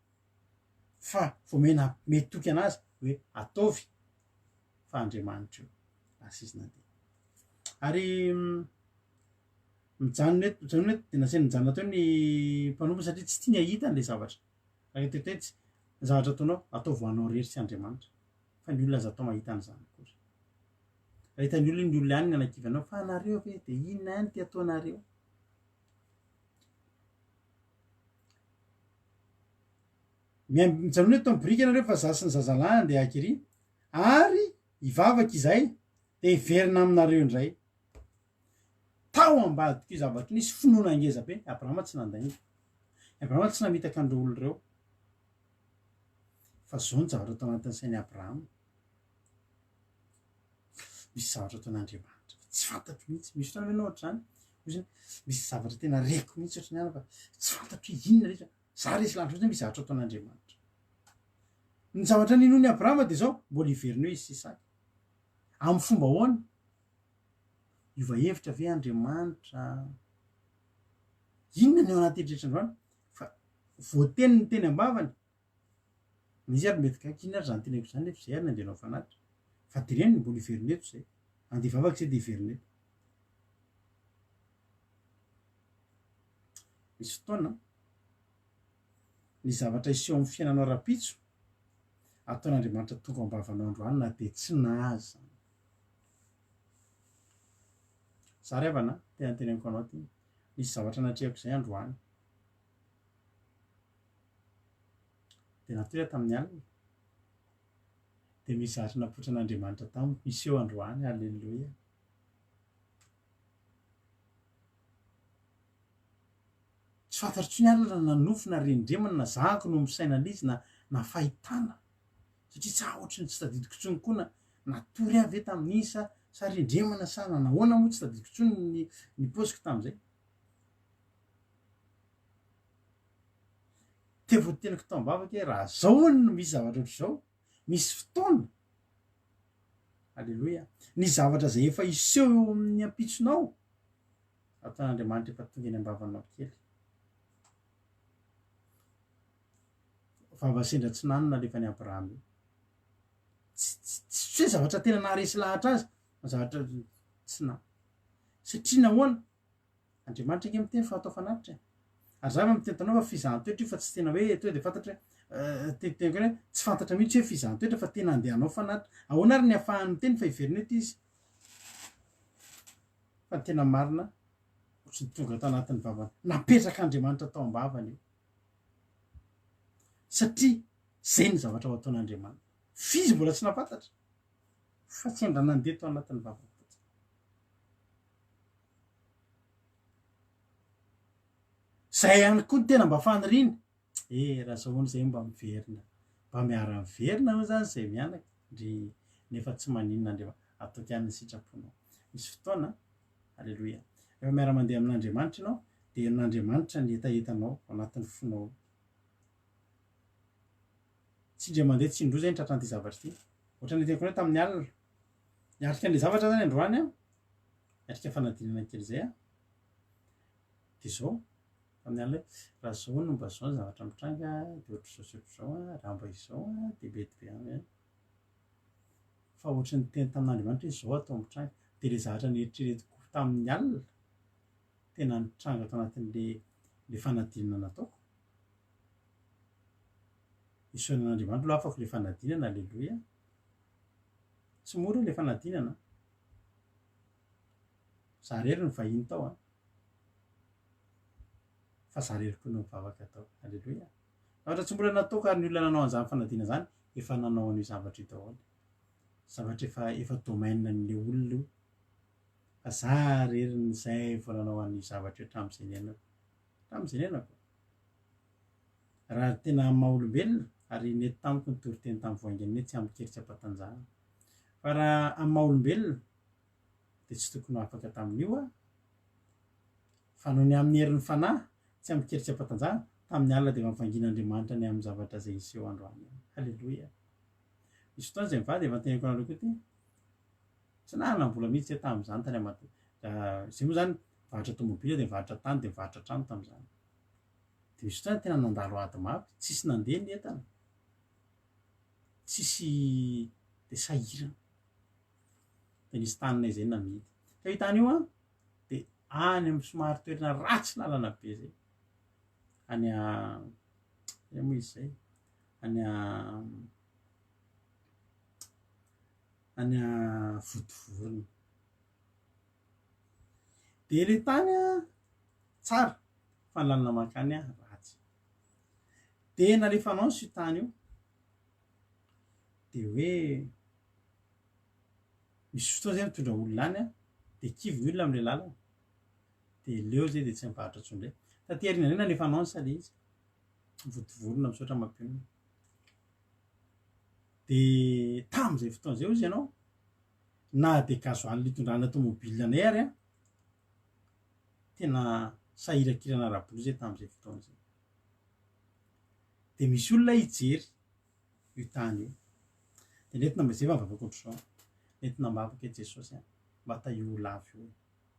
fa vao mey nampime toky anazy hoe ataovy fa Andriamanitra io. Lasa izy nandeha. Ary mijanona eto, mijanona eto, dia nasainy nijanona teo ny mpanompony satria tsy tiany hahita an'le zavatra. Raha eto eto etsy, ny zavatra ataonao, ataovy ho anao irery sy Andriamanitra, fa ny olona aza atao mahita an'izany akory. Raha hitan'ny olona iny, ny olona ihany no hanakivy anao, fa nareo ve dia inona ihany ity ataonareo? Mijanona eto amin'ny biriky ianareo fa za sy ny zazalahy andeha hakiry, ary hivavaka izahay dia hiverina aminareo indray. Tao ambadik'io zavatra io nisy finoana ngeza be, Abrahama tsy nandainga. Abrahama tsy namitaka an'ireo olona ireo. Fa zao ny zavatra tao anatin'ny sain'i Abrahama. Misy zavatra ataon'Andriamanitra fa tsy fantatro mihitsy. Misy fotoana ve ianao ohatr'izany? Hoy izy, misy zavatra tena reko mihitsy ohatran'ny any fa tsy fantatro hoe inona ilay izy. Za resy lahatra mihitsy hoe misy zavatra ataon'Andriamanitra. Ny zavatra ninoan'i Abrahama dia izao, mbola hiverina eo izy sy Isaka. Amin'ny fomba ahoana? Hiova hevitra ve Andriamanitra? Inona ny ao anaty eritreritra androany? Fa voateny ny teny am-bavany. Misy ary mety gaga, inona ary izany teneniko izany nefa izay ary ny andeha hanao fanatitra. Fa teneno mbola hiverina eto izay. Andeha hivavaka izay dia hiverina eto. Misy fotoana ny zavatra hiseho amin'ny fiainanao rahampitso, ataon'Andriamanitra tonga ao am-bavanao androany na dia tsy nahazo izany. Za ry havana, tena teneniko anao ty, nisy zavatra natrehako izay androany. Dia natory aho tamin'ny alina, dia misy zavatra napotran'Andriamanitra tamiko, hiseho androany, Alléluia. Tsy fantatro intsony ary na nanofy na rendremana na zahako no misaina an'izy na na fahitana. Satria tsa ohatry ny tsy tadidiko intsony koa na natory aho ve tamin'iny sa sa rendremana sa nanahoana moa tsy tadidiko intsony ny ny paoziko tamin'izay. Teo voateniko tao am-bavaka hoe raha zao hono no misy zavatra ohatr'izao, misy fotoana, Aleloia, ny zavatra izay efa hiseho eo amin'ny ampitsonao, ataon'Andriamanitra efa tonga eny am-bavanao kely. Vava sendra tsy nano nalefan'i Abrahama io. Tsy tsy tsy hoe zavatra tena naharesy lahatra azy, fa zavatra tsy na. Satria nahoana? Andriamanitra ange miteny fa atao fanatitra e. Ary za efa miteny taminao fa fizahan-toetra io fa tsy tena hoe tonga dia fantatra hoe teniteniko hoe tsy fantatra mihitsy hoe fizahan-toetra fa tena andeha hanao fanatitra. Ahoana ary ny ahafahany miteny fa hiverina eto izy? Fa ny tena marina ohatry ny tonga tao anatin'ny vavany. Napetrak'Andriamanitra tao am-bavany io. Satria zay ny zavatra ho ataon'Andriamanitra. F'izy mbola tsy nahafantatra fa sendra nandeha tao anatin'ny vavany fotsiny. Zay ihany koa ny tena mba faniriany. Eh, raha zao hono zay mba miverina. Mba miara-miverina hono zany zay mianaka. Ndry nefa tsy maninona Andriamanitra. Ataoko ihany ny sitraponao. Misy fotoana, aleloia, rehefa miara-mandeha amin'Andriamanitra ianao, dia henon'Andriamanitra ny hetahetanao ao anatin'ny fonao. Tsy indray mandeha tsy indroa zay ny tratran'ity zavatra ity. Ohatran'ny niteniko anao tamin'ny alina. Niatrika an'ilay zavatra zany androany aho. Niatrika fanadinana kely izay aho. Dia izao, tamin'ny alina hoe, raha izao no mba izao ny zavatra mitranga, dia ohatr'izao sy ohatr'izao an, raha mba izao an, dia mety be ihany an. Fa ohatran'ny niteny tamin'Andriamanitra hoe izao atao mitranga. Dia ilay zavatra neritreretiko tamin'ny alina, tena nitranga tao anatin'ilay ilay fanadinana nataoko. Isaorana an'Andriamanitra aloha afako ilay fanadinana, aleloia. Tsy mora ilay fanadinana. Za irery no vahiny tao an. Fa za irery koa no nivavaka tao. Aleloia. Zavatra tsy mbola nataoko ary ny olona nanao an'izany fanadinana izany efa nanao an'io zavatra io daholo. Zavatra efa efa domaine an'ilay olona io. Fa za irery no izay vao nanao an'io zavatra io hatramin'izay niainako. Hatramin'izay niainako. Raha tena amin'ny maha olombelona, ary nety tamiko ny toriteny tamin'ny voaingany hoe tsy amin-kery tsy am-patanjahana. Fa raha amin'ny maha olombelona, dia tsy tokony ho afaka tamin'io aho. Fa noho ny amin'ny herin'ny Fanahy, tsy amin-kery tsy am-patanjahana, tamin'ny alina dia efa nivangian'Andriamanitra ny amin'ny zavatra izay hiseho androany. Haleloia! Misy fotoana izay mivady efa noteneniko anareo koa ity, tsy nanam-bola mihitsy aho tamin'izany tany Amad-, izay moa izany, nivarotra tomobila dia nivarotra tany dia nivarotra trano tamin'izany. Dia misy fotoana tena nandalo ady mafy, tsisy nandeha ny entana, tsisy dia sahirana. Dia nisy taninay izay namidy. Ka io tany io an, dia any amin'ny somary toerana ratsy lalana be izay. Any a, aiza moa izy izay? Any a, any a Vontovorona. Dia ilay tany an, tsara fa ny lalana mankany ratsy. Dia nalefa annonce io tany io, dia hoe misy fotoana zay mitondra olona any an, dia kivy ny olona amin'ilay lalana, dia leo zay dia tsy mivarotra intsony indray. Taty aoriana indray nalefa annonce ilay izy, Vontovorona misaotra mampionona. Dia tamin'izay fotoana izay hozy ianao, na dia gasoil hitondrana tomobile anay ary an, tena sahirakirana ara-bola izay tamin'izay fotoana izay. Dia misy olona hijery io tany io. Dia nentina mba izay va mivavaka ohatr'izao. Nentina am-bavaka i Jesosy an, mba tahio ho lafo io e.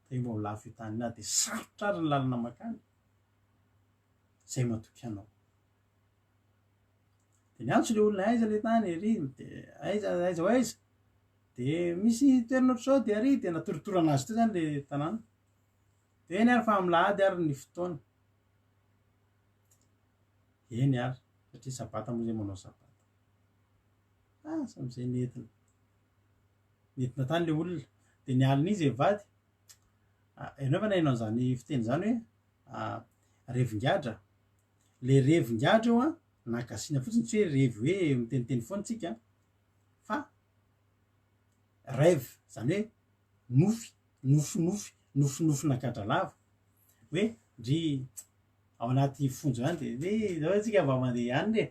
Tahio mba ho lafo io tany io na dia sarotra ary ny lalana mankany. Izay matoky anao. Dia niantso ilay olona, aiza ilay tany ery, dia aiza aiza ho aiza. Dia misy toerana ohatr'izao dia ary dia natorotorana azy teo zany le tanàna. Dia eny ary fa amin'ny lahady ary ny fotoana. Eny ary, satria sabata moa zay manao sabata. Asa amin'izay nentina. Nentina tany le olona. Dia ny alina izy mivady, ah, ianao efa naheno an'izany fiteny izany hoe ah, revin-gadra. Le revin-gadra io an, na gasina fotsiny tsy hoe revy hoe miteniteny foana tsika fa rêve, izany hoe nofy, nofinofy, nofinofina gadra lava, hoe ndry ao anaty fonja any de hoe zao tsika mba mandeha ihany re,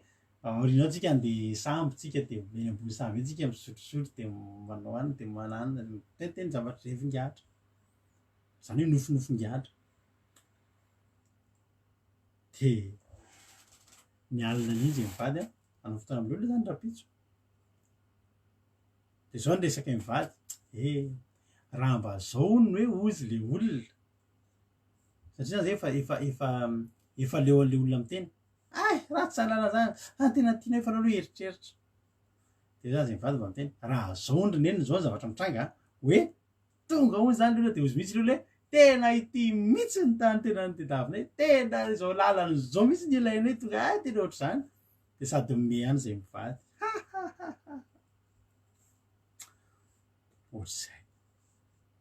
aoriana ao tsika andeha sambo tsika de eny ambony sambo eny tsika misotrosotro de manao any de mananona, miteniteny zavatra revin-gadra, izany hoe nofinofin-gadra. De ny alina an'iny zay mivady an, hanao fotoana amin'ilay olona zany rahampitso. De zao ny resaka mivady, eh raha mba zao hono hoe hozy le olona, satria zany zay efa efa efa efa leo an'le olona miteny, hay ratsy zany lalana zany, ah tena tianay fa aleo aloha hieritreritra. De zany zay mivady mba miteny, raha zao hono ry neny zao ny zavatra mitranga an, hoe tonga hono zany le olona de hozy mihitsy le olona hoe tena ity mihitsy ny tany tena notediavinay, tena izao lalana izao mihitsy ny ilainay, tonga hay tena ohatr'izany, de sady mimehy ihany zay mivady, ha ha ha ha. Ohatr'izay.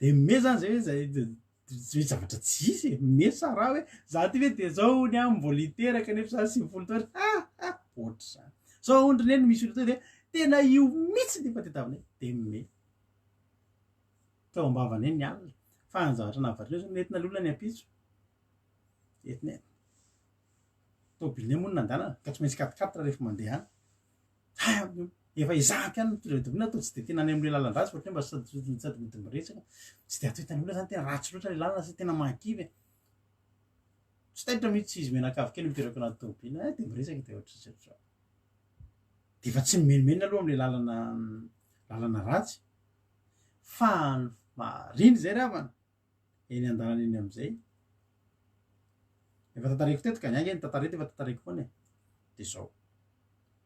De mimehy zany zay hoe zay hoe zavatra tsy hisy e, mimehy Sarah hoe za ty ve de zao hono aho mbola hiteraka nefa za 90 taona, ha ha, ohatr'izany. Zao hono ry neny misy olona tonga de. Tena io mihitsy ny efa tadiavinay. Dia me. Teo am-bavanay ny alina. Fa ny zavatra nahavariana zao nentina ilay olona ny ampitso. Entina tomobilinay moa no nandehanana ka tsy maintsy quatre quatre rehefa mandeha any. Hay amin'io. Efa ezahako ihany mitondra ilay tomobilina toa tsy dia tena any amin'ilay lalan-dratsy fa ohatran'ny hoe mba sady sady mody miresaka. Tsy dia atao hitan'ny olona zany tena ratsy loatra ilay lalana satria tena mahakivy e. Tsy taitra mihitsy izy mianakavy kely mipetraka anaty tomobilina, eh dia miresaka dia ohatr'izay ohatr'izao. Dia efa tsy nimenomenona aloha amin'ilay lalana lalana ratsy fa ny marina izay ry havana eny an-dalana eny amin'izay. Efa tantaraiko teto ka, ny ahy ange ny tantara eto efa tantaraiko foana e. Dia izao,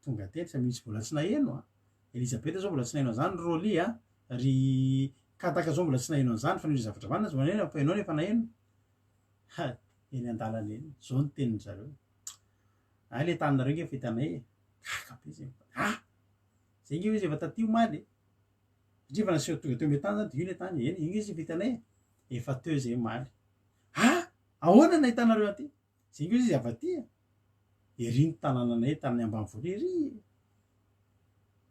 tonga teny fa misy mbola tsy naheno an. Elizabeth zao mbola tsy naheno an'izany, Rolly an, ry Kataka zao mbola tsy naheno an'izany fa ny zavatra vanona tsy mbola naheno fa ianao efa naheno. Ha, eny an-dalana eny, zao ny tenin-dry zareo. Hay le taninareo nge efa hitanay e. Gaga be zay. Ah! Zay nge izy efa taty omaly e. Satria efa naseho tonga teo amin'ny tany zany dia io le tany. Eny, io nge izy efa hitanay e. Efa teo zay omaly. Ah! Ahoana nahitanareo aty? Zay nge izy avy aty e. Ery ny tanànanay tany ambanivolo ery e.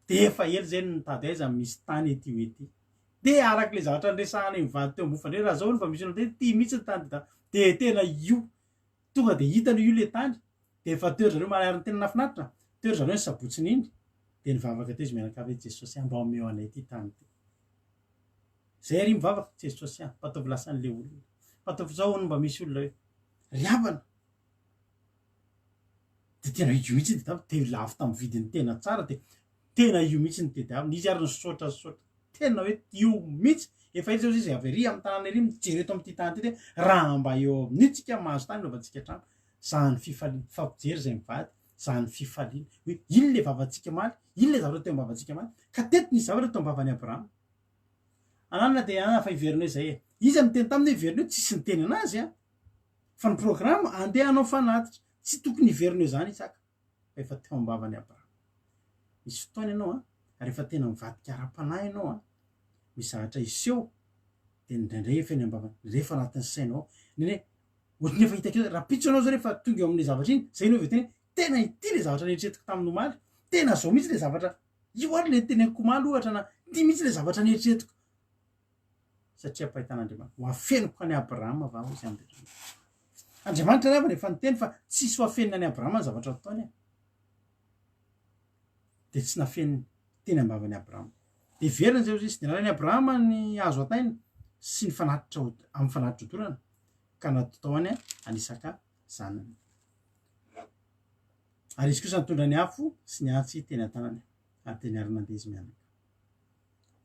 Dia efa ela zay no nitady aiza misy tany ety ho ety. Dia araka ilay zavatra niresahanay mivady teo ambony fandriana, raha zao hono mba misy olona teny, ty mihitsy ny tany dia dia tena io. Tonga dia hitany io ilay tany, dia efa teo ry zareo omaly ary ny tena nahafinaritra, teo ry zareo ny sabotsiny iny, dia nivavaka teo izy mianakavy hoe Jesosy a, mba omeo anay ity tany ity. Zay ary mivavaka, Jesosy a, mba ataovy lasan'ilay olona. Mba ataovy zao hono mba misy olona hoe, ry havana, dia tena io mihitsy ny tadiaviny, dia lafo tamin'ny vidiny tena tsara, dia tena io mihitsy ny tadiaviny, izy ary nisaotra nisaotra, tena hoe io mihitsy, efa ela zao izy avy ery amin'ny tanàna ery mijery eto amin'ity tany ity dia raha mba eo amin'io tsika mahazo tany anaovantsika trano, zany fifaliana, mifampijery izay mivady, zany fifaliana, hoe iny le vavantsika omaly, iny le zavatra teo am-bavantsika omaly, ka teto nisy zavatra teo am-bavan'i Abrahama. Ananona dia an fa hiverina eo izay e. Iza no niteny taminy hoe hiverina eo? Tsisy niteny anazy an. Fa ny programme andeha hanao fanatitra. Tsy tokony hiverina eo izany Isaka fa efa teo am-bavan'i Abrahama. Misy fotoana ianao an, rehefa tena mivadika ara-panahy ianao an, misy zavatra hiseho dia indraindray efa eny am-bavany, indraindray efa anatin'ny sainao ao. Indraindray ohatran'ny efa hitako eo, rahampitso ianao izao rehefa tonga eo amin'ilay zavatra iny, izay ianao vao hiteny hoe tena ity ilay zavatra neritreretiko tamin'ny omaly, tena izao mihitsy ilay zavatra, io ary ilay noteneniko omaly ohatra na ity mihitsy ilay zavatra neritreretiko. Satria ampahitan'Andriamanitra. Ho afeniko an'i Abrahama va hoy izy Andriamanitra. Andriamanitra ry havana efa niteny fa tsisy ho afenina an'i Abrahama ny zavatra ataony e. Dia tsy nafeniny teny am-bavan'i Abrahama. Dia very izay hoy izy, dia nalain'i Abrahama ny hazo hataina sy ny fanatitra amin'ny fanatitra odorana ka nataony an'i Isaka zanany. Ary izy kosa nitondra ny afo sy ny antsy teny an-tanany ary dia niara-nandeha izy mianaka.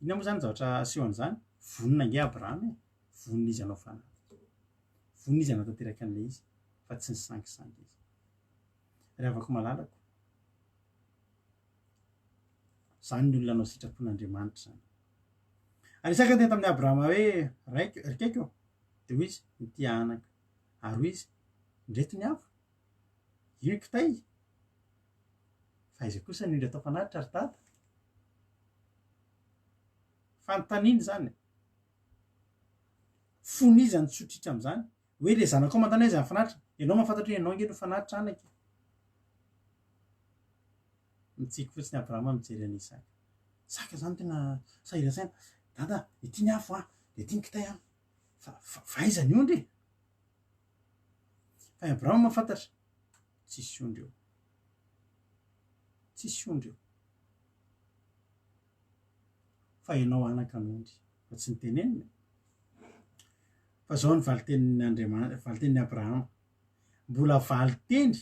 Inona moa izany zavatra asehon'izany? Vonona ange Abrahama e! Vonona izy hanao fanatitra. Vonona izy hanatanteraka an'ilay izy, fa tsy nisangisangy izy. Ry havako malalako, izany ny olona hanao sitrapon'Andriamanitra izany. Ary Isaka niteny tamin'i Abrahama hoe, Raiko, ry kaiky ô! Dia hoy izy, Mitia anaka. Ary hoy izy, Indreto ny afo, io ny kitay, fa aiza kosa ny ondry atao fanatitra ry dada? Fanontaniana izany e. Fony iza no tsotritra amin'izany? Hoe le zanakao manontany hoe aiza ny fanatitra? Ianao mahafantatra hoe ianao ange no fanatitra anaka e. Mitsiky fotsiny Abrahama mijery an'i Isaka. Isaka izany tena sahiran-tsaina. Dada, ity ny afo an, dia ity ny kitay an. Fa, fa, fa aiza ny ondry e? Fa i Abrahama mahafantatra, tsisy ondry eo. Tsisy ondry eo. Fa ianao anaka no ondry. Fa tsy nitenenina e. Fa zao ny valitenin'Andriamanitra, valitenin'i Abrahama. Mbola valiteny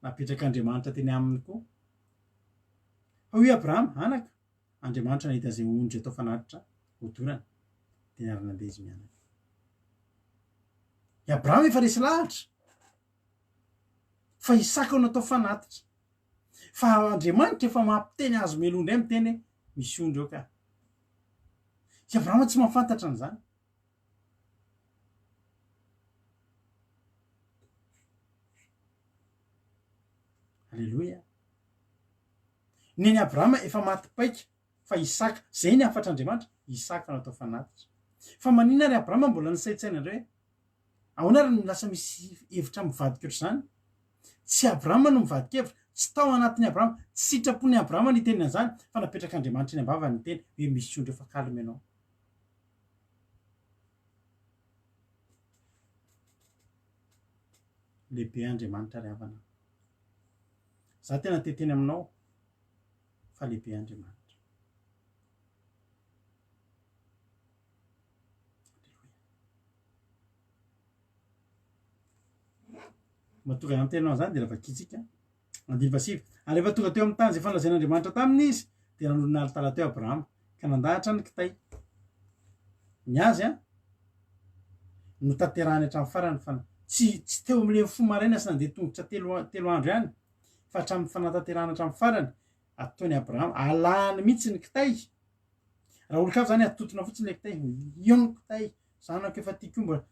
napetrak'Andriamanitra teny aminy koa. Fa hoy Abrahama, anaka, Andriamanitra nahita izay ondry atao fanatitra hodorana, dia niara-nandeha izy mianaka. I Abrahama efa resy lahatra fa Isaka no natao fanatitra. Fa Andriamanitra efa mampiteny azy meloa indray miteny hoe misy ondry eo ka. I Abrahama tsy mahafantatra an'izany. Aleloia. Neny Abrahama efa maty paika fa Isaka, zay ny hafatr'Andriamanitra, Isaka no atao fanatitra. Fa maninona ary Abrahama mbola nisaintsaina indray hoe ahoana ary no lasa misy hevitra mivadika ohatr'izany? Tsy Abrahama no mivadika hevitra, Tsy tao anatin'i Abrahama, tsy sitrapon'i Abrahama ny hiteny an'izany, fa napetrak'Andriamanitra eny am-bavany ny teny hoe misy ondry efa calme ianao. Lehibe Andriamanitra ry havana. Za tena te hiteny aminao fa lehibe Andriamanitra. Mahatonga izany teny izany dia vakintsika andininy fahasivy. Ary rehefa tonga teo amin'ny tany izay efa nolazain'Andriamanitra taminy izy, dia nanorina alitara teo Abrahama, ka nandahatra ny kitay. Ny azy an, notanterahiny hatramin'ny farany fa tsy tsy teo amin'ilay nifoha maraina sy nandeha tongotra telo telo andro ihany, fa hatramin'ny fanatanterahana hatramin'ny farany, ataon'i Abrahama, alahany mihitsy ny kitay. Raha olon-kafa izany atotona fotsiny ilay kitay, io ny kitay, zanako efa tiako mbola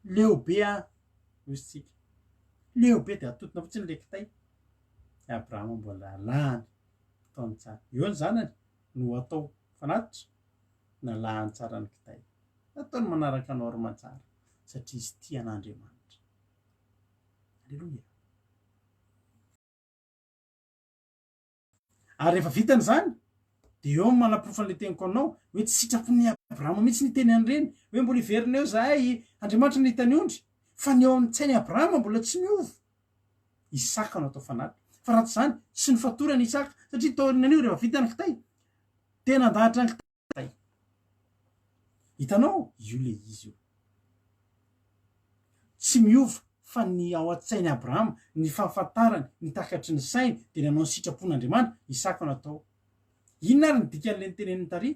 leo be aho, hoy isika. Leo be dia atotona fotsiny ilay kitay. I Abrahama mbola alahany, ataony tsara. Eo ny zanany no atao fanatitra, nalahany tsara ny kitay. Ataony manaraka norme tsara satria izy tia an'Andriamanitra. Aleloia. Ary rehefa vitany izany, dia eo no manaporofo an'ilay teniko anao, hoe tsy sitrapon'i Abrahama mihitsy ny hiteny an'ireny, hoe mbola hiverina eo izahay, Andriamanitra nahita ny ondry, fa ny ao an-tsain'i Abrahama mbola tsy miova. Isaka no atao fanatitra. Fa raha tsy izany, tsy nofatorana Isaka, satria taorian'io, rehefa vita ny kitay, dia nandahatra ny kitay. Hitanao? Io ilay izy io. Tsy miova fa ny ao an-tsain'i Abrahama, ny fahafantarany, ny takatry ny sainy, dia nanao ny sitrapon'Andriamanitra, Isaka no atao. Inona ary ny dikan'ilay noteneniny tary?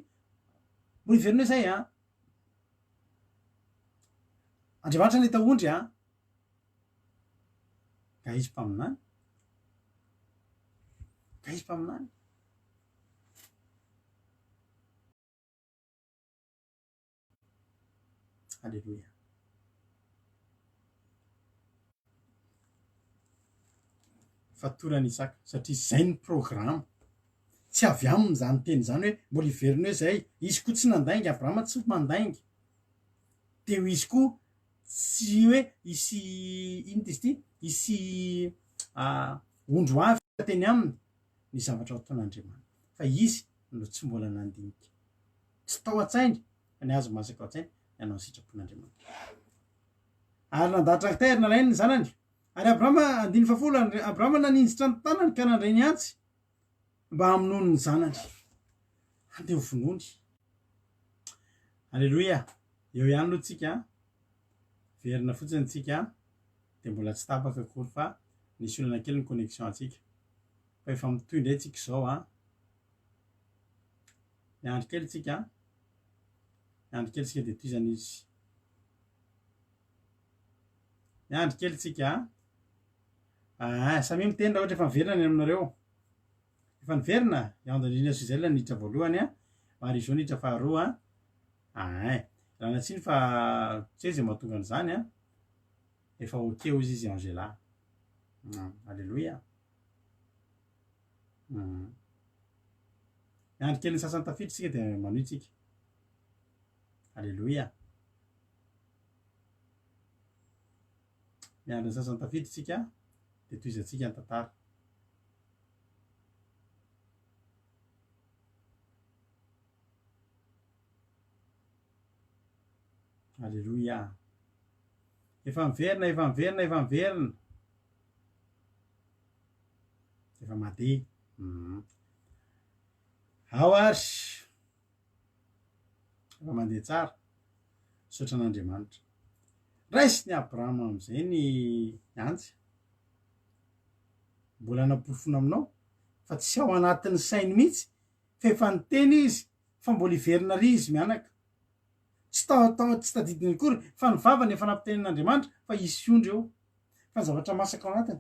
Mbola hiverina eo izay an! Andriamanitra nahita ondry an! Ka izy mpaminany? Ka izy mpaminany? Aleloia. Fatorana Isaka satria izay ny programa. Tsy avy aminy izany teny izany hoe mbola hiverina eo izay. Izy koa tsy nandainga, Abrahama tsy mandainga. Teo izy koa tsy hoe hisy inona izy ity? Hisy ondry ho avy teny aminy ny zavatra ho ataon'Andriamanitra. Fa izy no tsy mbola nandinika. Tsy tao an-tsainy fa ny azy masaka ao an-tsainy ny hanao ny sitrapon'Andriamanitra. Ary nandahatra kitay ary nalainy ny zanany. Ary Abrahama, andininy fahafolo, ary Abrahama naninjitra ny tanany ka nandray ny antsy mba hamonoany ny zanany. Handeha ho vonoiny. Aleloia. Eo ihany aloha tsika. Verina fotsiny tsika. Dia mbola tsy tapaka akory fa nisy olana kely ny connexion antsika. Fa efa mitohy indray tsika izao an. Miandry kely tsika. Miandry kely tsika dia tohizana izy. Miandry kely tsika. Ah, samia miteny raha ohatra efa miverina ny aminareo. Efa niverina? I Andrina Suzelle niditra voalohany a. Marie Jo niditra faharoa a. Ah, ialana tsiny fa tsy hay izay mahatonga an'izany a. Efa ok hozy izy Angela. Alléluia. Miandry kely ny sasany tafiditra isika dia manohy tsika. Aleloia. Miandry ny sasany tafiditra isika dia tohizantsika ny tantara. Aleloia. Efa miverina, efa miverina, efa miverina. Efa mandeha. Ao ary. Efa mandeha tsara. Misaotra an'Andriamanitra. Raisin'i Abrahama amin'izay ny antsy. Mbola naporofona aminao fa tsy ao anatin'ny sainy mihitsy fa efa niteny izy fa mbola hiverina ary izy mianaka. Tsy tao tao tsy tadidiny akory fa ny vavany efa nampitenenin'Andriamanitra fa hisy ondry eo. Fa ny zavatra masaka ao anatiny,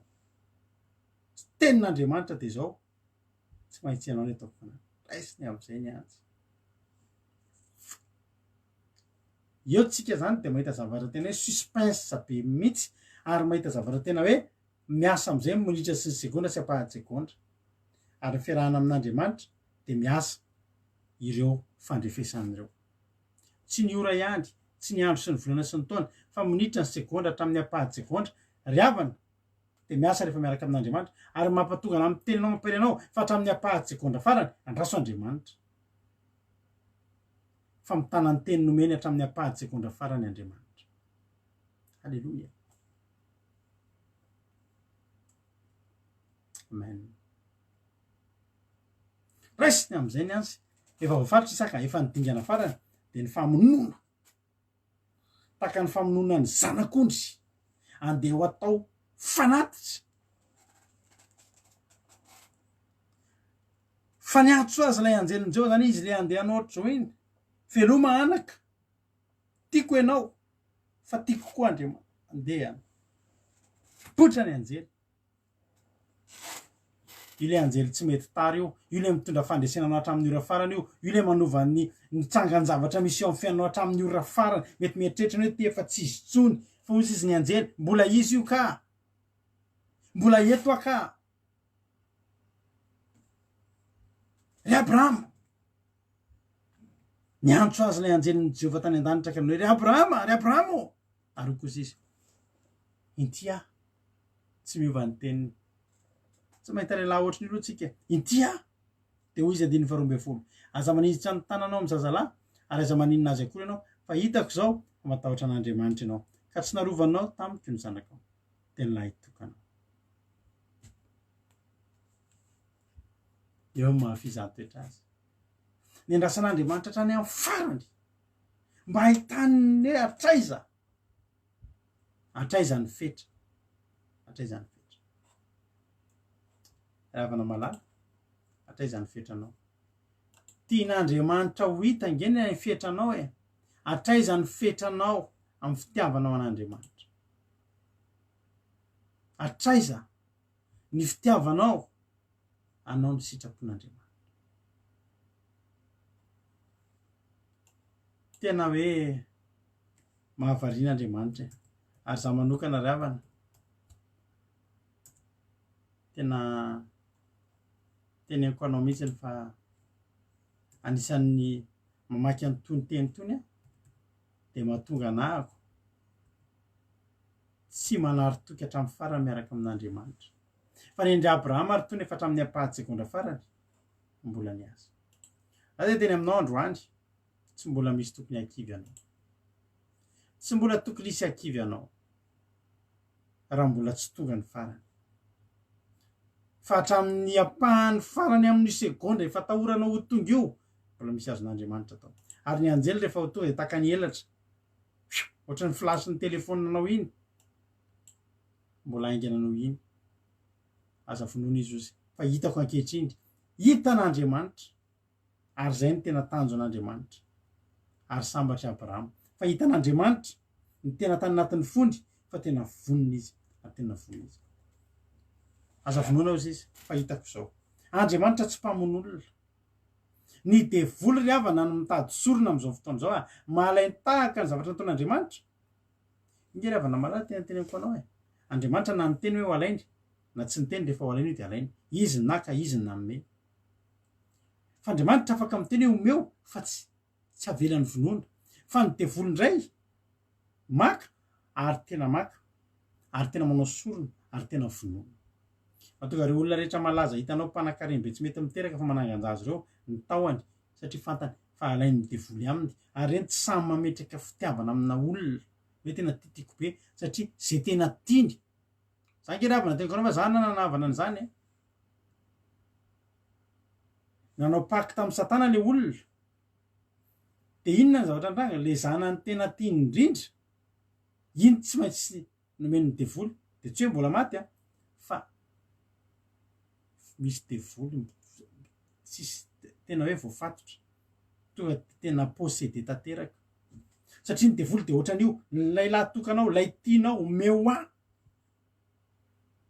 tenin'Andriamanitra dia izao, tsy maintsy ianao ny ataoko fanahy. Raisiny amin'izay ny antsy. Eo tsika zany dia mahita zavatra tena hoe suspense be mihitsy ary mahita zavatra tena hoe miasa amin'izay ny minitra sy ny segondra sy ampahan-tsegondra. Ary ny fiarahana amin'Andriamanitra dia miasa ireo fandrefesana ireo. Tsy ny ora ihany, tsy ny andro sy ny volana sy ny taona, fa minitra ny segondra hatramin'ny ampahan-tsegondra. Ry havana! dia miasa rehefa miaraka amin'Andriamanitra ary mampatonga anà miteny anao mampahery anao fa hatramin'ny ampaha-tsekondra farany andraso Andriamanitra. Fa mitana ny teny nomeny hatramin'ny ampaha-tsekondra farany Andriamanitra. Aleloia. Amen. Raisiny amin'izay ny azy. Efa voafaritra Isaka, efa ny dingana farany dia ny famonoana. Tahaka ny famonoana ny zanak'ondry andeha ho atao fanatitra. Fa niantso azy ilay anjelin'i Jehovah, izany izy ilay andeha hanao ohatr'izao iny. Veloma anaka, tiako ianao, fa tiako koa Andriamanitra. Andeha. Mipoitra ny anjely. Io ilay anjely tsy mety tara io, io ilay mitondra fandresena anao hatramin'ny ora farany io, io ilay manova ny ny tsangan-javatra misy eo amin'ny fiainanao hatramin'ny ora farany. Mety mieritreritra ny hoe ty efa tsy izy intsony, fa hoy izy ny anjely, mbola izy io ka! Mbola eto aho ka! Ry Abrahama! Niantso azy ilay anjelin'i Jehovah tany an-danitra ka nanao hoe, Ry Abrahama! Ry Abrahama ô! Ary hoy kosa izy, Inty aho. Tsy miova ny teniny. Tsy mahita lehilahy ohatran'io aloha tsika. Inty aho! Dia hoy izy andininy faharoa ambin'ny folo, Aza maninjitra ny tananao amin'ny zazalahy, ary aza maninona azy akory ianao, fa hitako izao fa matahotra an'Andriamanitra ianao, ka tsy narovanao tamiko ny zanakao, dia ny lahitokanao. Eo no maha-fizahatoetra azy. Niandrasan'Andriamanitra hatrany amin'ny farany mba hahitany ny hoe hatraiza, hatraiza ny fetra, hatraiza ny fetra. Ry havana malala, hatraiza ny fetranao? Tian'Andriamanitra ho hita ange ny fetranao e! Hatraiza ny fetranao amin'ny fitiavanao an'Andriamanitra? Hatraiza ny fitiavanao anao ny sitrapon'Andriamanitra. Tena hoe mahavariana Andriamanitra e. Ary za manokana ry havana, tena teneniko anao mihitsy fa anisan'ny mamaky an'itony teny itony aho dia mahatonga anahako tsy manary toky hatramin'ny farany miaraka amin'Andriamanitra. Fa ny an-dry Abrahama ary tony efa hatramin'ny ampaha-tsegondra farany, mbola niasa. Za dia teny aminao androany, tsy mbola misy tokony hakivy anao. Tsy mbola tokony hisy hakivy anao, raha mbola tsy tonga ny farany. Fa hatramin'ny ampahany farany amin'io segondra efa atahoranao ho tonga io, mbola misy azon'Andriamanitra atao. Ary ny anjely rehefa ho tonga dia tahaka ny elatra, Ohatran'ny flash ny telephone anao iny. Mbola haingana noho iny. Aza vonoina izy ozy. Fa hitako ankehitriny. Hitan'Andriamanitra. Ary izay no tena tanjon'Andriamanitra. Ary sambatra i Abrahama. Fa hitan'Andriamanitra ny tena tany anatin'ny fony fa tena vonona izy. Ary tena vonona izy. Aza vonoina ozy izy fa hitako izao. Andriamanitra tsy mpamono olona. Ny devoly ry havana no mitady sorona amin'izao fotoana izao a! Malain-tahaka ny zavatra nataon'Andriamanitra. Inge ry havana malala tena teneniko anao e! Andriamanitra na niteny hoe ho alainy na tsy niteny rehefa ho alainy io dia alainy. Izy no naka, Izy no nanome. Fa Andriamanitra afaka miteny hoe omeo fa tsy tsy avelany vonoina. Fa ny devoly indray maka ary tena maka ary tena manao sorona ary tena vonoina. Mahatonga ireo olona rehetra malaza hitanao mpanakarem-be tsy mety miteraka fa manangan-jaza ireo ny tahony satria fantany fa alain'ny devoly aminy ary ireny tsy samy mametraka fitiavana amina olona hoe tena tiatiako be satria ze tena tiany za ange ry havana teniko anao fa za nanana havana an'izany e nanao pacte amin'i satana le olona de inona ny zavatra nitranga le zanany tena tiany indrindra iny tsy maintsy nomen'ny devoly de tsy hoe mbola maty an fa misy devoly tsisy tena hoe voafatotra tonga de tena possédé tanteraka satria ny devoly de ohatran'io lay lahy tokanao lay tianao omeo ahy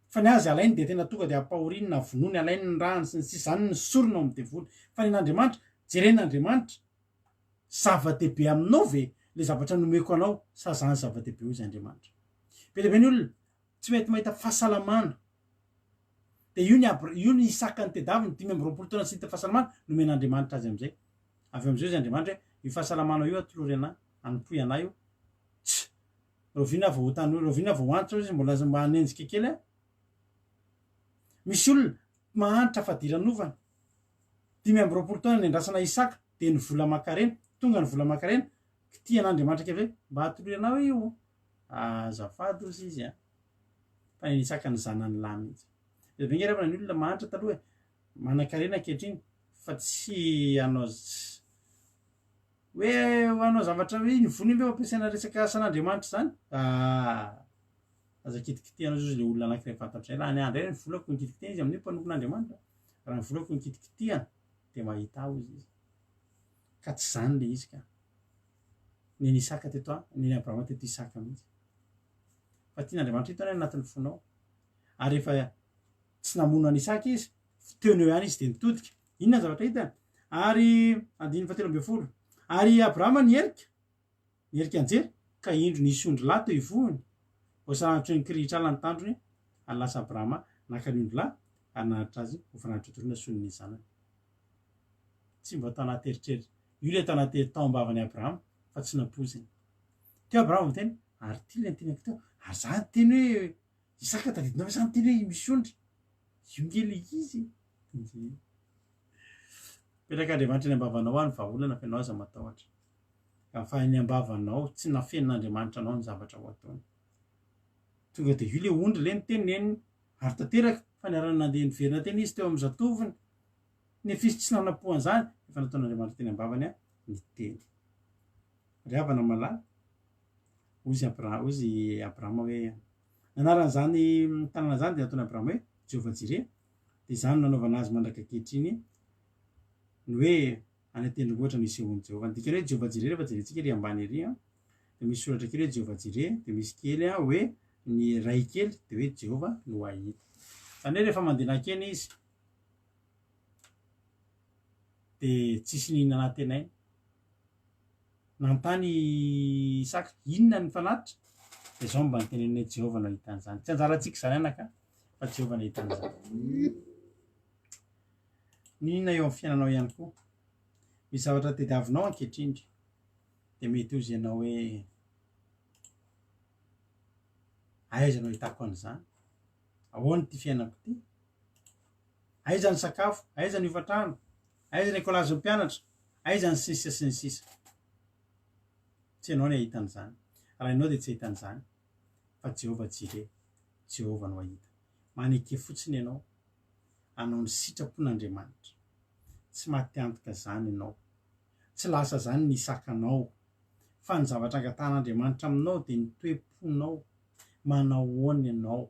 fa ny azy alainy de tena tonga de ampahoriany na vonoiny alainy ny rany sy ny sisa zany ny sorona ao amin'ny devoly fa ny an'Andriamanitra jeren'Andriamanitra Zava-dehibe aminao ve le zavatra nomeko anao sa zany zava-dehibe hoy izy Andriamanitra. Be dia be ny olona tsy mety mahita fahasalamana dia io ny Abra io ny Isaka nitedaviny 25 taona tsy nahita fahasalamana nomen'Andriamanitra azy amin'izay. Avy eo amin'izay hoy izy Andriamanitra hoe io fahasalamanao io atolory anah, anompoy anah io. Tsia! Rahoviana vao ho tanora, rahoviana vao ho antitra hoy izy mbola mba hanenjika kely aho. Misy olona mahantra fadiranovana. 25 taona niandrasana Isaka dia ny vola aman-karena. Tonga ny vola aman-karena, kitihan'Andriamanitra kely hoe mba atolory anao io. Azafady hozy izy a. Fa ny Isaka ny zanany lahy mihitsy. Be dia be nge ravana ny olona mahantra taloha e. Manan-karena ankehitriny fa tsy hanao hoe hanao zavatra hoe ny vola iny ve ampiasaina resaka asan'Andriamanitra izany? Ah, aza kitikitihana ozy le olona anankiray fantatro zay. Lany andro eny ny volako no kitikitihana izy amin'io mpanompon'Andriamanitra. Raha ny volako no kitikitihana dia mahita ahy ozy izy. Ka tsy izany le izy ka. Neny Isaka teto aho, neny Abrahama teto Isaka mihitsy. Fa tian'Andriamanitra hita ny anatin'ny fonao. Ary rehefa tsy namono an'i Isaka izy, teo no eo ihany izy dia nitodika. Inona ny zavatra hitany? Ary andininy fahatelo ambin'ny folo. Ary i Abrahama niherika, niherika nijery, ka indro nisy ondrilahy teo ivohony, voasarangotra ny kirihitr'ala ny tandrony, ary lasa Abrahama naka ny ondrilahy ary nanatitra azy ho fanatitra dorana solon'ny zanany. Tsy mba tao anaty eritreritra. Io ilay tao anaty tao am-bavan'i Abrahama fa tsy nampoiziny. Teo Abrahama niteny, ary ity ilay niteneniko teo, ary za niteny hoe Isaka tadidinao ve za niteny hoe misy ondry? Io nge ilay izy e. Petrak'Andriamanitra eny am-bavanao ny vahaolana fa ianao aza matahotra. Fa eny am-bavanao tsy nafenin'Andriamanitra anao ny zavatra ho ataony. Tonga dia io ilay ondry ilay niteneniny ary tanteraka fa niara-nandeha niverina teny izy teo amin'ny zatovony. Nefa izy tsy nanam-po an'izany, efa nataon'Andriamanitra teny am-bavany ny teny. Ry havana malala, hozy Abra, hozy Abrahama hoe, ny anaran'izany tanàna izany dia nataon'i Abrahama hoe Jehovah Jireh, dia izany no nanaovana azy mandraka ankehitriny, ny hoe any an-tendrombohitra no isehoan'i Jehovah. Ny dikan'ny hoe Jehovah Jireh rehefa jerentsika ery ambany ery, dia misy soratra kely hoe Jehovah Jireh, dia misy kely hoe ny ray kely, dia hoe Jehovah no hahita. Izany hoe rehefa mandeha nankeny izy, dia tsisy nihinana antenaina. Nanontany i Isaka, Inona ny fanatitra? Dia izao no mba noteneniny hoe, Jehovah no hahita an'izany. Tsy anjarantsika izany anaka, fa Jehovah no hahita an'izany. N'inona eo amin'ny fiainanao ihany koa. Misy zavatra tediavinao ankehitriny, dia mety hozy ianao hoe, aiza no ahitako an'izany? Ahoana ity fiainako ity? Aiza ny sakafo? Aiza ny hofantrano? Aiza ny ekolazin'ny mpianatra? Aiza ny sisa sy ny sisa? Tsy ianao ny hahita an'izany. Raha ianao dia tsy hahita an'izany, fa Jehovah Jireh, Jehovah no hahita. Maneke fotsiny ianao hanao ny sitrapon'Andriamanitra. Tsy maty antoka izany ianao. Tsy lasa izany ny isakanao. Fa ny zavatra angatahan'Andriamanitra aminao dia ny toe-ponao. Manao ahoana ianao?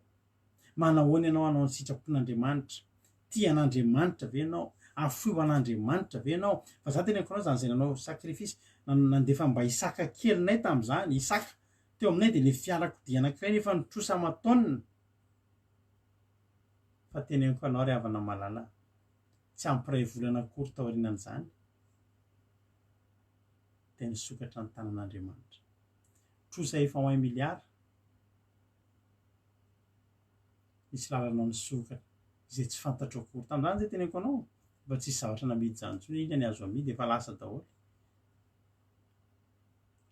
Manahoana ianao hanao ny sitrapon'Andriamanitra? Tia an'Andriamanitra ve ianao? Afoy ho an'Andriamanitra ve ianao? Fa za teneniko anao zany zay nanao sacrifice, nandefa mba Isaka kelinay tamin'izany, Isaka teo aminay dia le fiarakodia anankiray nefa nitrosa aman-taonina. Fa teneniko anao ry havana malala, tsy ampy iray volana akory taorianan'izany dia nisokatra ny tanan'Andriamanitra. Trosa efa ho un milliard. Nisy lalanao nisokatra izay tsy fantatro akory. Tamin'izany izay teneniko anao, efa tsisy zavatra namidy izany intsony, inona ny azo amidy, efa lasa daholo.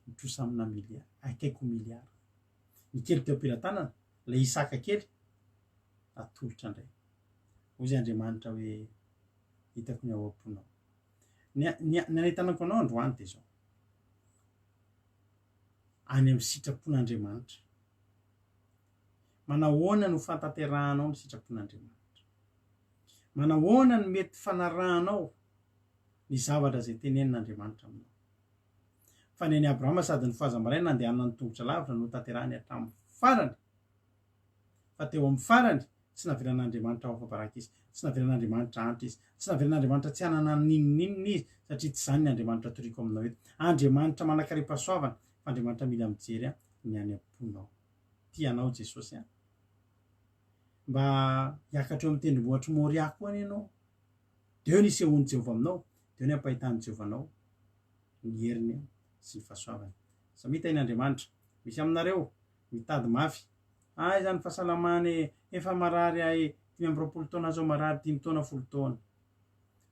Ny trosa amina milliard, akaiky ho milliard. Ny kely teo am-pelatanana, ilay Isaka kely, atolotra indray. Hoy izy Andriamanitra hoe, hitako ny ao am-ponao. Ny, ny, ny anentanako anao androany dia izao. Any amin'ny sitrapon'Andriamanitra. Manahoana no fantanterahanao ny sitrapon'Andriamanitra? Manahoana no mety fanarahanao ny zavatra izay tenenin'Andriamanitra aminao? Fa ny an'i Abrahama sady nifohaza maraina nandehanany tongotra lavitra no tanterahany hatramin'ny farany. Fa teo amin'ny farany, tsy navelan'Andriamanitra ho afa-baraka izy, tsy navelan'Andriamanitra hahantra izy, tsy navelan'Andriamanitra tsy hanana n'inon'inona izy, satria tsy izany ny Andriamanitra toriko aminao eto. Andriamanitra manan-karem-pahasoavana, fa Andriamanitra mila mijery ny any am-ponao. Tia anao Jesosy an! Mba hiakatra eo amin'ny tendrombohitr'i Moria koa anie ianao. Dia eo ny hisehoan'i Jehovah aminao, dia eo ny hampahitan'i Jehovah anao ny heriny sy ny fahasoavany. Samia tahin'Andriamanitra. Misy aminareo mitady mafy. Aiza ny fahasalamana e! Efa marary aho e! 25 taona zao marary, dimy taona, folo taona.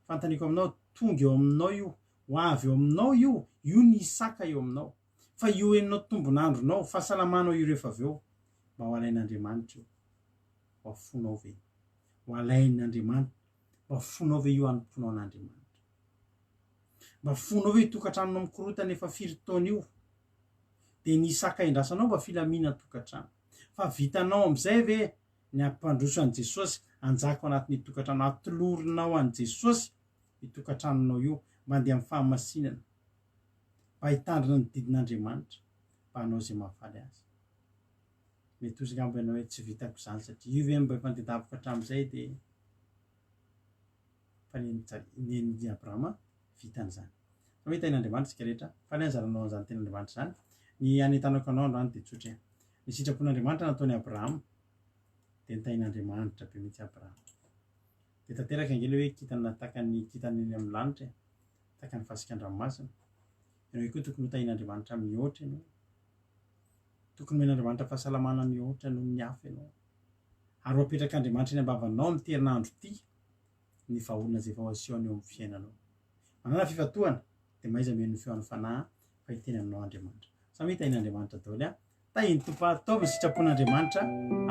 Fanontaniako aminao, tonga eo aminao io, ho avy eo aminao io, io ny Isaka eo aminao. Fa io henonao tombon'andronao, fahasalamanao io rehefa avy eo, mba ho alain'Andriamanitra io. Ho afonao ve? Ho alain'Andriamanitra. Mba fonao ve io hanompoanao an'Andriamanitra? Mba fonao ve io tokantranonao mikorotana efa firy taona io? Dia ny Isaka endrasanao mba filaminan-tokantrano. Fa vitanao amin'izay ve ny hampandroso an'i Jesosy hanjaka ao anatin'io tokantrano? Atolorinao an'i Jesosy io tokantranonao io mba handeha amin'ny fahamasinana, mba hitandrina ny didin'Andriamanitra, mba hanao izay mahafaly azy. Mety hozy angamba ianao hoe tsy vitako izany satria io ve mba efa notadiaviko hatramin'izay dia fa nen'i Abrahama vitany izany. Fa hoe tahin'Andriamanitra isika rehetra, faly aho nizaranao an'izany tenin'Andriamanitra izany. Ny hanentanako anao androany dia tsotra e. Ny sitrapon'Andriamanitra nataon'i Abrahama dia nitahin'Andriamanitra be mihitsy Abrahama. Dia tanteraka ange ilay hoe kintana tahaka ny kintana eny amin'ny lanitra e, tahaka ny fasika an-dranomasina. Ianao koa tokony ho tahin'Andriamanitra mihoatra ianao. Tokony homen'Andriamanitra fahasalamana mihoatra noho ny hafa ianao. Ary ho apetrak'Andriamanitra eny am-bavanao amin'ity herinandro ity ny vahaolana izay efa ho asehony eo amin'ny fiainanao. Manàna fifantohana, dia mahaiza mihaino ny feon'ny Fanahy fa hiteny aminao Andriamanitra. Samy hitahin'Andriamanitra daholo an! Tahin'ny Tompo Ataovy ny sitrapon'Andriamanitra,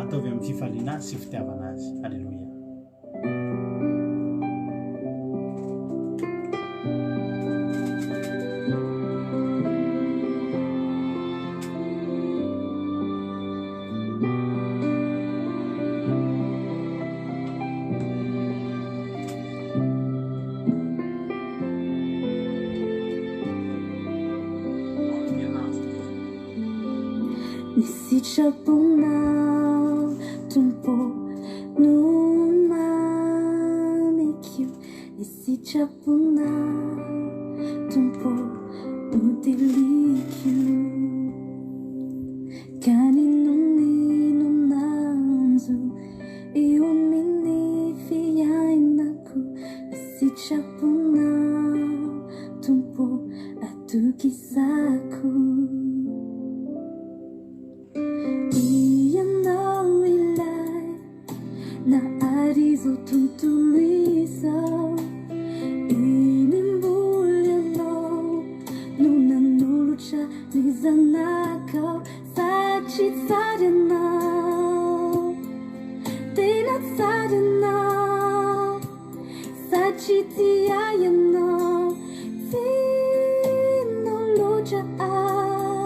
ataovy amin'ny fifaliana sy fitiavana Azy. Aleloia. Ny sitraponao Tompo no mamiko Ny sitraponao Tompo no teliko Ka n'inon'inona hanjo eo amin'ny fiainako Ny sitraponao Tompo Atokisako Ianao ilay nahary izao tontolo izao Eny mbola ianao no nanolotra ny zanakao Satria tsara ianao, tena tsara ianao Satria tia ahy ianao, tianao loatra aho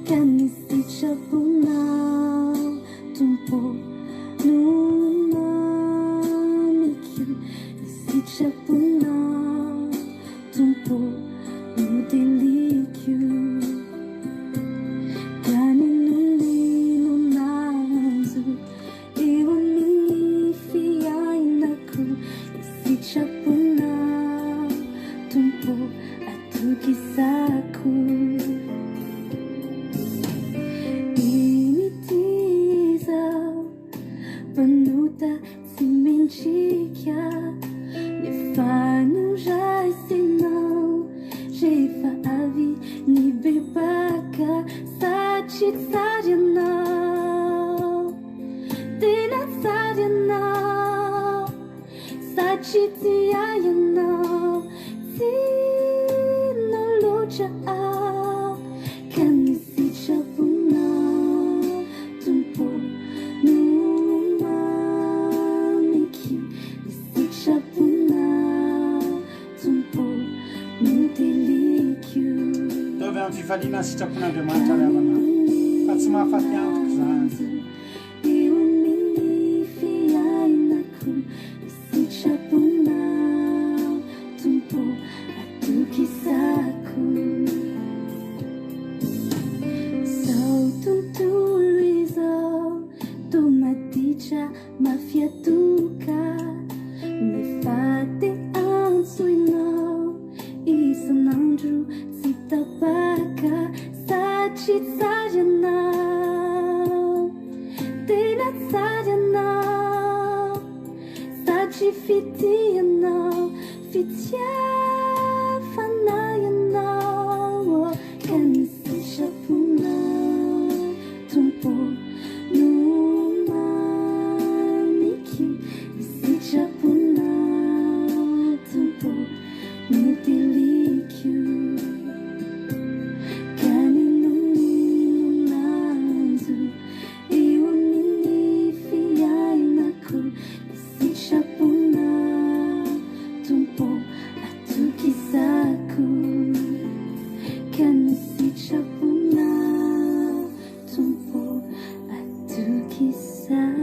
Ka ny sitraponao Tompo no mamiko Ny sitraponao Tompo no teliko Ka n'inon'inona hanjo eo amin'ny fiainako Ny sitraponao Tompo atokisako Iny ity izaho mpanota tsy mendrika Nefa noraisinao rehefa avy nibebaka Satria tsara ianao, tena tsara ianao Satria tia ahy ianao, tianao loatra aho Ka ny sitraponao Tompo no mamiko Ny sitraponao Tompo no teliko. Ataovy amin'ny fifaliana ny sitrapon'Andriamanitra ry havana fa tsy mahafaty antoka izany. Eo amin'ny fiainako ny sitraponao Tompo atokisako. Izao tontolo izao toa maditra mafy atoka nefa te antsoinao isan'andro tsy tapaka satria tsara ianao tena tsara ianao satria fitia ianao fitiavana ianao ka ny sitraponao Tompo no mamiko ny sitraponao Tompo no teliko ka n'inon'inona hanjo eo amin'ny fiainako ny sitraponao. sitraponao Tompo atokisako.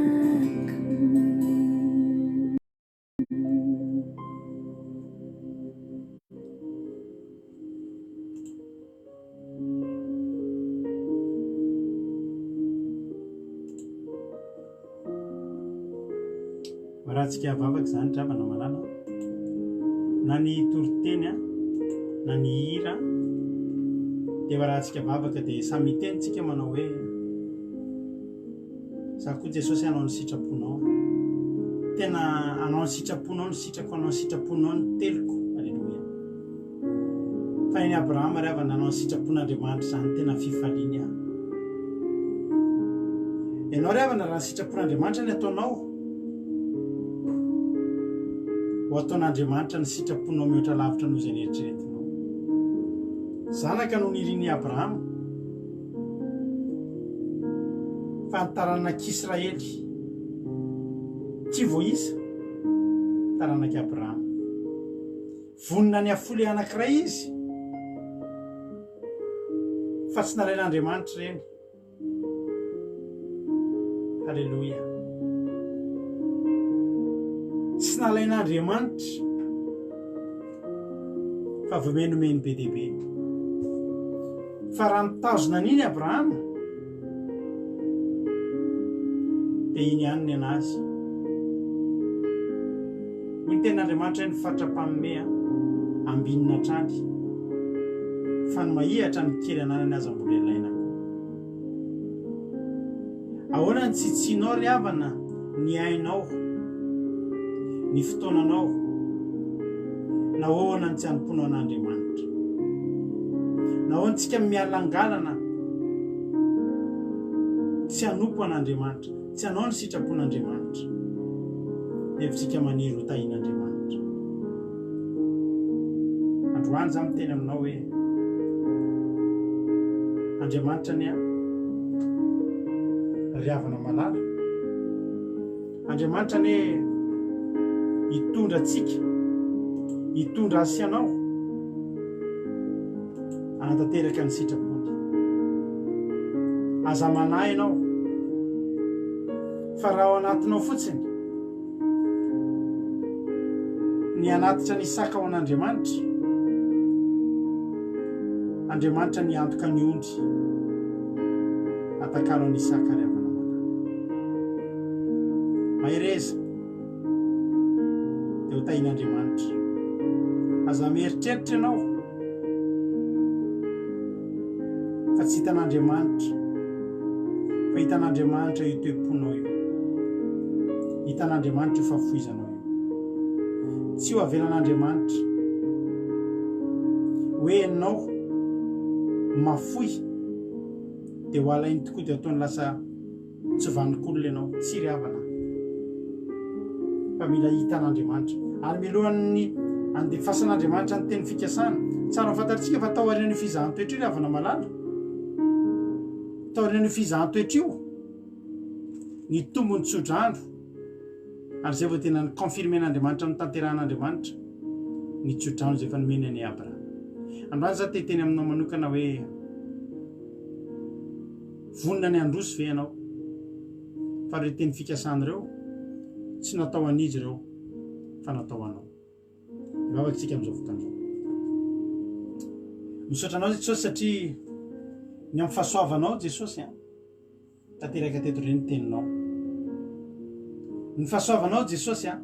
Raha tsika vavaka izany dravana malala na ny toriteny a na ny hira dia raha tsika vavaka dia samy miteny tsika manao hoe Za koa Jesosy hanao ny sitraponao. Tena hanao ny sitraponao ny sitrako, hanao ny sitraponao ny teliko. Aleloia. Fa eny Abrahama ry havana nanao ny sitrapon'Andriamanitra izany tena fifaliany aho. Ianao ry havana raha ny sitrapon'Andriamanitra ny ataonao, ho ataon'Andriamanitra ny sitraponao mihoatra lavitra noho izay neritreretinao. Zanaka no nirian'i Abrahama. Fa ny taranak'Israely tsy voaisa, taranak'i Abrahama. Vonona ny hahafoy ilay anankiray izy, fa tsy nalain'Andriamanitra ireny. Haleloia. Tsy nalain'Andriamanitra fa vomenomeno be dia be. Fa raha mitazona an'iny Abrahama, dia iny ihany ny an'azy. Hoy ny tenin'Andriamanitra hoe ny fatra-panome ambinina hatrany, fa ny mahia hatrany kely ananany aza mbola ilaina koa. Ahoana ny tsitsianao ry havana ny ainao, ny fotoananao? Nahoana no tsy anompoanao an'Andriamanitra? Nahoana tsika mialangalana tsy hanompo an'Andriamanitra, tsy hanao ny sitrapon'Andriamanitra, nefa tsika maniry ho tahian'Andriamanitra? Androany za miteny aminao hoe Andriamanitra anie ry havana malala, Andriamanitra anie hitondra antsika, hitondra ahy sy anao hanatanteraka ny sitrapony. Aza manahy ianao fa raha ao anatinao fotsiny ny hanatitra ny Isaka ho an'Andriamanitra, Andriamanitra niantoka ny ondry hatakalo an'i Isaka ry havana malala. Mahereza, dia ho tahin'Andriamanitra. Aza mieritreritra ianao fa tsy hitan'Andriamanitra, fa hitan'Andriamanitra io toe-ponao io. Hitan'Andriamanitra io fahafoizanao io. Tsy ho avelan'Andriamanitra hoe ianao mafoy dia ho alainy tokoa dia ataony lasa Tsy vanon-kolona ianao, tsia ry havana, fa mila hitan'Andriamanitra. Ary mialohan'ny handefasan'Andriamanitra ny teny fikasana, tsara ho fantatritsika fa tao aorian'io fizahan-toetra io ry havana malala, tao aorian'io fizahan-toetra io, nitombo ny tsodrano, ary izay vao tena ni-confirmer-n'Andriamanitra, notanterahan'Andriamanitra ny tsodrano izay efa nomeny an'i Abrahama. Androany izaho te hiteny aminao manokana hoe, Vonona ny handroso ve ianao? Fa ireo teny fikasana ireo tsy natao an'iza ireo fa natao anao. Hivavaka isika amin'izao fotoana izao. Misaotra anao Jesosy satria ny amin'ny fahasoavanao Jesosy an, tanteraka teto ireny teninao. Ny fahasoavanao Jesosy an,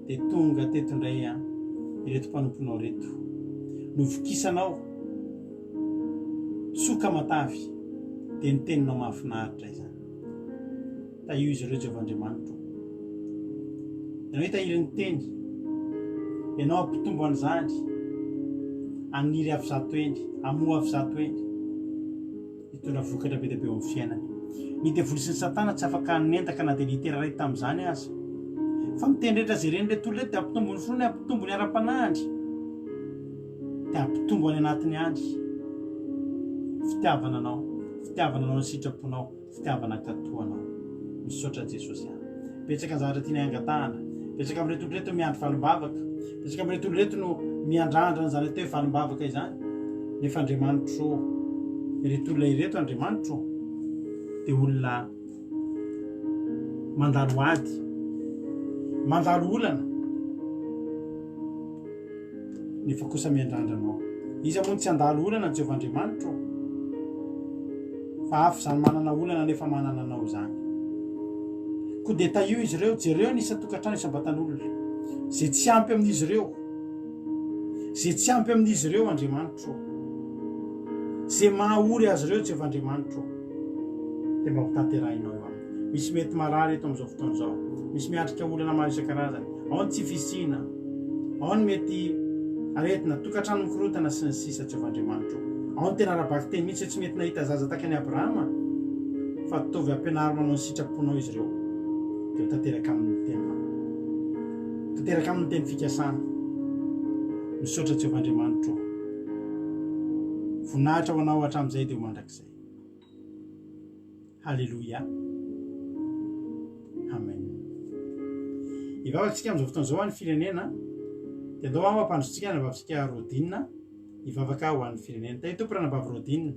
Dia tonga teto indray an ireto mpanomponao ireto. Novokisanao tsoka matavy, dia ny teninao mahafinaritra izany. Tahio izy ireo Jehovah Andriamanitro. Ianao hitahiry ny teny, Ianao hampitombo an'izany, haniry avy zato eny, hamoa avy zato eny. Hitondra vokatra be dia be eo amin'ny fiainany. Ny devoly sy ny satana tsy afaka hanendaka na dia litera iray tamin'izany aza. Fa ny teny rehetra izay ren'ireto olona ireto dia hampitombo ny finoany, hampitombo ny ara-panahiny, dia hampitombo any anatiny any fitiavana anao, fitiavana anao ny sitraponao, fitiavana hankatò anao. Misaotra Jesosy a. Betsaka ny zavatra tianay hangatahana. Betsaka amin'ireto olona ireto no miandry valim-bavaka. Betsaka amin'ireto olona ireto no miandrandra an'izany atao hoe valim-bavaka izany. Nefa Andriamanitro ô. Ireto olona ireto Andriamanitro ô, dia olona mandalo ady, mandalo olana, nefa kosa miandrandra Anao. Iza moa no tsy handalo olana, Jehovah Andriamanitro ô? Fa hafa izany manana olana nefa manana Anao izany. Koa dia tahio izy ireo, jereo ny isan-tokantrano isam-batan'olona, izay tsy ampy amin'izy ireo, izay tsy ampy amin'izy ireo, Andriamanitro ô. Izay maha-ory azy ireo, Jehovah Andriamanitro ô, dia mba ho tanterahinao eo aminy. Misy mety marary eto amin'izao fotoana izao. Misy miatrika olana maro isan-karazany. Ao ny tsy fisiana, ao ny mety aretina, tokantrano mikorontana, sy ny sisa Jehovah Andriamanitro ô. Ao ny tena ara-bakiteny mihitsy hoe tsy mety nahita zaza tahaka an'i Abrahama, fa ataovy ampianaro manao ny sitraponao izy ireo, dia ho tanteraka aminy ny teninao. Tanteraka aminy ny teny fikasana. Misaotra Jehovah Andriamanitro ô. Voninahitra ho anao hatramin'izay dia ho mandrakizay. Haleloia. Amen. Hivavaka tsika amin'izao fotoana izao ho an'ny firenena. Dia andao aho hampandrotsika ny anabavintsika Rodine hivavaka ho an'ny firenena. Tahin'ny Tompo ranabavy Rodine.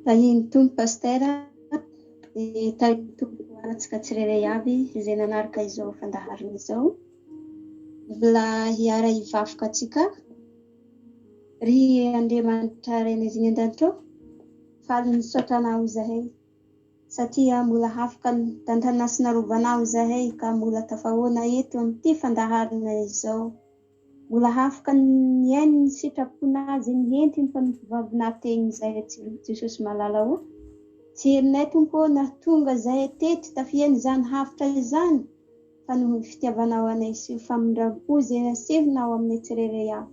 Tahin'ny Tompo Pasitera, dia tahin'ny Tompo ho antsika tsirairay avy izay nanaraka izao fandaharana izao. Mbola hiara-hivavaka antsika. Ry Andriamanitra Rainay izay any an-danitra ô, faly misaotra Anao izahay satria mbola afaka nitantana sy narovanao izahay ka mbola tafahoana eto amin'ity fandaharana izao. Mbola afaka nihaino ny sitraponà izay nihenty ny mpanompovavy teny izay Jesosy malala ô. Tsy herinay Tompo ô nahatonga izahay teto tafihaino izany hafatra izany fa noho ny fitiavanao anay sy ny famindram-po izay nasehonao aminay tsirairay avy.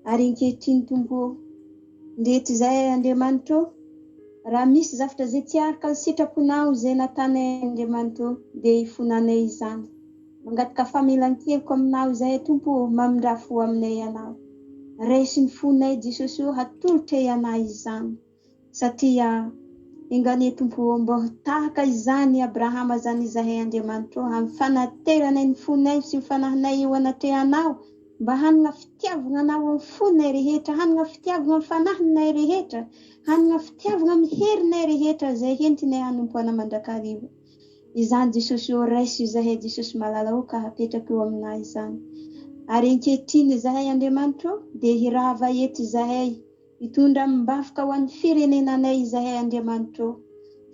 Ary ankehitriny Tompo ô, ndreto izahay Andriamanitra ô, raha misy zavtra izay tsy araka ny sitraponao izay natanay Andriamanitra ô, dia ifonanay izany. Mangataka famelan-keloka aminao izahay Tompo ô, mamindrà fo aminay Ianao. Raiso ny fonay Jesosy ô, hatolotray anay izany. Satria enga anie Tompo ô, mbô ho tahaka izany Abrahama izany izahay Andriamanitra ô, amin'ny fanateranay ny fonay sy ny fanahinay eo anatrehanao, mba hanana fitiavagna Anao amin'ny fonay rehetra, hanana fitiavagna amin'ny fanahinay rehetra, hanana fitiavagna amin'ny herinay rehetra izay hentinay hanompo Anao mandrakariva. Izany Jesosy ô, raiso izahay Jesosy malala ô ka hapetrako eo aminà izany. Ary ankehitriny izahay Andriamanitra ô, dia hirava eto izahay, hitondra amim-bavaka ho an'ny firenenanay izahay Andriamanitra ô.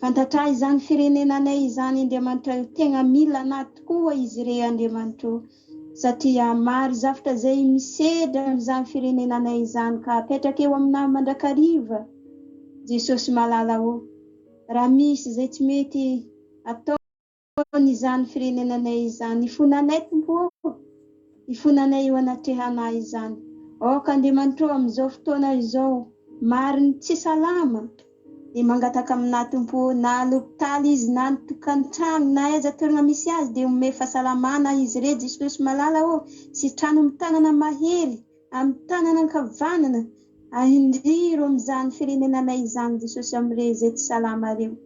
Fantatrà izany firenenanay izany Andriamanitra ô, tegna mila anà tokoa izy ireo Andriamanitra ô, satria maro zavtra izay misedra amin'izany firenenanay izany ka apetraka eo aminà mandrakariva Jesosy malala ô. Raha misy izay tsy mety ataon izany firenenanay izany, ifonanay Tompo ô, ifonanay eo anatrehanay izany. Aoka Andriamanitra ô amin'izao fotoana izao, maro ny tsy salama, dia mangataka aminà Tompo ô, na à l'hôpital izy na any tokantrano na aiza toerana misy azy dia omey fahasalamana izy ireo Jesosy malala ô, sitrano amin'ny tanana mahery, Amin'ny tanana ankavanana, ahindriro amin'izany firenenanay izany Jesosy amin'ireo izay tsy salama ireo.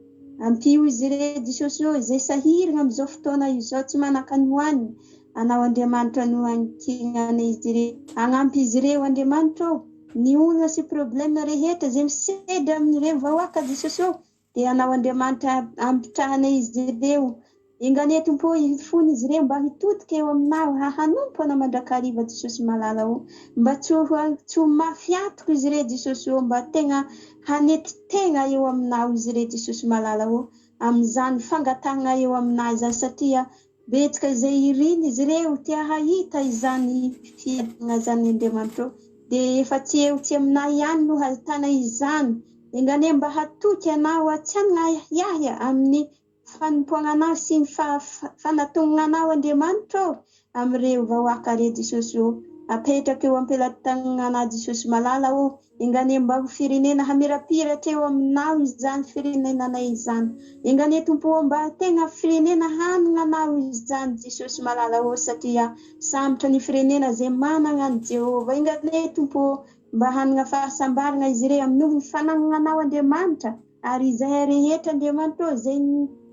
Ampio izy ireo Jesosy ô, izay sahirana amin'izao fotoana izao tsy manan-kany hohanina, Anao Andriamanitra no ankinana izy ireo. Hagnampy izy ireo Andriamanitra ô, ny olana sy problème rehetra izay misedra amin'ireo vahoaka Jesosy ô, Dia Anao Andriamanitra hampitrahana izy ireo. Enga anie Tompo ô hifona izy ireo mba hitodika eo Aminao hahanompo Anao mandrakariva Jesosy malala ô. Mba tsy ho tsy ho mafy antoka izy ireo Jesosy ô mba tegna hanetry tegna eo Aminao izy ireo Jesosy malala ô amin'izany fangatahagna eo Aminao izany satria Betsaka izay iriny izy ireo te hahita izany fiainana izany Andriamanitra ô, dia efa tsy eo tsy aminay ihany no hahitana izany, enga anie mba hatoky Anao aho tsy hanana ahiahy amin'ny fanompoagna Anao sy ny fanatognana Anao Andriamanitra ô, amin'ireo vahoaka re Jesosy ô, apetrako eo am-pelatagnana Jesosy malala ô, Enga anie mba ho firenena hamirapiratra eo aminao izany firenenanay izany. Enga anie Tompo ô mba tegna firenena hanagna anao izany Jesosy malala ô satria sambatra ny firenena ze managna an'i Jehovah. Enga anie Tompo ô mba hanagna fahasambaragna izy ireo amin'ny noho ny fanagnana anao Andriamanitra ary izahay rehetra Andriamanitra ô zay.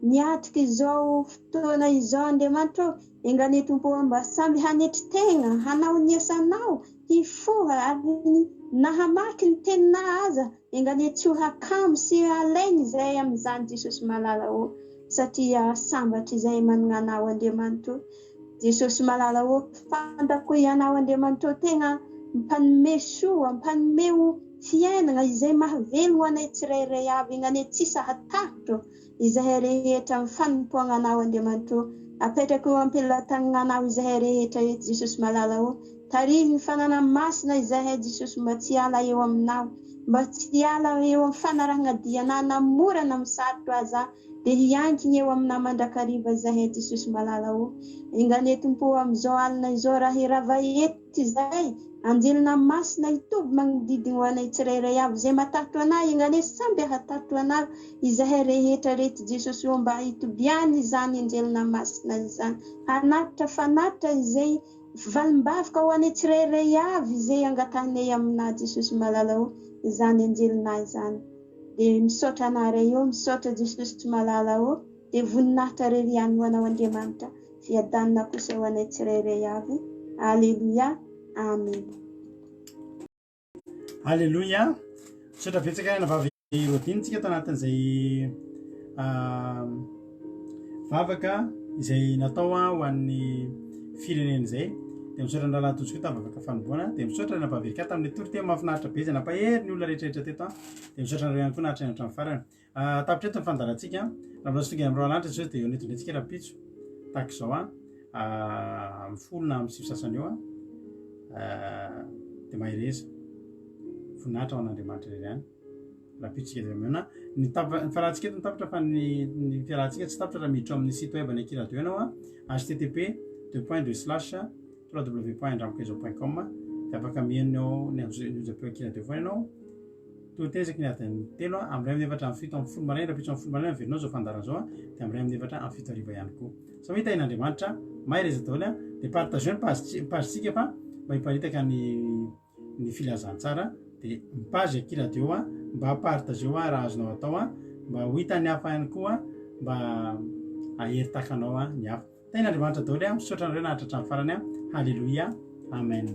Niatrika izao fotoana izao Andriamanitra ô, enga anie Tompo ô mba samy hanetry tegna hanao ny asanao, hifoha ary na hamaky ny teninao aza enga anie tsy ho hakamo sy halaigny izahay amin'izany Jesosy malala ô, satria sambatra izahay managna Anao Andriamanitra ô. Jesosy malala ô, fantako Ianao Andriamanitra ô tegna mpanome soa, mpanome fiainagna izay mahavelogno anay tsirairay avy, enga anie tsy sahatarotro Izahay rehetra amin'ny fanompoagna Anao Andriamanitra ô, apetrako eo am-pelatagnanao izahay rehetra eto Jesosy malala ô, tariho ny fanana masina izahay Jesosy mba tsy hiala eo aminao, mba tsy hiala eo amin'ny fanarahagna dianà na mora na amin'ny sarotro aza dia hiankigny eo aminà mandrakariva izahay Jesosy malala ô, enga anie Tompo ô amin'izao alina izao raha hirava eto izahay, Anjelina masina hitoby magnodidigny ho anay tsirairay avy izay matatro anay enga anie samby ahatatro anareo Izahay rehetra reto Jesosy ô mba hitobiany izany anjelina masina izany hanatitra fanatitra izay valimbavaka ho anay tsirairay avy izay angatahinay aminà Jesosy malala ô izany anjelinà izany de misaotra anarey ô misaotra Jesosy malala ô de voninahitra rery ihany ho anao Andriamanitra fiadanana kosa ho anay tsirairay avy Aleloia Amen. Aleloia misaotra betsaka anabavy Rodiny tsika tao anatin'izay vavaka izay natao ho an'ny firenena izay. Dia misaotra ny rahalahy Tojo koa tamin'ny vavaka fanomboana. Dia misaotra ny Anabavy Erika tamin'ny toriteny mahafinaritra be izay nampahery ny olona rehetrarehetra teto. Dia misaotra anareo ihany koa nahatrany hatramin'ny farany. Tapitra eto ny fandaharantsika. Raha mbola tsy tonga eny amin'ny roa lanitra Jesosy dia eo an'eto indray tsika rahampitso. Tahaka izao amin'ny folo na amin'ny sivy sasany eo. Dia mahereza. Voninahitra ho an'Andriamanitra irery ihany. Rahampitso tsika dia mihaona. Ny tapa, ny fiarahantsika eto ny tapitra fa ny ny fiarahantsika tsy tapitra raha miditra ao amin'ny site web an'ny Aky Radio ianao a http deux points deux slash www.andramokaizo.com dia afaka mihaino ao ny anjo ny onjam-peo Aky Radio foana ianao. Toriteny isaky ny adiny telo a, amin'ny iray amin'ny efatra amin'ny fito amin'ny folo maraina, rahampitso amin'ny folo maraina miverina ao izao fandaharana izao a, dia amin'ny iray amin'ny efatra amin'ny fito hariva ihany koa. Samia tahin'Andriamanitra, mahereza daholo a, dia partageo ny page page-tsika fa mba hiparitaka ny ny filazantsara dia ny page aky radio a mba partageo a raha azonao atao a mba ho hitan'ny hafa ihany koa mba hahery tahaka anao a ny hafa. Tahin'Andriamanitra daholo a, misaotra anareo nahatratra ny farany a, haleloia, amen.